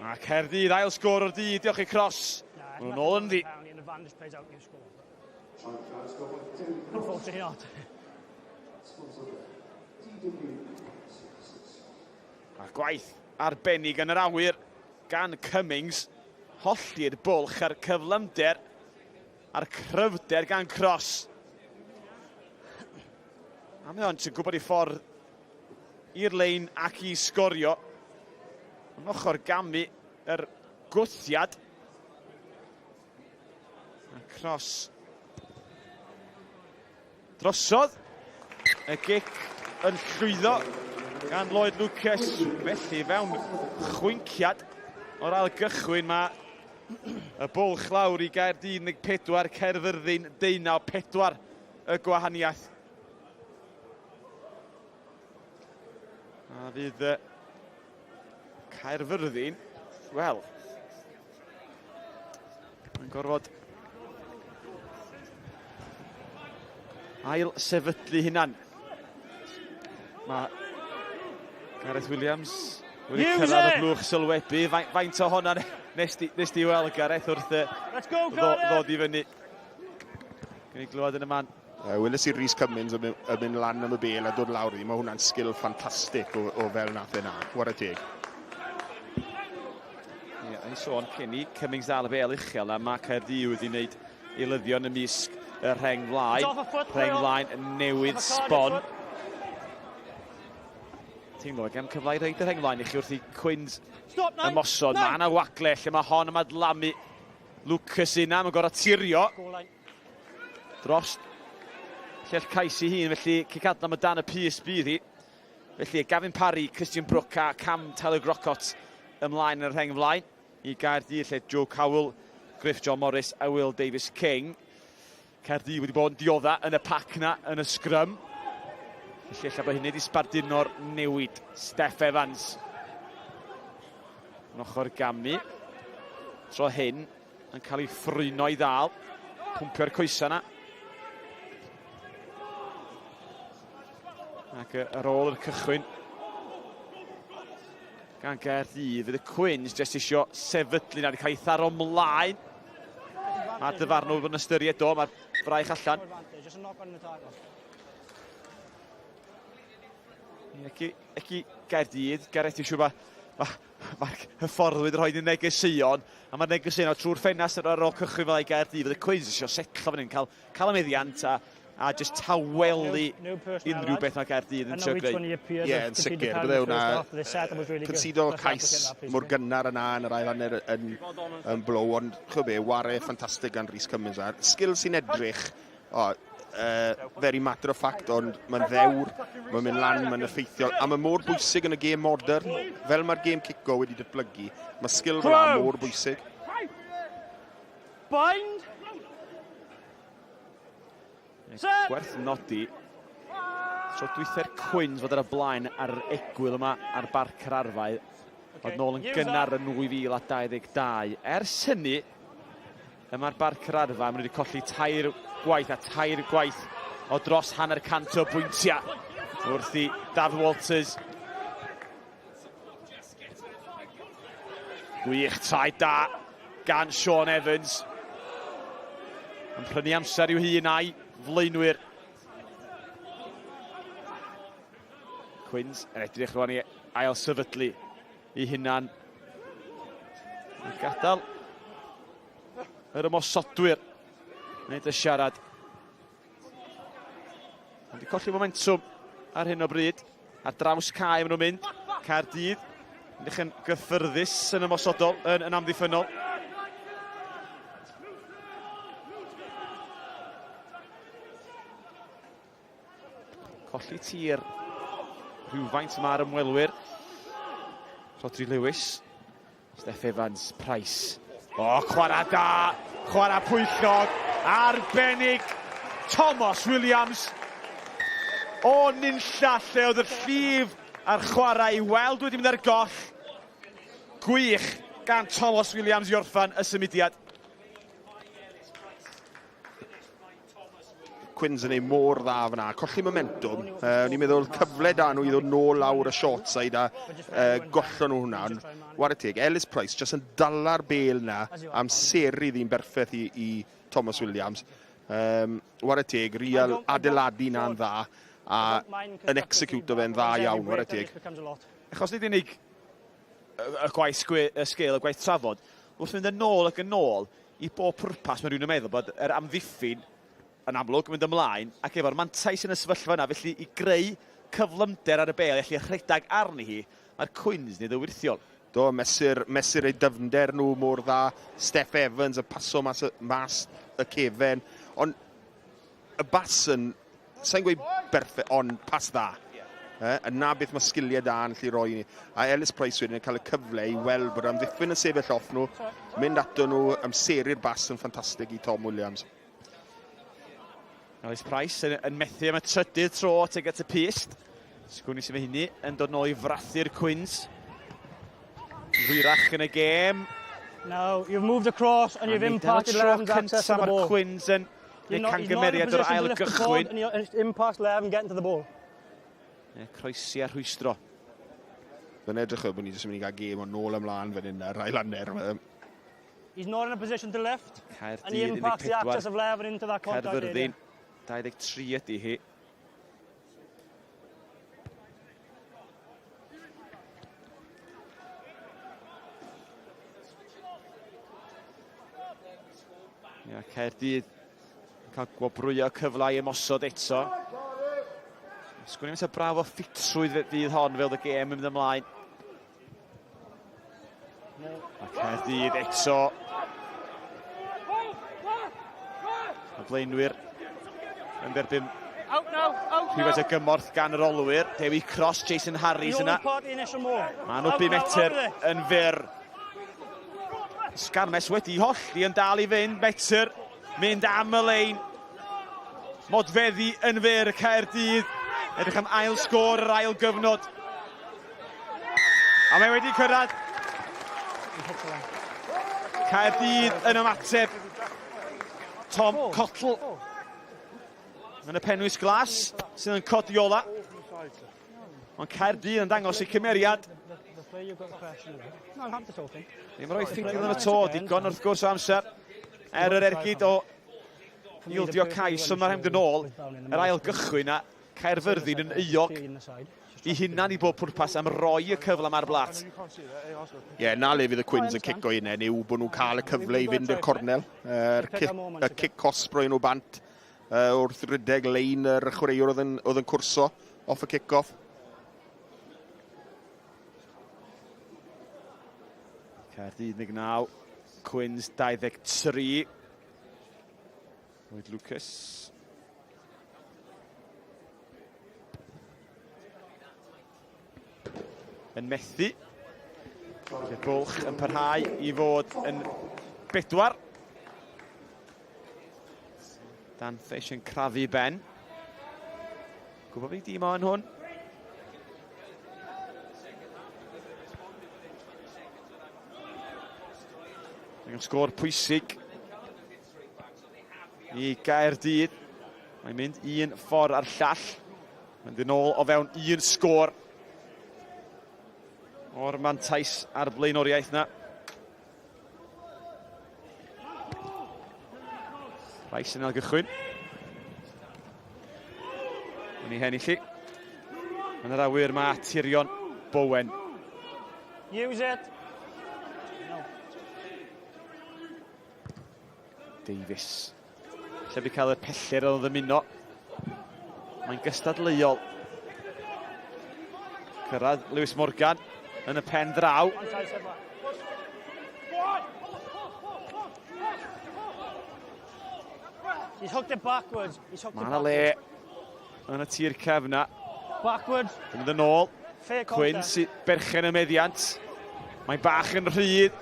A Caerdydd ail sgôr o'r dydd, diolch i Cross. Maen nhw'n ôl ynddi. Unfortunately not. A gwaith arbennig yn yr awyr gan Cummings. Hollti'r bwlch a'r cyflymder a'r cryfder gan Cross. A mae o'n sy'n gwybod ei ffordd i'r lein ac i sgorio. Yn ochr gamu yr gwthiad. A Cross drosodd. Y gic yn llwyddo gan Lloyd Lucas. Felly fewn chwinciad o'r ail gychwyn mae y bwlch lawr i Gaerdydd 14, Caerfyrddin 19, 4 y gwahaniaeth. A fydd Caerfyrddin, wel, Mae'n gorfod ail sefydlu hunan. Mae Gareth Williams wedi cyrraedd y blwch sylwebu. Faint o honna nes di, nes di weld Gareth wrth Let's go, ddod i fyny. Gwni glywed yn y man. Weles i Rhys Cummins yn mynd lan am y bel a dod lawr iddi. Mae hwnna'n sgil ffantastig o, o fel nath e na. Chwarae teg. Ie, yeah, o'n sôn cyn i Cummings ddal y bel uchel a mae Caerdydd wedi wneud eilyddion ymysg y rheng flaen. Rheng flaen newydd sbon. Teimlo gan cyfle i reid y rheng flaen i chi wrth i Quins ymosod. Mae yna wagle lle mae hon yn madlamu Lucas yna, mae'n gorau tirio. Dros llell cais i hun, felly cic adnam o dan y pys bydd hi. Felly Gavin Parry, Christian Brook a Cam Tyler Grocott ymlaen yn y rheng flaen i Gaerdydd lle Joe Cowell, Griff John Morris a Will Davies King. Caerdydd wedi bod yn diodda yn y pac na yn y sgrym. Felly ella bod hynny wedi sbarduno'r newid. Steff Evans. Yn ochr gamu. Tro hyn yn cael ei ffrwyno i ddal. Pwmpio'r coesau yna. Ac ar ôl yr cychwyn gan Gaerdydd, fydd y Cwins jyst isio sefydlu na wedi cael ei tharo mlaen. Mae'r dyfarnwr yn ystyried do, mae'r fraich allan. Ac i, ac i Gaerdydd, Gareth, dwi'n siŵr mae ma, mae'r hyfforddwyr yn rhoi ni negeseuon, a mae'r negeseuon trwy'r ffenast ar ôl cychwyn fel i Gaerdydd, fydd y Cwins eisiau setlo fan hyn, cael, cael y meddiant a, a just tawelu unrhyw beth mae Gaerdydd yn trio greu. Ie, yeah, yn sicr. Bydde hwnna consido cais mor gynnar yna yn yr ail hanner yn, yn blow, ond chw be, ware ffantastig gan Rhys Cummins. A'r sgil sy'n edrych, oh, very matter of fact, ond mae'n ddewr, mae'n mynd lan, mae'n effeithiol, a mae mor bwysig yn y gêm modern, fel mae'r gêm cico wedi datblygu, mae sgil fel mor bwysig. Bind! Gwerth nodi, tro dwytha'r Cwins fod ar y blaen ar yr egwyl yma ar Barc yr Arfau, oedd nôl yn gynnar yn 2022. Ers hynny, yma'r Barc yr Arfau, maen nhw wedi colli tair gwaith a tair gwaith o dros hanner cant o bwyntiau wrth i Dafydd Walters. Gwych, traed da gan Sean Evans. Yn prynu amser i'w hun a'i flaenwyr. Quins yn edrych rwan i ail sefydlu i hunan. Yn gadael yr ymosodwyr wneud y siarad. Ond wedi colli momentum ar hyn o bryd. Ar draws cae maen nhw'n mynd. Caerdydd yn edrych yn gyffyrddus yn ymosodol, yn, yn amddiffynnol. Colli tir rhywfaint mae'r ymwelwyr. Rhodri Lewis. Steff Evans, Price. O, oh, chwarae da! Chwarae pwyllog, arbennig! Thomas Williams! O nunlla lle oedd y llif a'r chwarae i weld wedi mynd ar goll. Gwych gan Thomas Williams i orffan y symudiad. Quins yn ei mor dda fyna. Colli momentum. O'n i'n meddwl cyfle da nhw i ddod nôl lawr y short side a gollon nhw hwnna. Ond ware teg, Ellis Price jyst yn dala'r bel na amseru ddi'n berffaith i, i Thomas Williams. Um, ware teg, real adeiladu na'n dda a yn executo fe'n dda iawn, ware teg. Achos nid unig y gwaith y sgil, y gwaith trafod, wrth fynd yn ôl ac yn ôl, i bob pwrpas mae rhywun yn meddwl bod yr amddiffyn yn amlwg yn mynd ymlaen ac efo'r mantais yn y sefyllfa yna, felly i greu cyflymder ar y bêl i allu rhedeg arni hi, mae'r Cwins nid yn wyrthiol. Do, mesur, mesur eu dyfnder nhw mor dda. Steff Evans yn paso mas, mas y cefen. Ond y bas yn, sa'n gweud berffaith, ond pas dda. Eh, a na beth mae sgiliau da yn gallu roi i ni. A Ellis Price wedyn yn cael y cyfle i weld bod amddiffyn yn sefyll off nhw, mynd ato nhw, amseru'r bas yn ffantastig i Tom Williams. Ellis Price yn, yn methu am y trydydd tro tuag at y pyst. Sgwn i sy'n hynny yn dod nôl i frathu'r Cwins. Hwyrach yn y gêm. Now, you've moved across and you've imparted Levin's access to the ball. Mae'r Cwins yn Neu cangymeriad o'r ail gychwyn. Impact 11 getting to the ball. Yeah, croesi a rhwystro. Mae'n edrych fel bod ni jyst yn mynd i gael gêm o nôl ymlaen fan hyn ar ail hanner. He's not in a position to lift. Caerdydd And he impacts the access of 11 into that contact Caerfyrddin, 23 ydy hi. Ia, Caerdydd yn cael gwobrwyo cyfle i ymosod eto. Sgwn i'n braf o ffitrwydd fydd hon fel y gêm yn mynd ymlaen. A Caerdydd eto. Y blaenwyr yn derbyn rhywfaint o gymorth gan yr olwyr. Dewi Cross, Jason Harries yna. Mae nhw 5 metr yn fyr. Sgarmes wedi holli yn dal i fynd, metr, mynd am y lein. Modfeddi yn fyr Caerdydd, edrych am ail sgôr yr ail gyfnod. A mae wedi cyrraedd. Caerdydd yn ymateb. Tom Cottle yn y penwys glas sydd yn codi ola. Ond Caerdydd yn dangos eu cymeriad. Ddim rhoi ffigur yn y to, digon wrth gwrs o amser. Er yr ergyd o ildio cais, ond mae'r mynd yn ôl. Yr ail gychwyn a Caerfyrddin yn euog i hunan i bob pwrpas am roi y cyfle mae'r blat. Ie, yeah, na le fydd y Cwins yn cico unen yw bod nhw'n cael y cyfle i fynd i'r cornel. Yr cic, y cic cosb roi nhw bant wrth rydeg lein yr chwaraewr oedd yn, oedd yn cwrso off y kick-off. Caerdydd 19, Cwins 23. Lloyd Lucas. Yn methu. Y bwlch yn parhau i fod yn bedwar. Dan Fish yn crafu ben. Gwybod beth dîm o'n hwn? Mae'n sgôr pwysig i Gaerdydd. Mae'n mynd un ffordd a'r llall. Mae'n dyn ôl o fewn un sgôr o'r mantais a'r blaenoriaeth na. Price yn ailgychwyn. Yn ei hennill i. Yn yr awyr mae Tirion Bowen. Use it. No. Davies. Lle fi cael y pellir oedd ddymuno. Mae'n gystadleuol. Cyrraedd Lewis Morgan yn y pen draw. He's hooked it backwards. He's hooked Mae yna le yn y tir cefn na. Backwards. Yn mynd yn ôl. Quinn sy'n berchen y meddiant. Mae'n bach yn rhydd.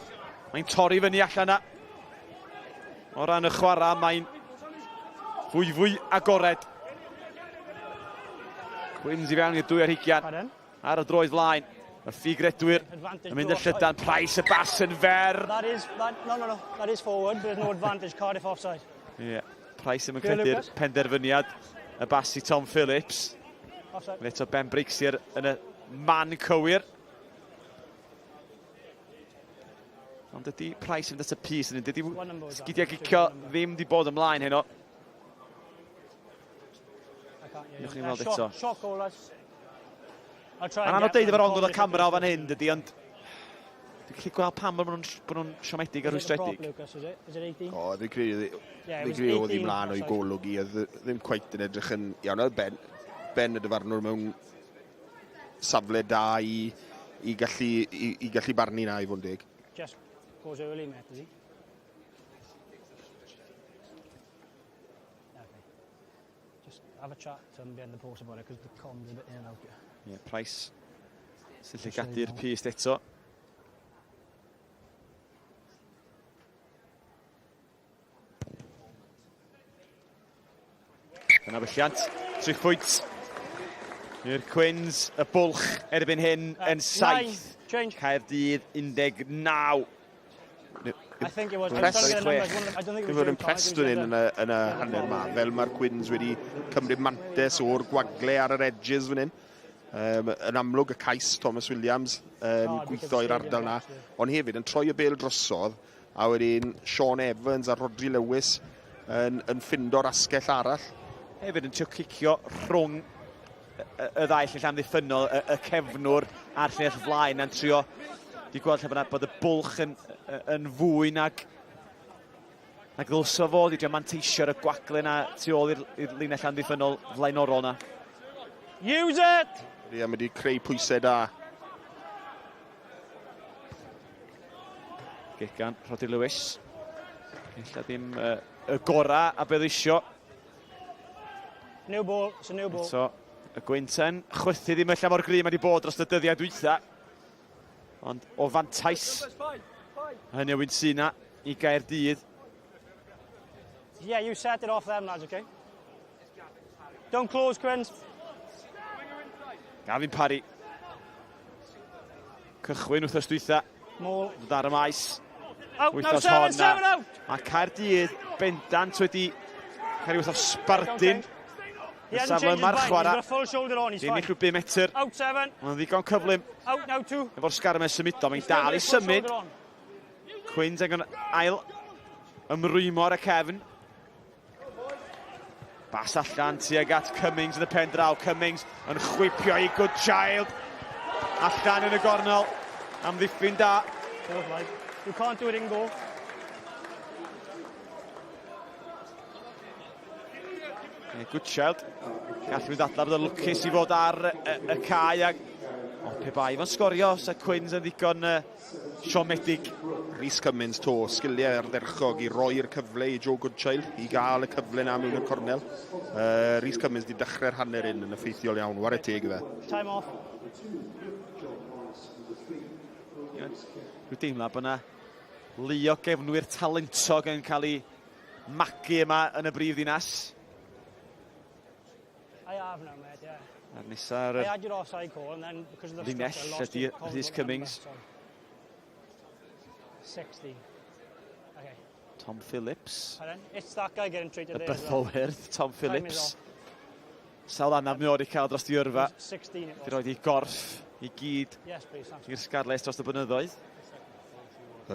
Mae'n torri fyny allan na. O ran y chwarae, mae'n fwyfwy agored. Quinns i fewn i'r dwy ar hugian. Ar y droed flaen. Y ffigredwyr yn mynd y llydan. Price y bas yn fer. That is, that, no, no, no. That is forward, but there's no advantage. Cardiff offside. Ie. Yeah. Price ddim yn credu'r penderfyniad. Y bas i Tom Phillips. Offside. Eto Ben Brigsier yn y man cywir. Ond dydy Price yn mynd at y pys yn dydy sgidiau gicio ddim di bod ymlaen heno. Newch ni weld eto. Mae'n anodd deud efo'r ongl y camera o fan hyn, dydy, ond dwi'n gallu gweld pam bod nhw'n bod nhw'n siomedig a rhwystredig. O, fi'n credu, fi'n credu oedd hi mlaen o'i golwg i, oedd ddim cweit yn edrych yn iawn. Oedd Ben, ben y dyfarnwr mewn safle da i, i, gallu, i, i gallu barnu na i fod yn deg. Just goes early, mate, does he? Okay. Just have a chat to him behind the post about it, because the comms a bit in and out here. Yeah, Price sy'n llygadu'r pyst eto. Dyna bylliant, tri phwynt i'r Cwins, y bwlch erbyn hyn yn 7. Caerdydd 19. I think it was. Dwi'n fod yn impressed yn hyn yn y, yn y hanner ma, fel mae'r Cwins wedi cymryd mantes o'r gwagle ar yr edges fan hyn. Um, yn amlwg y cais Thomas Williams yn oh, gweithio i'r ardal na, ond hefyd yn troi y bel drosodd, a wedyn Sean Evans a Rodri Lewis yn, yn ffindo'r asgell arall. Hefyd yn trio cicio rhwng y, y ddau llinell amddiffynnol, y, y cefnwr a'r llinell flaen, a'n trio di gweld lle bynnag bod y bwlch yn, yn fwy nag nag ddylso fod i drio manteisio ar y gwagle na tu ôl i'r linell amddiffynnol flaenorol na. Use it! Ie, mae wedi creu pwysau da. Gegan, Rhodri Lewis. Ella ddim uh, y gorau a beth isio. New ball, it's a new ball. Eto, y gwynten, chwythu ddim ella mor gry mae wedi bod dros y dyddiau dwytha. Ond o fantais, hynny o wynt sy'n na i Gaerdydd. Yeah, you set it off them, lads, okay? Don't close, Quins. Gavin Parry. Cychwyn wythnos dwytha. Maul. Dod ar y maes. Out, now, Wythnos seven, hon. seven, out! Mae Caerdydd bendant wedi cael ei wythnos sbardun. He Y hasn't safle changed his yma'r mind. He's chwarae. got a full shoulder on, he's Dim i fine. rhyw 5 metr. Out, seven. Mae'n ddigon cyflym. Out, now, two. Efo'r sgarmau symudol, mae'n He's still dal got i a full symud. shoulder on. Quins angen ail ymrwymo ar y cefn. Bas allan tuag at Cummings yn y pen draw. Cummings yn chwipio i Goodchild. Allan yn y gornel. Amddiffyn da. You can't do it in goal. Goodchild. Gall mynd adla bod yn lwcus i fod ar y, y cae ag o, pe bai fo'n sgorio, sa Quins yn ddigon uh, siomedig. Rhys Cummins to, sgiliau ardderchog i roi'r cyfle i Joe Goodchild i gael y cyfle na mewn i'r cornel. Uh, Rhys Cummins di dechrau'r hanner un yn effeithiol iawn, ware teg i fe. Time off. Dwi'n deimlo bod yna lu o gefnwyr talentog yn cael ei magu yma yn y brif ddinas. I have now, mate, yeah. A'r nesa ar I had your offside call and then because of the linell structure, ydy Rhys Cummings. 60. Okay. Tom Phillips. Pardon? It's that guy getting treated Y there as well. bytholwyrdd, Tom Time is Phillips. off. Sawl anaf mae o wedi cael dros ei yrfa. 16 it Di was. roed ei gorff i gyd Yes, please, thanks. i'r Scarlets dros y blynyddoedd.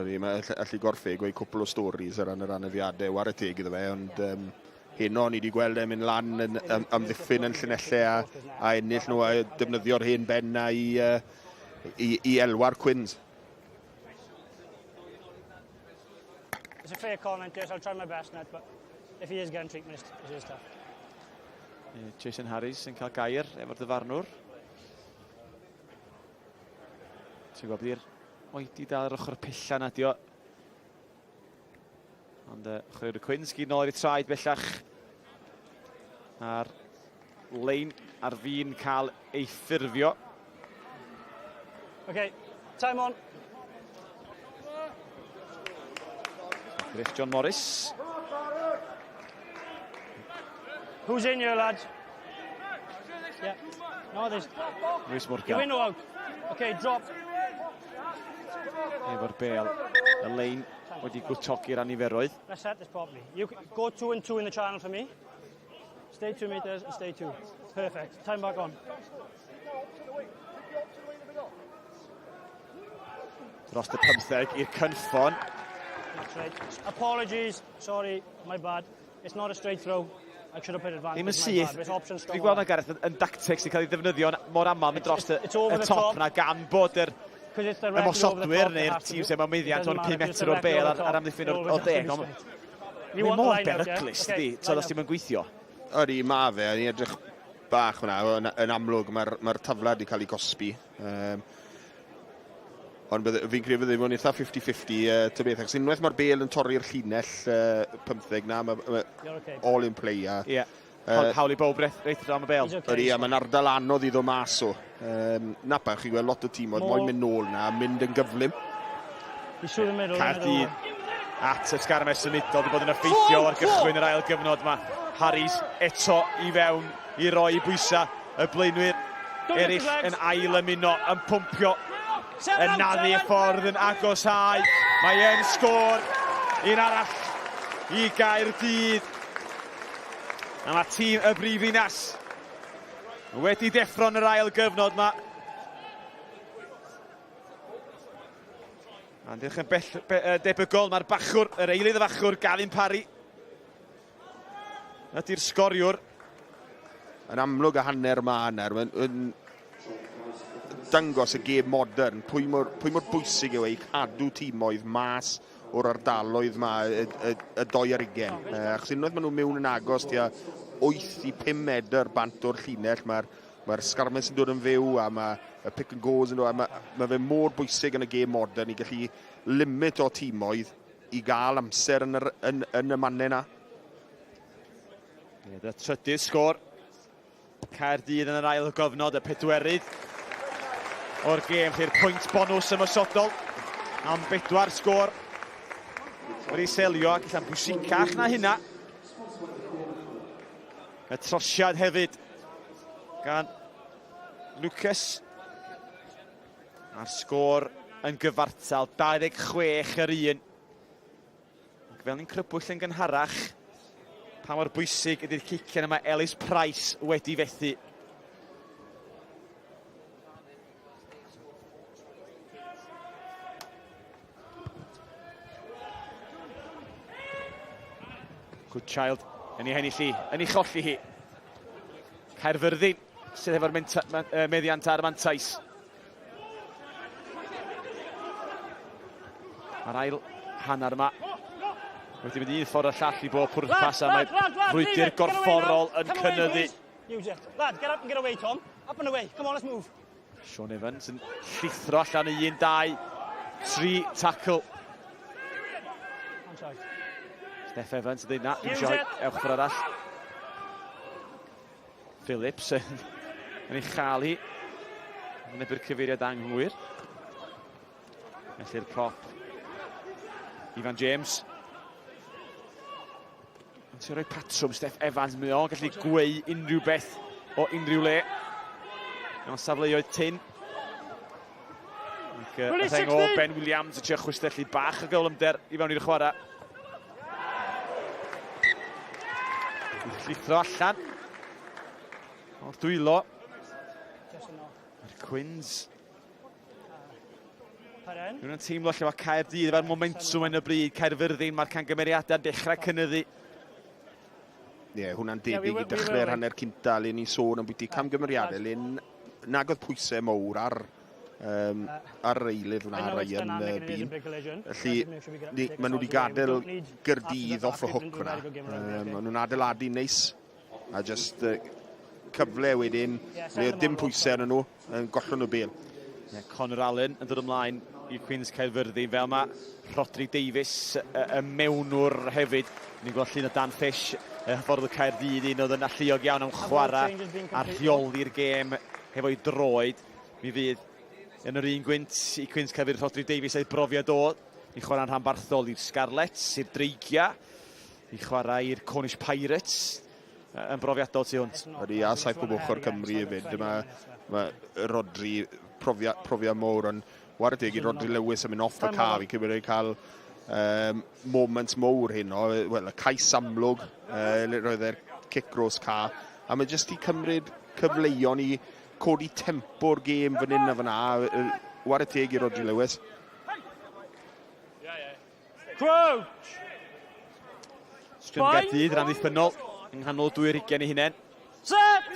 Ydy, mae allu gorffe gweud cwpl o stories ar ran yr anafiadau, ware teg iddo fe, ond um, heno ni wedi gweld e'n mynd lan yn am, amddiffyn yn llinellau a, a ennill nhw a defnyddio'r hen ben na i, uh, i, i elwa'r Quins. It's a fair comment, yes, I'll try my best, Ned, but if he is getting treatment, it's, it is tough. Jason Harries yn cael gair efo'r dyfarnwr. Ti'n gwybod i'r oedi dal ar ochr pella na dio. Ond uh, chwaraewr y Cwins gyd nôl ar ei traed bellach. A'r lein ar fin cael ei ffurfio. Okay, time on. Griff John Morris. Who's in here, lads? Yeah. No, there's... Lewis Morgan. You in or out? Okay, drop. Efo'r bel, y lein wedi gwtogi'r aniferoedd. Let's set this properly. You go two and two in the channel for me. Stay two metres and stay two. Perfect. Time back on. Dros y 15 i'r cynffon. That's right. Apologies. Sorry, my bad. It's not a straight throw. I should have put advantage. Ddim yn syth. Dwi'n gweld na Gareth yn, yn dacteg sy'n cael ei ddefnyddio mor aml mynd dros y, y top na gan bod yr ymosodwyr neu'r tîm sy'n mewn meddiant o'n 5 metr o'r bel a'r, ar amddiffyn o'r, o deg. Ond mae'n mor beryglus, dydy, so os ti'n gweithio. Ydy, mae fe, ni'n edrych bach hwnna, yn, yn amlwg mae'r mae taflad wedi cael ei gosbi. Um, ond bydde, fi'n credu bydde fo'n eitha 50-50 uh, ta beth, achos unwaith mae'r bel yn torri'r llinell uh, 15 na, mae ma, okay. all in play. A, yeah. uh, hawl i bob reit, reit am y bel. Okay. Ydy, a mae'n ardal anodd i ddod mas o. Um, napa, chi'n gweld lot o tîmoedd, moyn mynd nôl na, mynd yn gyflym. Caerdydd at y sgarmes symudol wedi bod yn effeithiol ar gychwyn yr ail gyfnod yma. Harries eto i fewn i roi bwysau y blaenwyr eraill yn ail ymuno, yn pwmpio, yn naddu y ffordd, yn agoshau. Mae e'n sgôr un arall i Gaerdydd. A mae tîm y brifddinas wedi deffro yn yr ail gyfnod yma. A'n diolch yn bell, be, debygol, mae'r bachwr, yr eilydd y fachwr, Gavin Parry. Ydy'r sgoriwr. Yn amlwg y hanner ma hanner, mae'n yn dangos y gêm modern, pwy mor, pwy mor bwysig yw e i cadw tîmoedd mas o'r ardaloedd ma, y, y, y doi ar ugen. Uh, achos unwaith maen nhw mewn yn agos tua 8 i 5 medr bant o'r llinell, mae'r Mae'r sgarmes yn dod yn fyw a mae y pick and goes yn dod. A mae, mae fe mor bwysig yn y gêm modern i gallu limit o tîmoedd i gael amser yn, yr, yn, yn y mannau na. Ie, dyna trydydd sgôr. Caerdydd yn yr ail gofnod, y pedwerydd o'r gêm, lle'r pwynt bonws ymosodol am bedwar sgôr wedi selio ac allan bwysicach na hynna. Y trosiad hefyd gan Lucas. A'r sgôr yn gyfartal, 26 yr un. Ac fel ni'n crybwyll yn gynharach, pa mor bwysig ydy'r ciciau yma Ellis Price wedi fethu. Goodchild yn ei hennill hi, yn ei cholli hi. Caerfyrddin sydd efo'r meddiant ar y mantais. Mae'r ail hanner yma wedi mynd un ffordd a llall i bob pwrpas a mae frwydr gorfforol yn cynyddu. Use it. Lad, get up and get away, Tom. Up and away. Come on, let's move. Sean Evans yn llithro allan i 1, 2, 3 tackle. Steph Evans yn dweud na, dwi'n eisiau ewch ffordd arall. Phillips yn, yn ei chael hi. Yn ebyr cyfeiriad anghywir. Felly'r prop. Ifan James. Ti'n rhoi patrwm Steff Evans, mae o'n gallu gweu unrhyw beth o unrhyw le. Mewn safleoedd tyn. Ac y rheng o Ben Williams yn trio chwistrellu bach o gyflymder i fewn i'r chwarae. Llithro allan o'r dwylo. Mae'r Cwins Rwy'n yn teimlo lle mae Caerdydd efo'r momentwm yn y bryd, Caerfyrddin, mae'r cangymeriadau'n dechrau cynyddu. Ie, yeah, hwnna'n debyg i dechrau'r hanner cynta, le ni'n sôn am bwyty camgymeriadau, le nag oedd pwysau mowr ar, um, ar yr eilydd hwnna, ar Ryan Bean. Felly, maen nhw wedi gadael Gyrdydd off y hook hwnna. Um, maen nhw'n adeiladu neis, a just uh, cyfle wedyn, le oedd dim pwysau arnyn nhw, yn gollwng y bel. Yeah, Conor Allen yn dod ymlaen i Queens Caerfyrddin, fel mae Rhodri Davies y mewnwr hefyd. Ni'n gweld llun o Dan Fish, y hyfforddwr Caerdydd, un oedd yn alluog iawn am chwarae a rheoli'r gêm hefo'i droed. Mi fydd yn yr un gwynt i Queens Caerfyrddin Rhodri Davies a'i brofiad o i chwarae'n rhanbarthol i'r Scarlets, i'r Dreigiau, i chwarae i'r Cornish Pirates, yn brofiadol tu hwnt. Ydy, a saith bob ochr Cymru hefyd. Mae, mae Rodri profiad, profiad mowr, ond whare teg i Rodri Lewis yn mynd off y ca. Fi'n credu cael um, moments mowr heno. Wel, y cais amlwg, uh, roedd e'r cic dros ca. A mae jyst i cymryd cyfleon i codi tempo'r gêm fan hyn a fan 'na. Whare teg i Rodri Lewis. Crouch! Sgrym Gaerdydd yn amddiffynnol yng nghanol dwy'r ugain ei hunain. Set!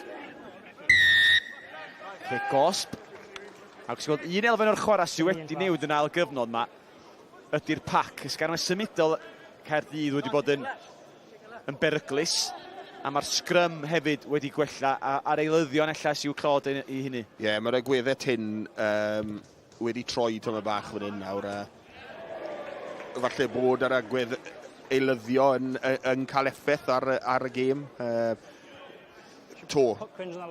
Lle gosb. Ac sy'n gweld un elfen o'r chwarae sydd wedi newid yn ail gyfnod yma ydy'r pac. Ysgarmes symudol Caerdydd wedi bod yn, yn beryglus a mae'r sgrym hefyd wedi gwella a, a'r eilyddion ella sy'w clod i, i hynny. Ie, yeah, mae'r agweddau tyn um, wedi troi tyma bach fan hyn nawr a falle bod yr agwedd eilyddio yn, yn cael effaith ar, ar y gêm. Uh, to,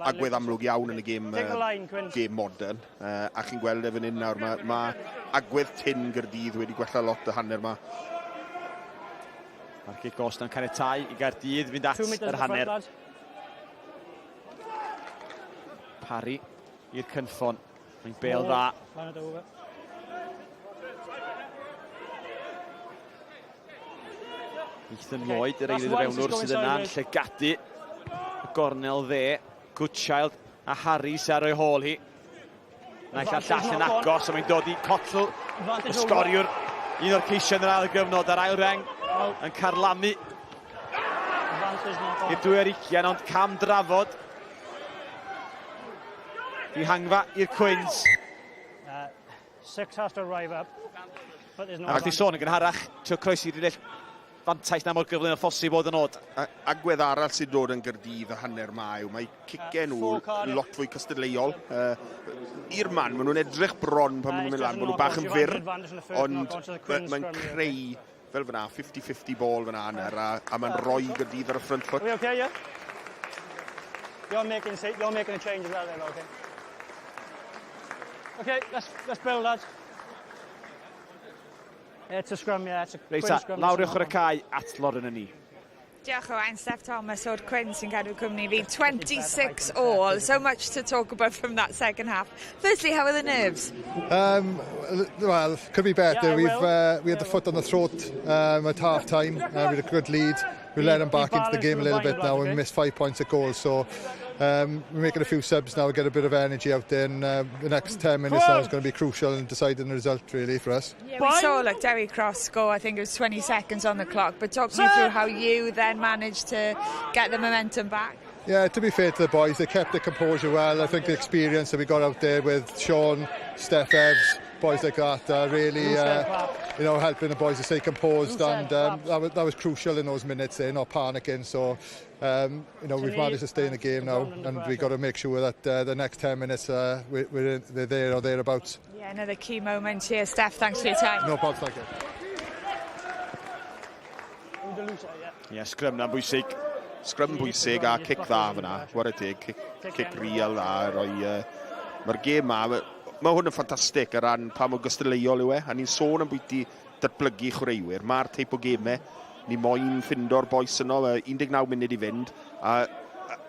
agwedd amlwg iawn yn y gêm, uh, gêm modern. Uh, a chi'n gweld e fan hyn nawr, mae ma agwedd tyn Gyrdydd wedi gwella lot y hanner yma. Mae'r cic os na'n caniatau i Gaerdydd fynd at yr hanner. Parry i'r cynffon. Mae'n bel dda. Ethan Lloyd, yr eilydd y fewnwr sydd yna yn llygadu y gornel dde. Goodchild a Harris ar ei hôl hi. Naill a'r llall yn agos, a mae'n dod i Cottle, y sgoriwr. Un o'r ceisiau yn yr ail gyfnod a'r ail reng yn carlamu i'r 2 ar 20, ond cam drafod. Dihangfa i'r Cwins. Six has to arrive up. But there's no Ac di sôn yn gynharach, trio croesi linell fantais na mor gyflym â phosib oedd y nod. Agwedd arall sy'n dod yn Gyrdydd y hanner ma yw mae cicau nhw lot fwy cystadleuol. Uh, I'r man, maen nhw'n edrych bron pan maen nhw'n mynd lan, maen nhw bach yn fyr, ond mae'n creu fel fyna, 50-50 ball fyna hanner, a, a mae'n rhoi Gyrdydd ar y front foot. Are we okay, yeah? You're making, you're making a change as well then, okay? Okay, let's, let's build, lads. It's a scrum, yeah. It's a Reit ta, lawr i ochr y cae at Lauren yn ni. Diolch Owain, Steph Thomas o'r Cwins sy'n cadw cwmni fi. 26 all, so much to talk about from that second half. Firstly, how are the nerves? Um, well, could be better. Yeah, We've we had the foot on the throat at half time. We had a good lead. We let them back into the game a little bit now and missed 5 points at goal. So we're making a few subs now, get a bit of energy out there. And the next 10 minutes now is going to be crucial in deciding the result, really, for us. Yeah, we saw like Dewi Cross score, I think it was 20 seconds on the clock. But talk me through how you then managed to get the momentum back. Yeah, to be fair to the boys, they kept their composure well. I think the experience that we got out there with Sean, Steph Evs, boys like that, really, helping the boys to stay composed, and that was crucial in those minutes there, not panicking. So, we've managed to stay in the game now, and we've got to make sure that the next 10 minutes they're there or thereabouts. Yeah, another key moment here. Steph, thanks for your time. No problem, thank you. Ie, sgrym na'n bwysig. Sgrym bwysig a cic dda fyna. Whare teg, cic, cic real dda. Roi, Mae'r gêm ma, mae hwn yn ffantastig o ran pa mor gystadleuol yw e. A ni'n sôn am bwyty datblygu chwaraewyr. Mae'r teip o gemau Ni moyn ffindo'r bois yno, 19 munud i fynd, a,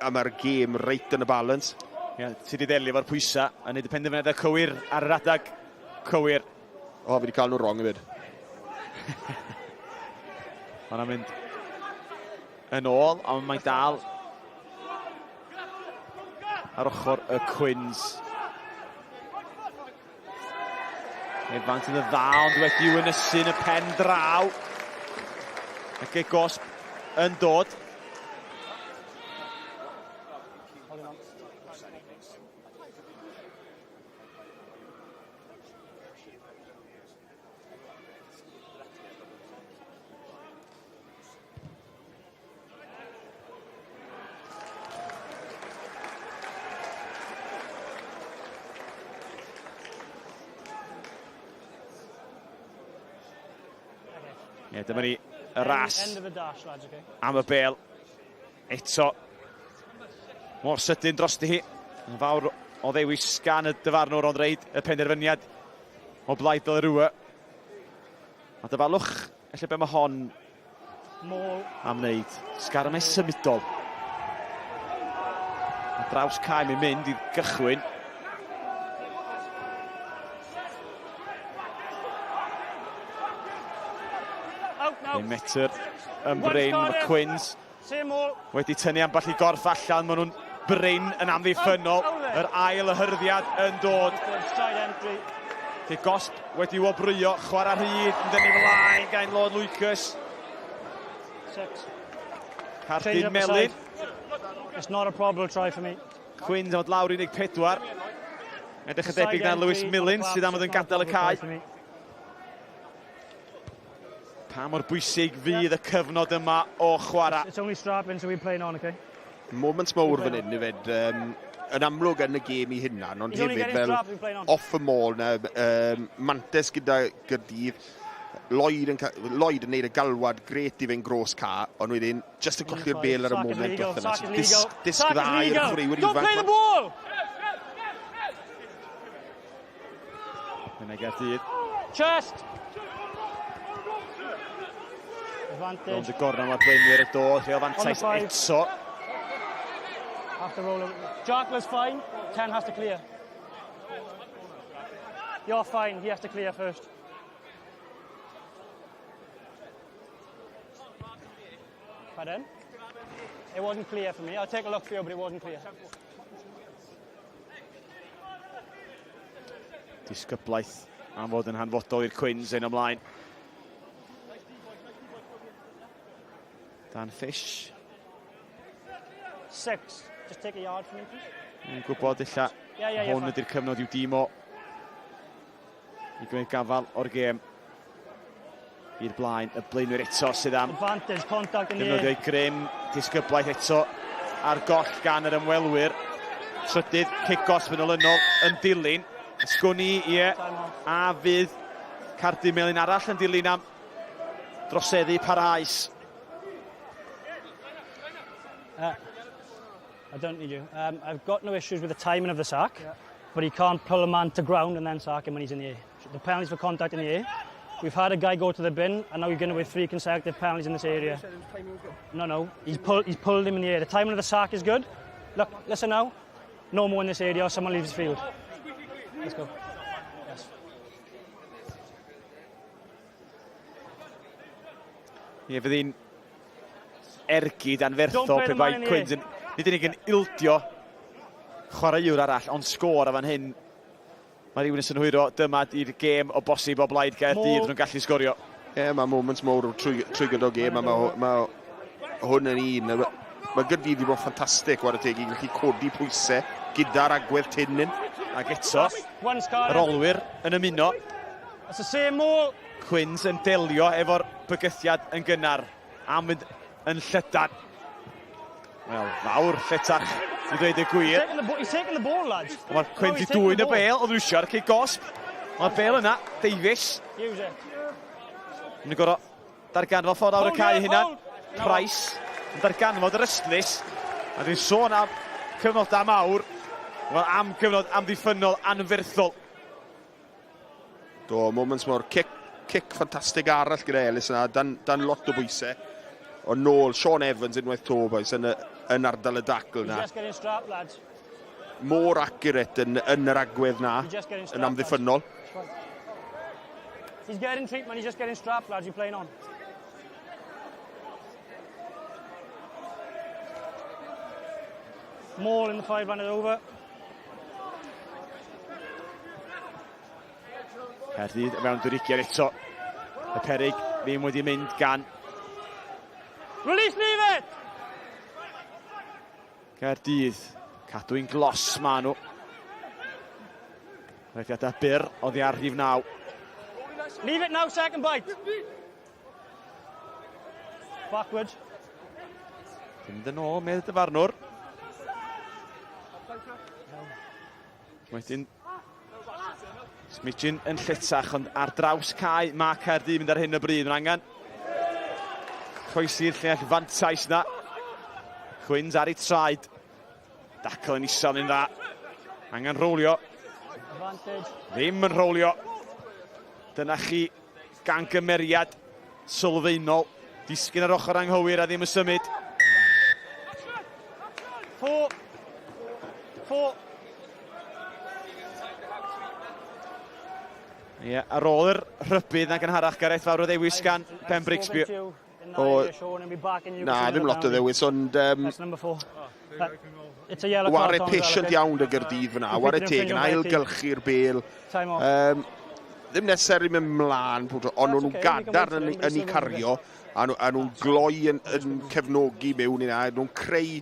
a mae'r gêm reit yn y balance. Ie, yeah, ti wedi ddelio efo'r pwysau a wneud y penderfyniadau cywir ar yr adag cywir. O, fi wedi cael nhw wrong hefyd. Mae'n mynd yn ôl, ond mae'n dal ar ochr y Cwins. Evans yn y dda, ond wedi wynysu yn y pen draw. Ac e gosb yn dod. Ie, dyma ni y ras am y bel. Eto, mor sydyn drosti hi. Yn fawr o ddewis gan y dyfarnwr ond reid y penderfyniad o blaid Delarua. A dyfalwch, ella be mae hon am wneud. Sgarmes symudol. A draws cae mae'n mynd i gychwyn. Un metr yn brin, mae Quins wedi tynnu ambell i gorff allan, maen nhw'n brin yn amddiffynnol. Yr ail yhyrddiad yn dod. Lle gosb wedi wobrwyo, chwarae rhydd yn dynnu flaen gan Lord Lucas. Cardyn melyn. It's not a problem try for me. Quinn dod lawr 14. Edrych yn debyg na Lewis Millen sydd am fod yn gadael y cae. Pa mor bwysig fydd y cyfnod yma o chwarae. It's only strapping, so we're playing on, okay? Moments mawr fan hyn hefyd. Um, yn amlwg yn y gêm i hunan, ond hefyd fel off y maul na, um, mantes gyda Gyrdydd, Lloyd yn, Lloyd yn neud y galwad gret i fynd gros ca, ond wedyn just yn colli'r bel ar y moment diwethaf yna. Disg, disg dda i'r chwaraewyr ifanc. Don't play the ball! Yna Gaerdydd. Chest! Advantage. Rownd y gornel mae'r blaenwyr y dod, rheol fantais eto. After roll Jarkla's fine, 10 has to clear. You're fine, he has to clear first. Pardon? It wasn't clear for me. I'll take a look for you, but it wasn't clear. Disgyblaeth am fod yn hanfodol i'r Cwins yn ymlaen. Dan Fish. Six. Just take a yard for me, please. Yn gwybod illa yeah, yeah, yeah, hwn ydy'r cyfnod i'w dîm o i gwneud gafal o'r gêm i'r blaen, y blaenwyr eto sydd am Advantage, contact in the air. Defnyddio grym, disgyblaeth eto ar goll gan yr ymwelwyr. Trydydd cic-gosb yn olynol yn dilyn. Sgwn i, ie, a fydd cardyn melyn arall yn dilyn am droseddu parhaus. I don't need you. Um, I've got no issues with the timing of the sack, yeah. but he can't pull a man to ground and then sack him when he's in the air. The penalties for contact in the air. We've had a guy go to the bin, and now you're going to with three consecutive penalties in this area. No, no, he's, pull, he's pulled him in the air. The timing of the sack is good. Look, listen now. No more in this area or someone leaves the field. Let's go. Yes. Ie, fydd hi'n ergyd anferthol pe bai Quins yn, nid unig yn ildio chwaraewr arall, ond sgôr a fan hyn mae rhywun yn synhwyro dyma di'r gêm o bosib o blaid Gaerdydd nhw'n gallu sgorio. Ie, yeah, mae moments mawr trwy, trwy gydol gêm a mae, mae hwn yn un. Mae Gaerdydd wedi bod ffantastig, wara teg, i gallu codi pwysau gyda'r agwedd tyn hyn. Ac eto, yr olwyr yn ymuno. It's the same more. Quins yn delio efo'r bygythiad yn gynnar a mynd yn llydan. Wel, fawr lletach i ddweud y gwir. He's taking the ball, lads. Mae'r Quins i dwyn y bel, oedd nhw eisiau'r cic gosb. Mae'r bel yna, Davies. Use it. Mae'n gorau darganfod ffordd awr y cae hynna. Price yn darganfod yr ystlys. A dwi'n sôn am cyfnodau mawr. Wel, am gyfnod amddiffynnol anferthol. Do, moments mawr. Cic Cic ffantastig arall gyda Ellis yna, dan, dan lot o bwysau. Ond nôl, Sean Evans unwaith to, boys, yn, y, yn ardal y dacl na. Strapped, lads. Mor accurate yn, yn yr agwedd na, yn amddiffynnol. He's getting treatment, he's just getting strapped, lads, you're playing on. Maul in the five run it over. Caerdydd mewn dirigiad eto. Y perig ddim wedi mynd gan. Release, leave it! Caerdydd, cadw i'n glos ma nhw. Rhediadau byr oddi ar rhif 9. Leave it now, second bite. Backwards. Mynd yn ôl, medd dyfarnwr. Wedyn, Smidgin yn lletach, ond ar draws cae mae Caerdydd mynd ar hyn o bryd. Mae'n angen croesi'r llinell fantais na. Quins ar ei traed. Dacl yn isel yn dda. Angen rowlio. Ddim yn rowlio. Dyna chi gangymeriad sylfaenol. Disgyn ar ochr anghywir a ddim yn symud. Four. Four. Ie, yeah, ar ôl yr rhybudd na gynharach Gareth fawr o ddewis gan Ben Brixby. O, na, ddim lot o ddewis, ond... Um, Ware patient iawn dy Gyrdydd fyna, ware teg yn ailgylchu'r bel. Um, ddim necessarily mynd mlaen, ond nhw'n gadarn yn, yn eu cario, a nhw'n gloi yn, yn cefnogi mewn i na, nhw'n creu,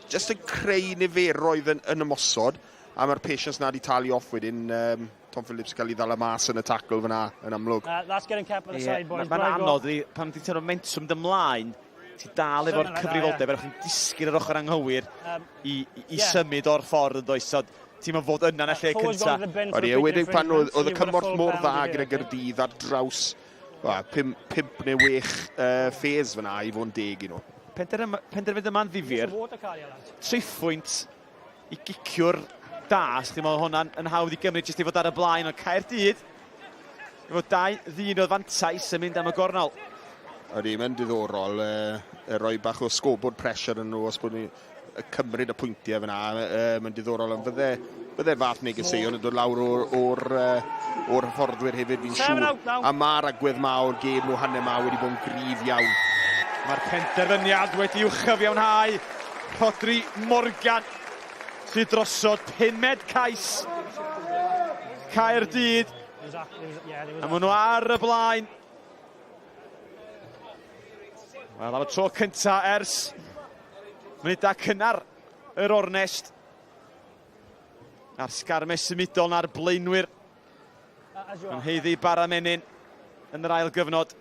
just yn creu niferoedd yn, yn ymosod, a mae'r patience na di talu off wedyn. Um, Tom Phillips cael ei ddala mas yn y tackle fyna, yn amlwg. Uh, that's getting kept by the side, boys. Mae'n anodd, pan ti'n teimlo momentum dy mlaen, ti dal efo'r cyfrifoldeb, er chi'n disgyn yr ochr anghywir i, i, i symud o'r ffordd yn does. So, ti'n mynd fod yna yn y lle cyntaf. Odi, enwedig pan oedd, oedd y cymorth mor dda gyda Gyrdydd ar draws well, pum, pump neu wech uh, ffes fyna i fod yn deg i nhw. Penderfyniad yma'n ddifyr. Triphwynt i giciwr da, os chi'n meddwl hwnna'n yn hawdd i gymryd jyst i fod ar y blaen, ond Caerdydd, efo dau ddyn o fantais yn mynd am y gornel. Ydy, mae'n diddorol, uh, rhoi bach o scoreboard pressure yn nhw os bod ni cymryd y pwyntiau fyna, uh, mae'n diddorol, ond fydde, fydde fath negeseuon yn dod lawr o'r, or, uh, or hyfforddwyr hefyd, fi'n siŵr. A mae'r agwedd ma o'r gêm nhw hanner ma wedi bod yn gryf iawn. Mae'r penderfyniad wedi i'w chyfiawnhau. Rhodri Morgan sydd drosodd pumed cais Caerdydd. A maen nhw ar y blaen. Wel, am y tro cynta ers munudau cynnar yr ornest. A'r sgarmes symudol na'r blaenwyr yn heiddi bara menyn yn yr ail gyfnod.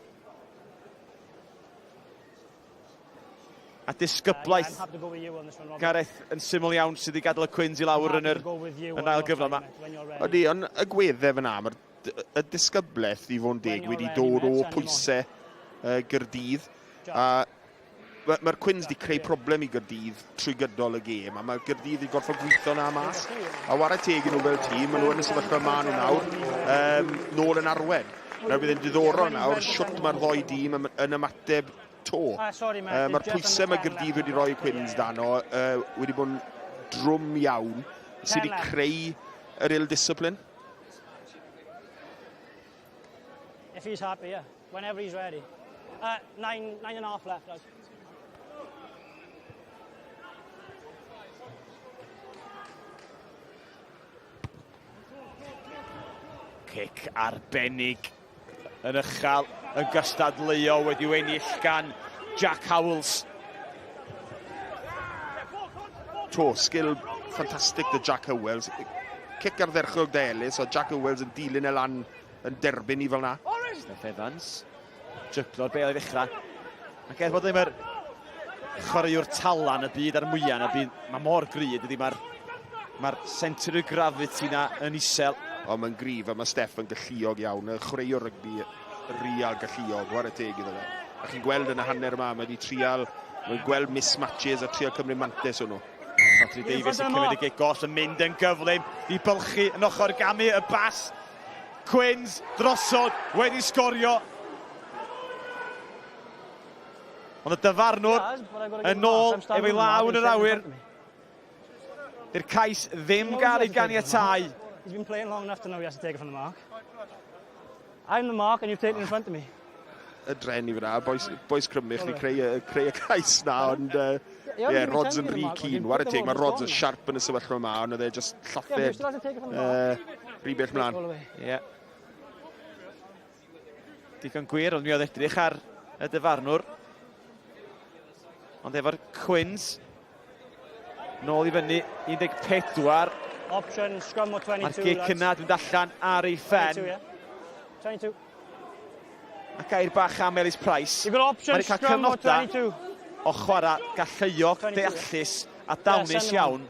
A disgyblaeth Gareth yn syml iawn sydd wedi gadael y Cwins i lawr yn yr yn ail gyfnod yma. Ydy, ond y gweddau fyna, mae'r y disgyblaeth i fod yn deg wedi dod o pwysau uh, Gyrdydd. A mae'r ma Cwins wedi creu problem i Gyrdydd trwy gydol y gêm, a mae Gyrdydd wedi gorfod gweithio na mas. A wara teg i nhw fel tîm, maen nhw yn y sefyllfa maen nhw nawr, um, nôl yn arwen. Nawr bydd yn diddorol nawr shwt mae'r ddoi dîm yn ymateb to. Ah, sorry, uh, Mae'r pwysau mae Gyrdydd wedi rhoi Cwins dan o uh, wedi bod yn drwm iawn sydd wedi creu yr ill discipline. If he's happy, yeah. Whenever he's ready. Uh, nine, nine and a half left, lads. Cic arbennig yn ychal yn gystadleuol wedi ennill gan Jack Howells. To, sgil ffantastig dy Jack Howells. Cic ardderchog da Ellis, a Jack Howells yn dilyn e lan yn derbyn i fel na. Steph Evans, jyglo'r bel i ddechrau. Ac er bod ddim yr chwaraewr talan y byd a'r mwyaf yn y byd, mae mor gry, dydy, mae'r mae centre of gravity na yn isel. O, mae'n gryf a mae Steph yn galluog iawn, y chwaraewr rygbi real galluog, whare teg iddo fe. A chi'n gweld yn y hanner yma, mae wedi trial, mae'n gweld mismatches a trial cymryd mantais o'n nhw. Rhodri Davies yn cymryd y gic goll yn mynd yn gyflym i bylchu yn ochr gamu y bas. Quins drosodd wedi sgorio. Ond y dyfarnwr yn ôl efo'i law yn yr awyr. Di'r cais ddim gael ei ganiatáu. He's been playing long enough to know he has to take it from the mark. I'm the mark and you've taken it in front of me. Y dren i fyna, boys, boys Crymych ni creu, creu y cais na, ond uh, yeah, Rods yn rhy keen. Whare teg, mae Rods yn siarp yn y sefyllfa yma, ond oedd e just lloffed uh, rhy bell mlaen. Ie. Yeah. Digon gwir, ond mi oedd edrych ar y dyfarnwr. Ond efo'r Quins, nôl i fyny, 14. Option, scrum o 22. Mae'r gic yna, dwi'n allan ar ei phen. 22, yeah. 22. A gair bach am Ellis Price. You've got option, Mae wedi cael scrum o cyfnodau 22. o chwarae galluog, deallus a dawnus iawn.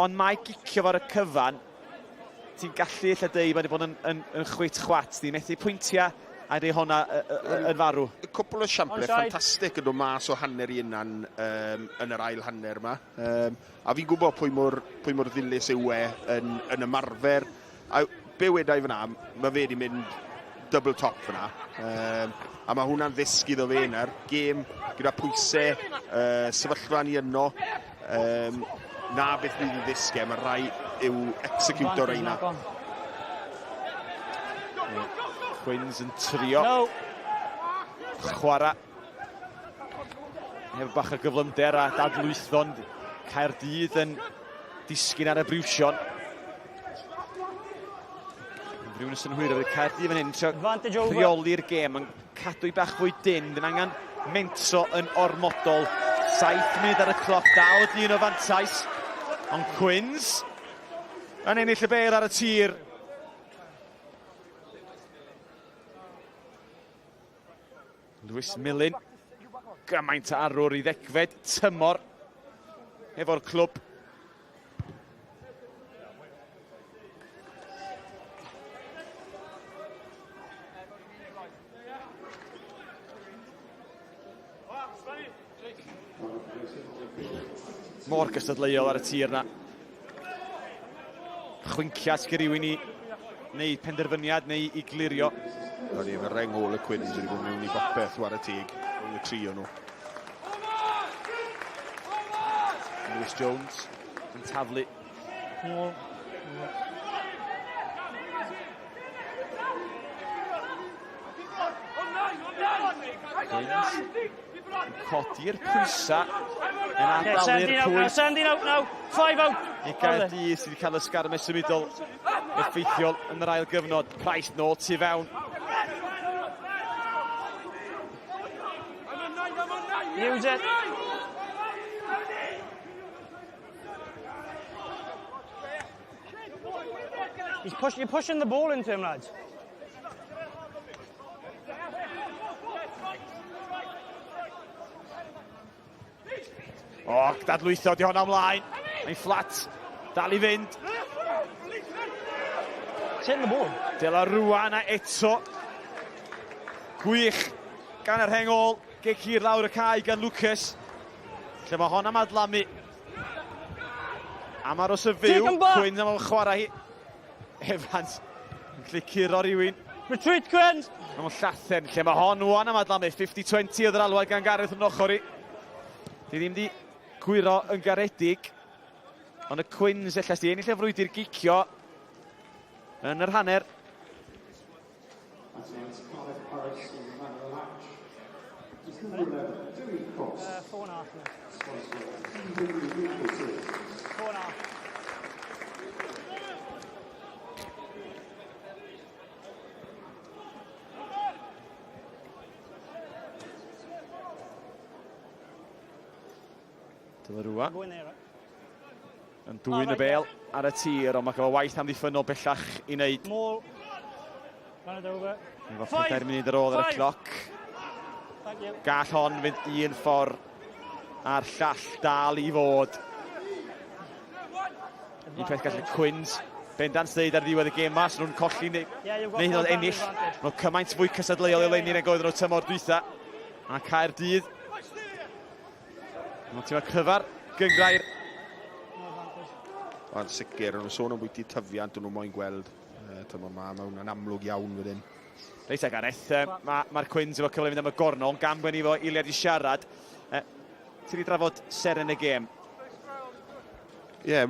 Ond mae gicio fo ar y cyfan, ti'n gallu ella deud mae wedi bod yn, yn, yn chwit chwat. Di methu pwyntiau a rei honna yn farw. Cwpl o siample ffantastig yn dod mas o hanner i unan um, yn yr ail hanner yma. Um, a fi'n gwybod pwy mor, pwy mor ddilys yw e yn, yn ymarfer. A be wedai fyna, mae fe wedi mynd double top fyna. Um, a mae hwnna'n ddysg iddo fe yna'r gêm gyda pwysau, uh, sefyllfa ni yno. Um, na beth fydd i ddysg e, mae rai yw execute o'r reina. Quins yn trio no. chwarae hefo bach o gyflymder a dadlwytho ond Caerdydd yn disgyn ar y briwsion. Rhywun yn synhwyro fydd Caerdydd fan hyn, trio rheoli'r gêm, yn cadw i bach fwy dyn, ddim angen mentro yn ormodol. 7 munud ar y cloc, dal dyn o fantais, ond Quins yn ennill y bêl ar y tir. Lewis Millen, gymaint o arwr i ddegfed tymor efo'r clwb. Mor gystadleuol ar y tir na. Chwinciad gyda rhywun i wneud penderfyniad neu i glirio. O'n i efo reng ôl y Cwins wedi bod mewn i bopeth war y teg rhwng y tri o'n nhw. Lewis Jones yn taflu. Nôl. James yn codi'r pwysau yn adalu'r pwynt. 17 out now, 5 out. I Gaerdydd sydd wedi cael y sgarmes symudol effeithiol yn yr ail gyfnod. Price nôl tu fewn. Use it. He's push, you're pushing the ball into him, lads. O, oh, dadlwytho, di hwnna ymlaen. Mae'n fflat. Dal i fynd. It's the ball. Dela Rwan a eto. Gwych gan yr heng ôl. Gic hir lawr y cae gan Lucas. Lle mae hon am adlamu. Am aros y fyw. Quinn am chwarae hi. Evans yn gallu curo rhywun. Retreat, Quinn! Mae'n llathen lle mae hon wan am adlamu. 50-20 oedd yr alwad gan Gareth yn ochr i. Di ddim di gwyro yn garedig. Ond y Quins ella sydd ennill y frwydr gicio yn yr hanner. Four and a half. Four and a half. Dylarua. Yn dwyn y bel ar y tir, ond mae gyda waith amddiffynnol bellach i wneud. Maul. Run it over. Efo 4 munud ar ôl ar y cloc. Gall hon fynd un ffordd a'r llall dal i fod. Un peth gall y Cwins bendant ddeud ar ddiwedd y gêm ma, so nhw'n colli neu, neu hyd yn oed ennill. Nhw cymaint fwy cystadleuol eleni nag oedden nhw tymor dwytha. A Caerdydd. Mae'n tîm cryfa'r gyngrair. Ond sicr, o'n nhw'n sôn am bwyty tyfiant o'n nhw moyn gweld. Tymor ma, mae hwnna'n amlwg iawn wedyn. Reit e, Gareth, mae'r ma Cwins efo cyfle i fynd am y gornol, gan bod ni efo eiliad i siarad. Ti wedi drafod seren y gêm? Ie, yeah,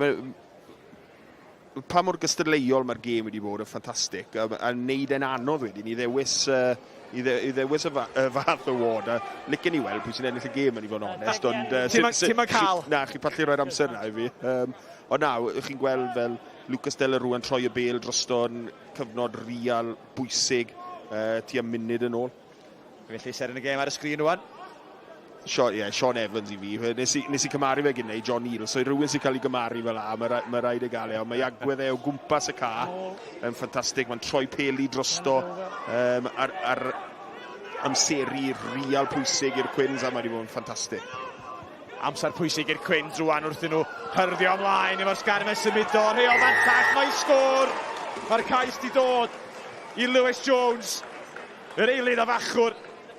pa mor gystadleuol mae'r gêm wedi bod yn ffantastig a, a wneud e'n anodd wedyn i ddewis, uh, i, dde, i ddewis y, fa, y fath o ward. A licen i weld pwy sy'n ennill y gêm yn i fod yn onest. Ond, uh, Ti'n ma cael? Na, chi'n pallu rhoi'r amser na i fi. Um, ond na, chi'n gweld fel Lucas De La Rue yn troi y bel drosto'n cyfnod real bwysig uh, tua munud yn ôl. Felly seren y gêm ar y sgrin rwan. Sean, yeah, Sean Evans i fi. Nes i, nes i cymaru fe gynnau John Neal, so i rhywun sy'n cael ei gymaru fel la, mae, mae rhaid ei gael e. Ond mae agwedd e o gwmpas y ca yn ffantastig. Mae'n troi peli drosto um, ar, ar amseru real pwysig i'r Cwins a mae wedi bod yn ffantastig. Amser pwysig i'r Cwins rwan wrth nhw hyrddio ymlaen efo'r sgarmes symudo. Rheol fan llall, mae sgôr! Mae'r cais di dod i Lewis Jones. Yr eilydd a fachwr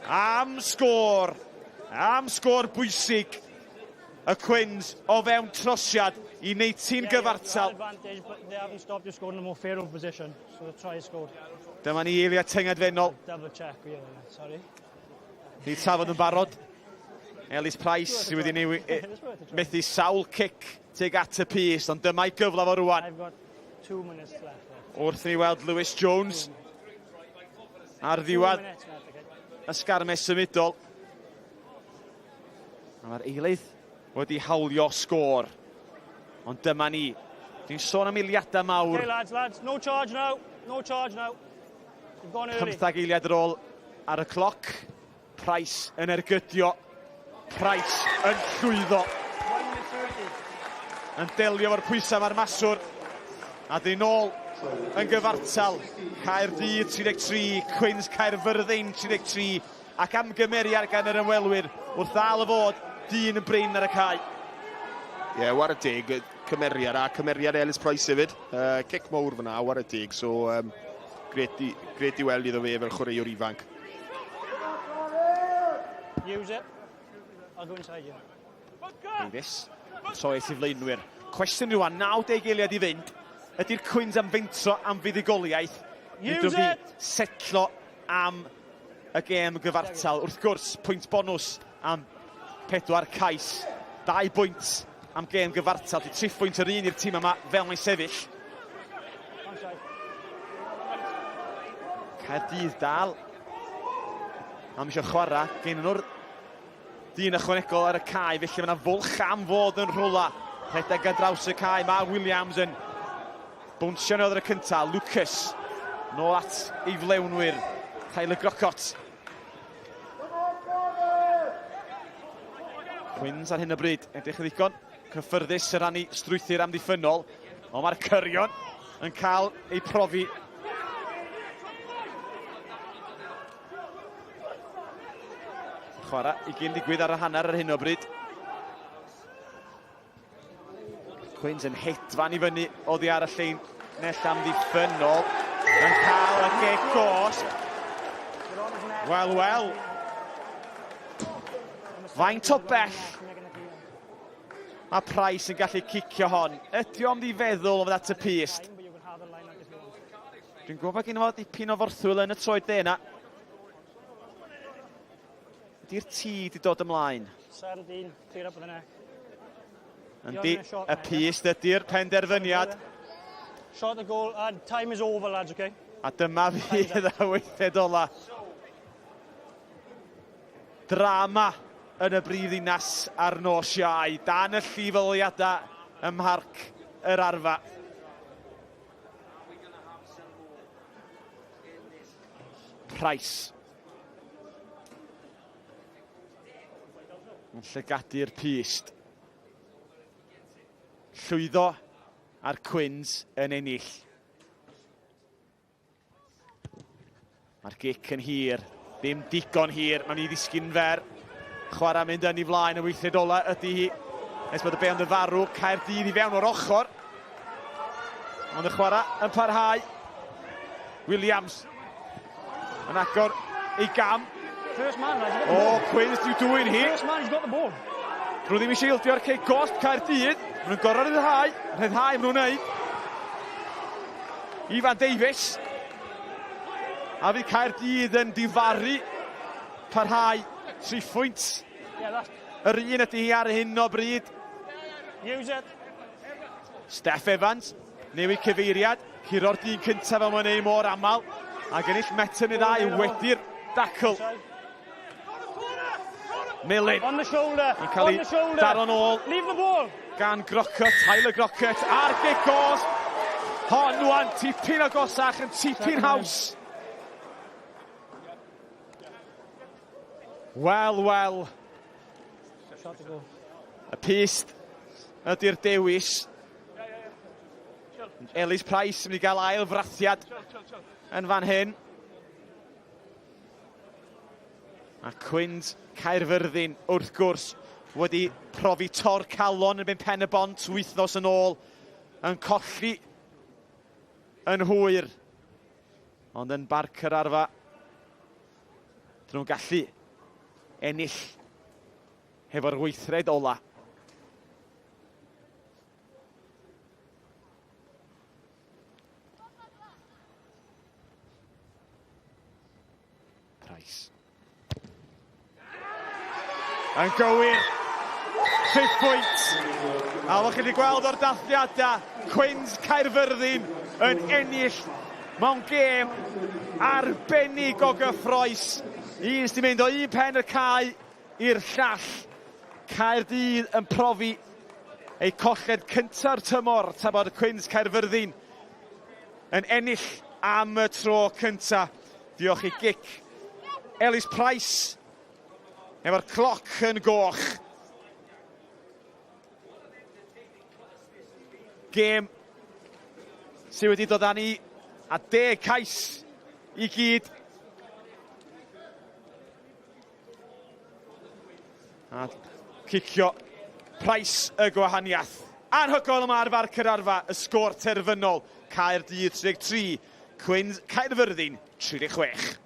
am sgôr, am sgôr bwysig. Y Cwins o fewn trosiad i wneud tîm gyfartal. Dyma ni eiliad tyngedfennol. Ni trafod yn barod. Ellis Price sydd wedi newi, e, methu sawl cic tuag at y pys, ond dyma'i gyfle fo rwan. Wrth i ni weld Lewis Jones ar ddiwedd y sgarmes symudol. A mae'r eilydd wedi hawlio sgôr. Ond dyma ni. Dwi'n sôn am eiliadau mawr. Okay, lads, lads, no charge now. No charge now. You've gone early. 15 eiliad ar ôl ar y cloc. Price yn ergydio. Price yn llwyddo. Yn delio efo'r pwysau mae'r maswr. A dyn nôl yn gyfartal. Caerdydd 33, Cwins Caerfyrddin 33 ac amgymeriad gan yr ymwelwyr wrth ddal y fod dyn yn brin ar y cae. Ie, yeah, war y teg, cymeriad a cymeriad Ellis Price hefyd. Uh, cic mowr fyna, war y teg, so um, gret, i, gret i weld iddo fe fel chwaraewr ifanc. Use it. I'll go inside you. Davies, troes i flaenwyr. Cwestiwn rwan, 90 eiliad i fynd. Ydy'r Cwins am fentro am fuddugoliaeth? Nid yw'n setlo am y gêm gyfartal. Wrth gwrs, pwynt bonws am pedwar cais. Dau bwynt am gêm gyfartal. Di tri phwynt yr un i'r tîm yma fel mae'n sefyll. Caerdydd dal am eisiau chwarae. Gen nhw'r dyn ychwanegol ar y cae, felly mae yna fwlch am fod yn rhywle. Rhedeg ar draws y cae, mae Williams yn bwnsio yn ar y cyntaf. Lucas nôl at ei flewnwyr. Tyler Grocott. Quins ar hyn o bryd, edrych yn ddigon cyffyrddus y rannu strwythur amddiffynnol, ond mae'r cyrion yn cael eu profi. Chwarae i gyn digwydd ar y hanner ar hyn o bryd. Quins yn hedfan i fyny oddi ar y llein nell amddiffynnol. Yn cael y geg gosb. Wel, wel. Faint o bell mae Price yn gallu cicio hon. Ydy o'n di feddwl o fod at y pyst? Dwi'n gwybod bod gen fo dipyn o forthwyl yn y troed dde yna. Ydy'r tî di dod ymlaen? 17, clear up with the neck. Yndi, y pyst ydy'r penderfyniad. Shot the goal, and time is over, lads, okay? A dyma fydd y weithred ola. Drama yn y brif ddinas ar nos Iau, dan y llif o oleuadau ym Mharc yr Arfa. Price. Yn llygadu'r pyst. Llwyddo a'r Cwins yn ennill. Mae'r gic yn hir. Ddim digon hir. Mae'n i ddisgyn fer. Chwarae mynd yn ei flaen y weithred ola ydy hi. Nes bod y bel yn farw, Caerdydd i fewn o'r ochr. Ond y chwarae yn parhau. Williams yn agor ei gam. First man, lads, O, oh, Quins di dwy'n hi. First man, he's got the ball. Rwy'n ddim eisiau ildio'r ceg gosb Caerdydd. Maen nhw'n gorfod rhyddhau. Rhyddhau maen nhw'n neud. Ifan Davies. A fydd Caerdydd yn difaru parhau triphwynt. Yr un ydy hi ar hyn o bryd. Use it. Steff Evans, newid cyfeiriad, curo'r dyn cyntaf fel mae'n ei mor aml, ac ennill metr neu ddau wedi'r dacl. Millen. On the shoulder. Yn cael ei daro'n ôl. Leave the ball. Gan Grockett, Tyler Grockett, a'r gic gosb. Hon wan, tipyn agosach yn tipyn haws. Wel, wel. Y pyst ydy'r dewis. Ellis Price yn mynd i gael ail frathiad yn fan hyn. A Cwins Caerfyrddin, wrth gwrs, wedi profi tor calon yn mynd pen y bont wythnos yn ôl, yn colli yn hwyr. Ond yn Barc yr Arfa, dyn nhw'n gallu ennill hefo'r weithred ola. Price. Yn gywir. Fifth pwynt. A fel chi wedi gweld o'r dathliadau, Cwins Caerfyrddin yn ennill mewn gêm arbennig o gyffroes. Un sy'n mynd o un pen y cae i'r llall. Caerdydd yn profi eu colled cynta'r tymor tra bod Cwins Caerfyrddin yn ennill am y tro cynta. Diolch i gic Ellis Price efo'r cloc yn goch. Gêm sydd wedi dod â ni a deg cais i gyd. A cicio Price y gwahaniaeth. Anhygoel yma ar Farc yr Arfa, y sgôr terfynol, Caerdydd 33, Cwins Caerfyrddin 36.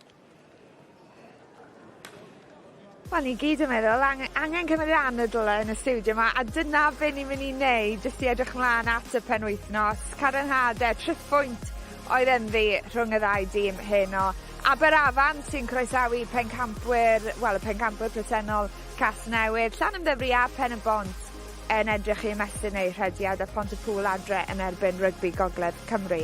Wel, ni gyd yn meddwl, angen, angen cymryd anadl yn y stiwdio yma, a dyna be ni'n mynd i wneud, jyst i edrych mlaen at y penwythnos. Cadarnhadau, triphwynt oedd ynddi rhwng y ddau dîm heno. Aberafan sy'n croesawu pencampwyr, wel y pencampwyr presennol Casnewydd, Llanymddyfri a Pen-y-bont yn edrych i ymestyn eu rhediad a Phont-y-pŵl adre yn erbyn Rygbi Gogledd Cymru.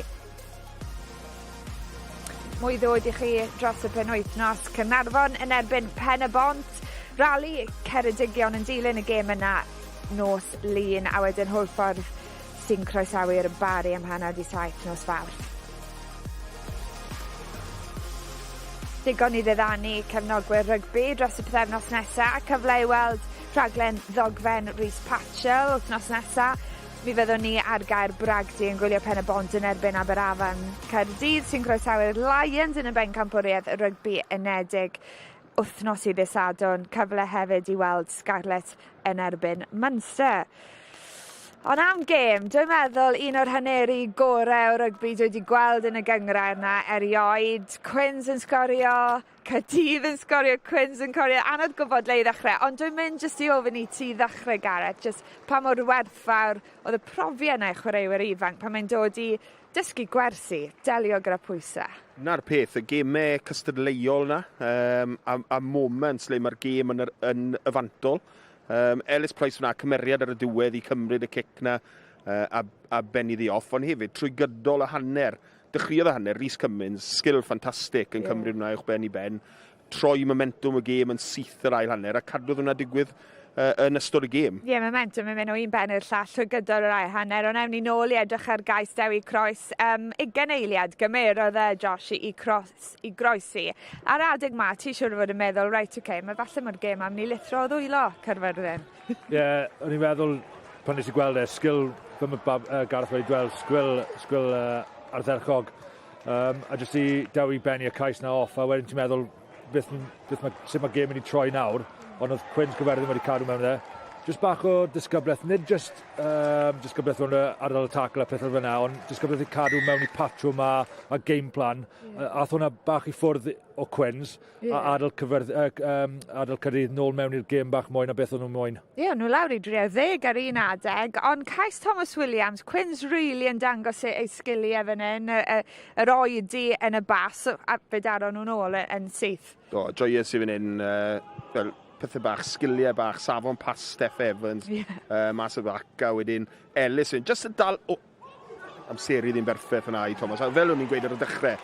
Mwy ddod i chi dros y penwythnos, Caernarfon yn erbyn Pen-y-bont, Rali Ceredigion yn dilyn y gêm yna nos Lun a wedyn Hwlffordd sy'n croesawu'r Bari am hanner 'di saith nos Fawrth. Digon i ddiddanu cefnogwyr rygbi dros y pythefnos nesa a cyfle i weld rhaglen ddogfen Rhys Patchell wythnos nesa. Mi fyddwn ni ar gaer Bragdy yn gwylio Pen y Bont yn erbyn Aberafan. Caerdydd sy'n croesawu'r Lions yn y bencampwriaeth rygbi unedig wythnos i ddydd Sadwrn. Cyfle hefyd i weld Scarlets yn erbyn Munster. Ond am gêm, dwi'n meddwl un o'r haneri gorau o rygbi dwi wedi gweld yn y gynghrair 'na erioed. Cwins yn sgorio, Caerdydd yn sgorio, Cwins yn corio. Anodd gwybod le i ddechrau, ond dwi'n mynd jyst i ofyn i ti ddechrau, Gareth, jyst pa mor werthfawr oedd y profiad 'na i chwaraewyr ifanc pan mae'n dod i dysgu gwersi, delio gyda pwysau. 'Na'r peth, y gemau cystadleuol 'na, um, a, a moments le mae'r gêm yn, yr, yn y fantol. Um, Ellis Price fyna, cymeriad ar y diwedd i cymryd y cic na uh, a, a benni ddi off, ond hefyd trwy gydol y hanner, dechreuodd y hanner, Rhys Cummins, sgil ffantastig yn yeah. cymryd hwnna uwch ben i ben, troi momentum y gêm yn syth yr ail hanner a cadwodd hwnna digwydd uh, yn ystod y gêm. Ie, yeah, momentum yn mynd o un ben i'r llall trwy gydol yr ail hanner, ond ewn ni nôl i edrych ar gais Dewi Croes. Um, 20 eiliad gymerodd e Josh i, i Croes i groesi. Ar adeg 'ma, ti siŵr o fod yn meddwl, reit, oce, okay, mae falle mae'r gêm am ni lithro o ddwylo Caerfyrddin. Ie, yeah, o'n i'n meddwl, pan nes i gweld e, sgil, fel mae Bab, Gareth wedi dweld, sgil, sgil ardderchog. Um, a jyst i Dewi benni y cais na off, a wedyn ti'n meddwl, beth, beth mae, sut mae gêm mynd i troi nawr, ond oedd Cwins Cyferddin wedi cadw mewn e. Just bach o disgyblaeth, nid just disgyblaeth mewn ardal y tackle a pethau fel yna, ond disgyblaeth i cadw mewn i patrwm a game plan. Yeah. Ath hwnna bach i ffwrdd o Quins a adael, cyfyrdd, adael Caerdydd nôl mewn i'r gêm bach mwy na beth o'n nhw'n moyn. Ie, yeah, nhw lawr i 30 ar un adeg, ond cais Thomas Williams, Quins really yn dangos ei sgiliau fan hyn, yr oedi yn y bas, a fe daron nhw'n ôl yn syth. Do, joyous i fan hyn, fel pethau bach, sgiliau bach, safon pas Steff Evans, mas y bac, a wedyn Ellis yn just yn dal, oh, amseru ddim berffaith yna i Thomas. A fel o'n i'n gweud ar y dechrau,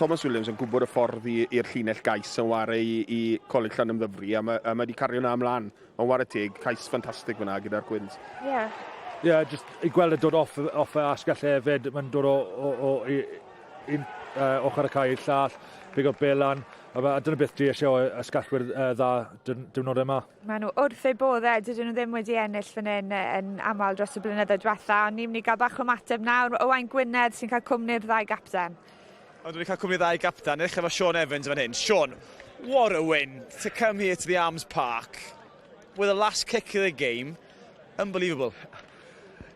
Thomas Williams yn gwybod y ffordd i'r llinell gais yn ware i Coleg Llanymddyfri, a mae wedi cario na ymlaen. Mae'n ware teg, cais ffantastig fyna gyda'r Quins. Ie. Yeah, just i gweld e dod off y asgell hefyd, mae'n dod o un ochr y cae i'r llall, pigo'r bêl lan, a dyna beth dwi eisiau o asgellwyr dda diwrnod yma. Maen nhw wrth eu boddau, dydyn nhw ddim wedi ennill fan hyn yn aml dros y blynyddoedd diwetha, ond ni'n mynd i gael bach o ymateb nawr. Owain Gwynedd sy'n cael cwmni'r ddau gapten. Ond wedi cael cwmni'r ddau gapten, edrych efo Sean Evans fan hyn. Sean, what a win to come here to the Arms Park with the last kick of the game. Unbelievable.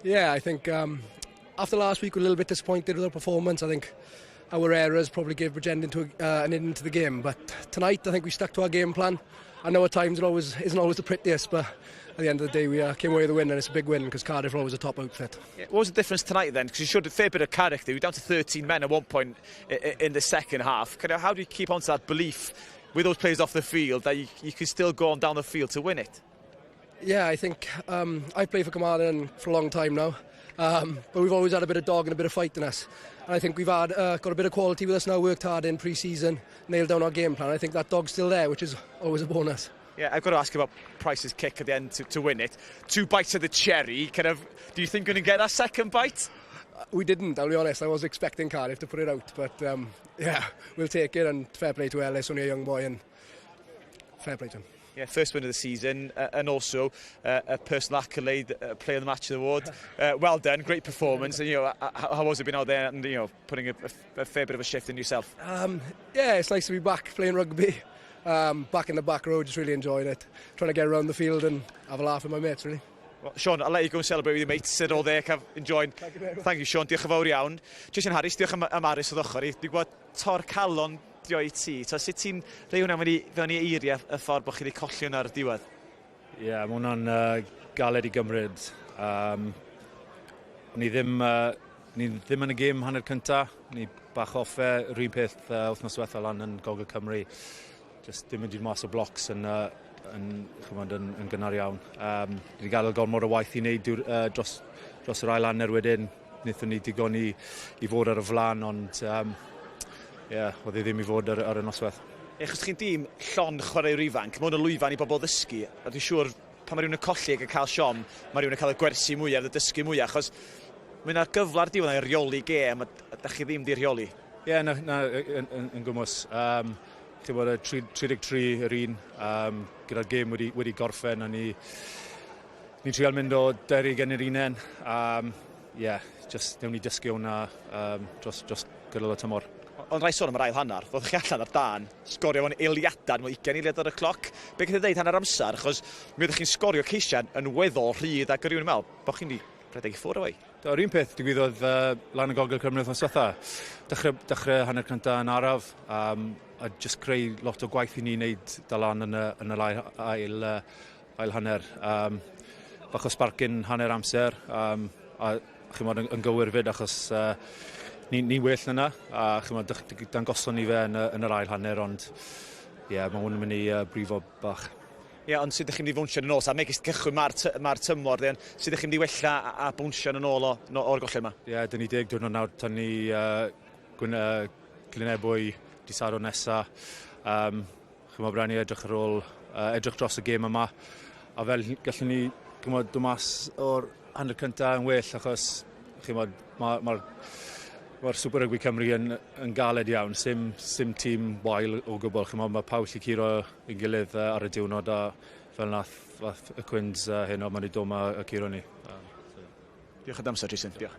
Yeah, I think after last week we were a little bit disappointed with our performance. I think our errors probably gave Bridgend an in into the game. But tonight I think we stuck to our game plan. I know at times it always isn't always the prettiest, but at the end of the day we came away with a win, and it's a big win because Cardiff are always a top outfit. Yeah, what was the difference tonight then? Because you showed a fair bit of character. You were down to 13 men at one point in the second half. How do you keep on to that belief with those players off the field that you can still go on down the field to win it? Yeah, I think I've played for Carmarthen for a long time now, but we've always had a bit of dog and a bit of fight in us. And I think we've had got a bit of quality with us now, worked hard in pre-season, nailed down our game plan. I think that dog's still there, which is always a bonus. Yeah, I've got to ask about Price's kick at the end to win it. 2 bites of the cherry, kind of, do you think you're going to get that second bite? We didn't, I'll be honest. I was expecting Cardiff to put it out, but yeah, we'll take it, and fair play to Ellis, only a young boy, and fair play to him. Yeah, first win of the season, and also a personal accolade, player of the match award. Well done, great performance. And how was it being out there and putting a fair bit of a shift in yourself? Yeah, it's nice to be back playing rugby. Back in the back row, just really enjoying it. Trying to get around the field and have a laugh with my mates, really. Well, Sean, I'll let you go and celebrate with your mates and all there, have enjoyed. Thank you very much. Thank you, Sean. Diolch yn fawr iawn. Jason Harris, diolch am aros wrth ochr i. Dwi'n gwybod tor calon dio i ti. So, sut ti'n rhoi hwnna fewn i eiriau y ffordd bod chi wedi colli hwnna ar y diwedd? Ie, yeah, mae hwnna'n galed i gymryd. Ni ddim yn y gêm hanner cynta. Ni bach off e, yr un peth wythnos diwetha lan yn Gogledd Cymru. Just dim mynd i'r mas o blocs yn gynnar iawn. Ni wedi gadael gormod o waith i wneud dros yr ail hanner wedyn. Wnaethon ni digon i fod ar y flaen, ond yeah, oedd e ddim i fod ar y noswaith. Achos chi'n dîm llon chwaraewr ifanc, mae hwn yn lwyfan i bobl ddysgu, a dwi'n siŵr pan mae rhywun yn colli ac yn cael siom, mae rhywun yn cael y gwersi mwyaf, y dysgu mwyaf, achos mae yna gyfle ar diwedd i reoli gêm, a da chi ddim di rheoli. Ie, yeah, na, yn gwmws. Chi'n bod y 33 yr un, gyda'r gêm wedi gorffen, a ni'n trial mynd o 20 yr unen. Yeah, just newn ni dysgu hwnna dros gydol y tymor. Ond rhaid sôn am yr ail hanner, ddod chi allan ar dan, sgorio fo'n eiliadau, mae'n 20 eiliad ar y cloc. Be gyda dweud hanner amser, achos mi oeddech chi'n sgorio ceisiau yn weddol rhydd ac rhywun yn meddwl bod chi'n di rhedeg i ffwrdd away. Yr un peth digwyddodd lan y Gogledd Cymru wythnos diwetha. Dechrau hanner cynta yn araf, a just creu lot o gwaith i ni wneud dal lan yn yr ail hanner. Bach o sparcyn hanner amser, a chimod yn gywir fyd achos ni'n well na, a chimod dangoson ni fe yn yr ail hanner, ond ie, yeah, mae hwn yn mynd i brifo bach. Ie, yeah, ond sut ydych chi'n mynd i fwnsio yn ôl? A megis cychwyn mae'r tymor, then, sut ydych chi'n mynd i wella a bwnsio yn ôl o'r golled yma? Ie, yeah, dyn ni 10 diwrnod nawr tan ni Glynebwy dydd Sadwrn nesa. Chimod, bryd ni edrych ar ôl, edrych dros y gêm yma. A fel gallwn ni chimod, dod mas o'r hanner cyntaf yn well, achos chimod, mae'r Super Rugby Cymru yn galed iawn. Sim tîm wael o gwbl. Chimod, mae pawb lli curo ein gilydd ar y diwrnod, a fel nath y Quins heno, maen nhw dod ma a curo ni. So. Diolch am amser, Jason. Diolch.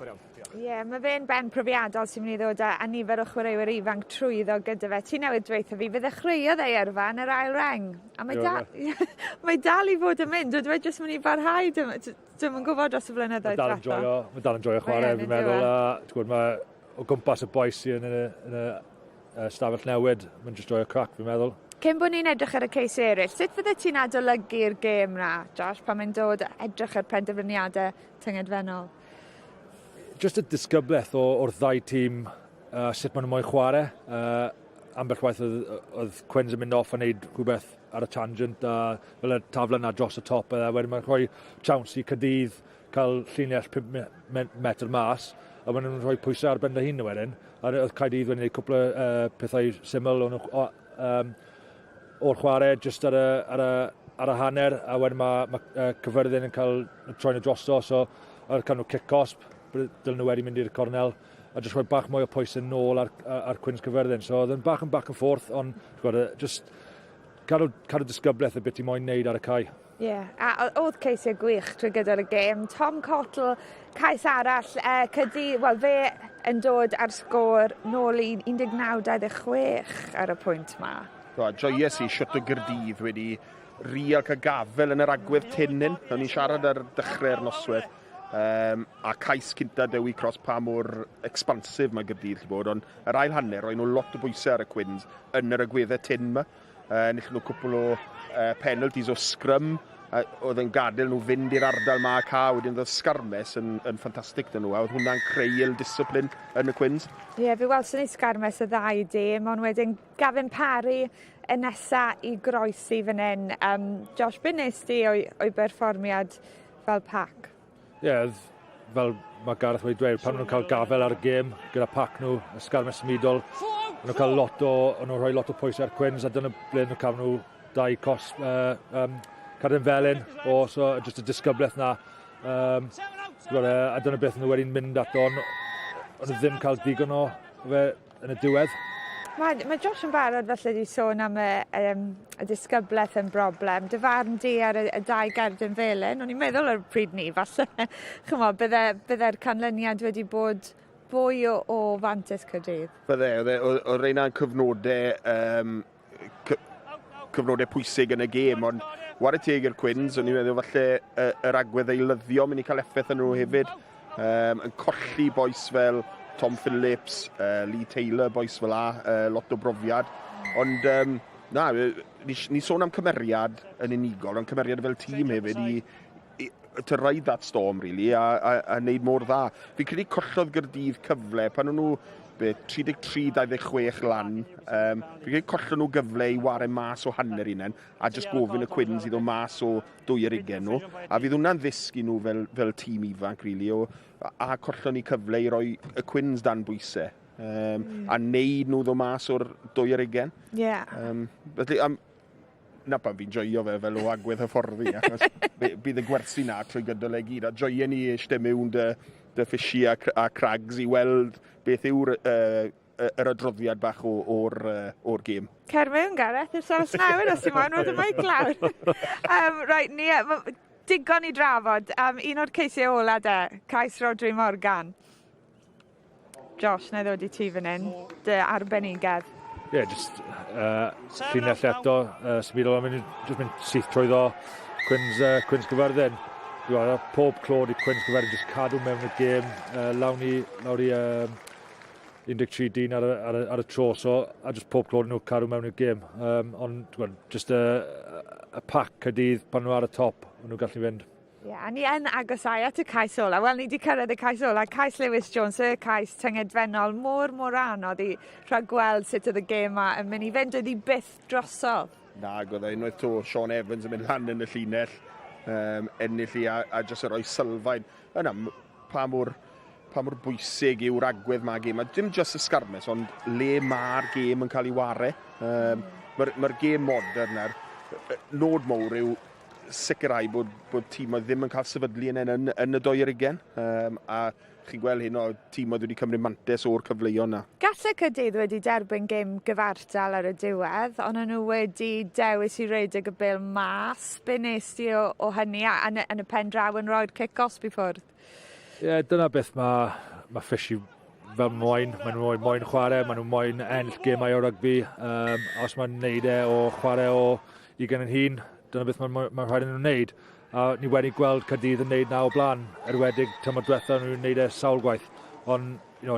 Diolch yn fawr iawn. Diolch. Ie, yeah, mae fe'n ben profiadol sy'n mynd i ddod â, a nifer o chwaraewyr ifanc trwyddo gyda fe. Ti newydd dweutha fi, fe ddechreuodd ei yrfa yn yr ail reng. A mae, da, mae dal i fod yn mynd, dwi jyst mynd i barhau, dwi'm yn gwybod dros y blynyddoedd diwetha. Mae dal yn joio, mae dal yn joio chwarae, fi'n meddwl, a ti'n gwybod, mae o gwmpas y bois sy'n yn y, yn y stafell newid, mae'n jyst joio crac, fi'n meddwl. Cyn bod ni'n edrych ar y ceis eraill, sut fydde ti'n adolygu'r gêm na, Josh, pan mae'n dod edrych ar penderfyniadau tyngedfennol? Just y disgyblaeth o, o'r ddau tîm, uh, sut maen nhw moyn chwarae. Uh, ambell waith oedd, oedd Quins yn mynd off a wneud rhywbeth ar y tangent a fel y taflen na dros y top a wedyn mae'n rhoi chance i Cadydd cael llinell 5 metr mas a maen nhw'n rhoi pwysau ar ben dy hun wedyn. A oedd Caerdydd wedi gwneud cwpl o uh, pethau syml o'n um, o'r chwarae jyst ar y, ar y, ar y hanner a wedyn mae, mae uh, Cyfyrddin yn cael troi nhw drosto so ar cael nhw cic cosp dylen nhw wedi mynd i'r cornel a jyst rhoi bach mwy o pwysau nôl ar, ar, ar Cwins Cyfyrddin. So oedd yn bach yn back and forth ond just cadw, cadw disgyblaeth y beth ti moyn neud ar y cae. Ie, yeah, a oedd ceisiau gwych trwy gydol y gêm. Tom Cottle, cais arall, uh, cydi, wel fe yn dod ar sgôr nôl i 19-26 ar y pwynt ma. Do, a joies i siwt o Gyrdydd wedi real cael gafel yn yr agwedd tyn hyn. O'n i'n siarad ar dechrau'r noswaith. Um, a cais cynta Dewi Cross pa mor expansive mae Gyrdydd lle bod, ond yr ail hanner roedd nhw lot o bwysau ar y Quins yn yr agweddau tyn yma. Uh, enillon nhw cwpl o uh, penalties o scrum, a oedd yn gadael nhw fynd i'r ardal ma a ca, wedyn oedd sgarmes yn, yn ffantastig dyn nhw, a oedd hwnna'n creu il discipline yn y Quins. Ie, yeah, fi welson ni sgarmes y ddau dîm, ond wedyn Gavin Parry y nesa i groesi fan hyn. Um, Josh, be nes di o'i, o'i berfformiad fel pac? Ie, yeah, fel mae Gareth wedi dweud, pan nhw'n cael gafel ar y gêm gyda pac nhw, y sgarmes symudol, nhw'n cael lot o, nhw'n rhoi lot o pwysau ar Quins, a dyna ble nhw'n cael nhw dau cos, uh, um, cardyn felyn, o, so just y disgyblaeth na. Um, a dyna beth nhw wedi'n mynd ato, ond nhw ddim cael digon o fe yn y diwedd. Mae, mae Josh yn barod falle wedi sôn am y, um, y disgyblaeth yn broblem. Dy farn di ar y, y dau gerdyn felyn, o'n i'n meddwl ar y pryd ni, falle, chymod, bydde, bydde'r canlyniad wedi bod fwy o, o fantes Caerdydd. Bydde, oedd e, oedd reina'n cyfnodau, um, cyfnodau pwysig yn y gêm, ond ware teg i'r Cwins, o'n i'n meddwl falle yr agwedd eilyddio mynd i cael effaith yn nhw hefyd. Um, yn colli bois fel Tom Phillips, uh, Lee Taylor, bois fel a, uh, lot o brofiad. Ond um, na, ni, ni sôn am cymeriad yn unigol, ond cymeriad fel tîm hefyd i, i to ride that storm, really, a, a, a wneud mor dda. Fi'n credu collodd Gyrdydd cyfle pan o'n nhw be, 33-26 lan. Um, fi'n credu collodd nhw gyfle i ware mas o hanner unen a just gofyn y Quins i ddod mas o dwy ar ugen nhw. A fydd hwnna'n ddysg i nhw fel, fel tîm ifanc, really, o, a, a collon ni cyfle i roi y Quins dan bwysau. Um, mm. A neud nhw ddod mas o'r dwy ar ugen. Yeah. Um, felly, um, na pam fi'n joio fe fel o agwedd hyfforddi, achos bydd y gwersi na trwy gydol e gyd, a joien ni eistedd mewn dy, dy ffisi a, a crags i weld beth yw'r uh, yr adroddiad bach o'r, or gêm. Cer mewn, Gareth, i'r saws nawr, os ti'n moyn rhoi y meic lawr. um, right, ni, digon i drafod. Um, un o'r ceisiau ola de, cais Rodri Morgan. Josh, na i ddod i ti fan hyn, dy arbenigedd. Ie, yeah, just uh, llinell eto, uh, symudol, mynd, just mynd syth trwyddo Cwins, uh, Cwins Gyfyrddin. Dwi'n pob clod i Cwins Gyfyrddin, just cadw mewn y gêm, uh, lawn i, lawr i um, 13 dyn ar, ar, ar y tro, so a just pob clod nhw cadw mewn y gêm. Um, ond, well, just y, y pac Caerdydd pan nhw ar y top, nhw'n gallu fynd. Ie, yeah, a ni yn agosau at y cais ola. Wel, ni wedi cyrraedd y cais ola. Cais Lewis Jones, y cais tyngedfennol, mor, mor anodd i rhagweld sut oedd y gêm ma yn mynd i fynd. Oedd hi byth drosodd. Na, oedd e unwaith to Sean Evans yn mynd lan yn y llinell, um, ennill i a, a jyst yr oes sylfaen. Yna, pa mor, pa mor bwysig yw'r agwedd mae gêm. A dim jyst y sgarmes, ond le mae'r gêm yn cael ei ware. Um, Mae'r ma gêm modern na'r nod mowr yw sicrhau bod, bod tîmoedd ddim yn cael sefydlu yn, yn, yn y doi ar ugen. Um, a chi'n gweld hyn o tîmoedd wedi cymryd mantes o'r cyfleon na. Gallai Caerdydd wedi derbyn gêm gyfartal ar y diwedd, ond o'n nhw wedi dewis i redeg y bêl mas. Be nes ti o, o hynny a yn, yn y pen draw yn rhoi'r cic gosb i ffwrdd? Ie, yeah, dyna beth mae, mae Fishy fel moyn. Maen nhw moyn, moyn chwarae, maen nhw moyn ennill gemau o rygbi. Um, os mae'n neud e o chwarae o ugen yn hun, dyna beth mae'n mae rhaid nhw'n neud. A ni wedi gweld Caerdydd yn neud na o blaen, erwedig tymor diwetha nhw'n neud e sawl gwaith. Ond, you know,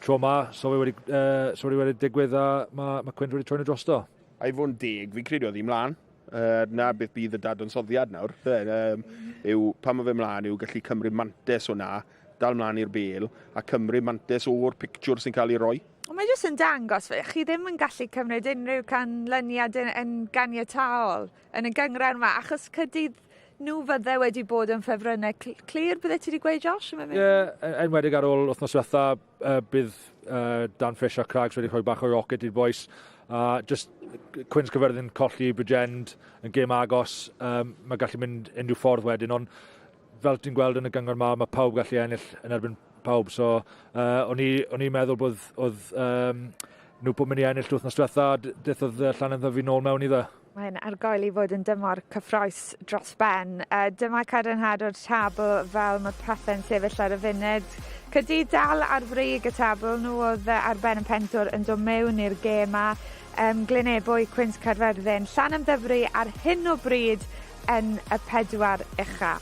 tro ma, so fe wedi, uh, so fe wedi digwydd a mae, mae Quint wedi troi nhw drosto. A i fod yn deg, fi'n credu oedd hi mlaen. Uh, na beth bydd y dadansoddiad nawr. Um, yw, pan mae fe mlaen yw gallu cymryd mantes o na, dal mlaen i'r bel, a cymryd mantes o'r pictiwr sy'n cael ei roi. Ond mae jyst yn dangos, chi ddim yn gallu cymryd unrhyw canlyniad yn, yn ganiataol yn y gynghrair yma, achos Caerdydd nhw fydde wedi bod yn ffefrynnau clir, bydde ti wedi gweud, Josh? Ie, yeah, enwedig ar ôl wythnos diwetha, uh, bydd uh, Dan Fish a Crags wedi rhoi bach o rocket i'r boys. A uh, just Cwins Cyfyrddin colli Bridgend yn gêm agos, um, mae gallu mynd unrhyw ffordd wedyn, ond fel ti'n gweld yn y gyngor ma, mae pawb gallu ennill yn erbyn pawb. So, uh, o'n i'n meddwl bod oedd, um, nhw bod mynd i ennill wythnos diwetha, deith oedd Llanymddyfri nôl mewn iddo. Mae'n argoel i fod yn dymor cyffroes dros ben. Uh, dyma cadarnhad o'r tabl fel mae pethau'n sefyll ar y funud. Caerdydd dal ar frig y tabl, nhw oedd ar ben y pentwr yn dod mewn i'r gêm a um, Glynebwy, Cwins Caerfyrddin, Llanymddyfri ar hyn o bryd yn y pedwar ucha.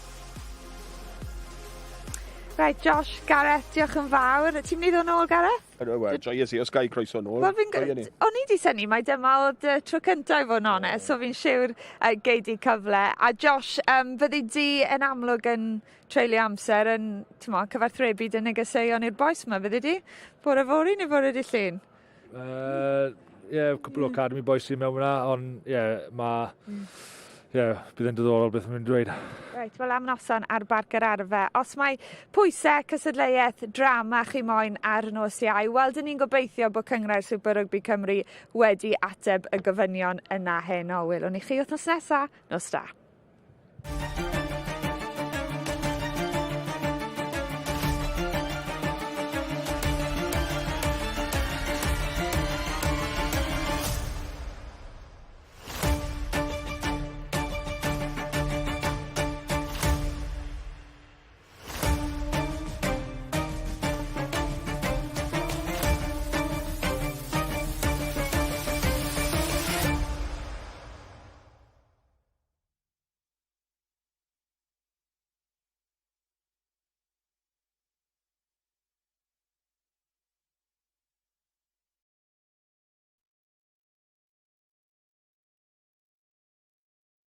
Right, Josh, Gareth, diolch yn fawr. Ti'n mynd i ddod nôl, Gareth? Wel, joies i, os ga i croeso nôl. Wel, fi'n... O'n i di synnu mai dyma oedd y tro cyntaf i fod yn onest, so fi'n siwr uh, gei di cyfle. A Josh, um, fyddi di yn amlwg yn treulio amser yn, ti'n mo, cyfarthrebu dy negeseuon i'r bois yma, fyddi di? Bore fory neu bore di llun? Yy, ie, cwpl o academy boys sy'n mewn fyna, ond ie, yeah, mae... Mm. Ie, yeah, bydd e'n diddorol beth mae'n dweud. Reit, wel am noson ar Barc yr Arfe. Os mae pwysau, cystadleuaeth, drama chi moyn ar nos Iau, wel, dyn ni'n gobeithio bod Cynghrair Super Rugby Cymru wedi ateb y gofynion yna heno. Welwn ni chi wythnos nesa. Nos da.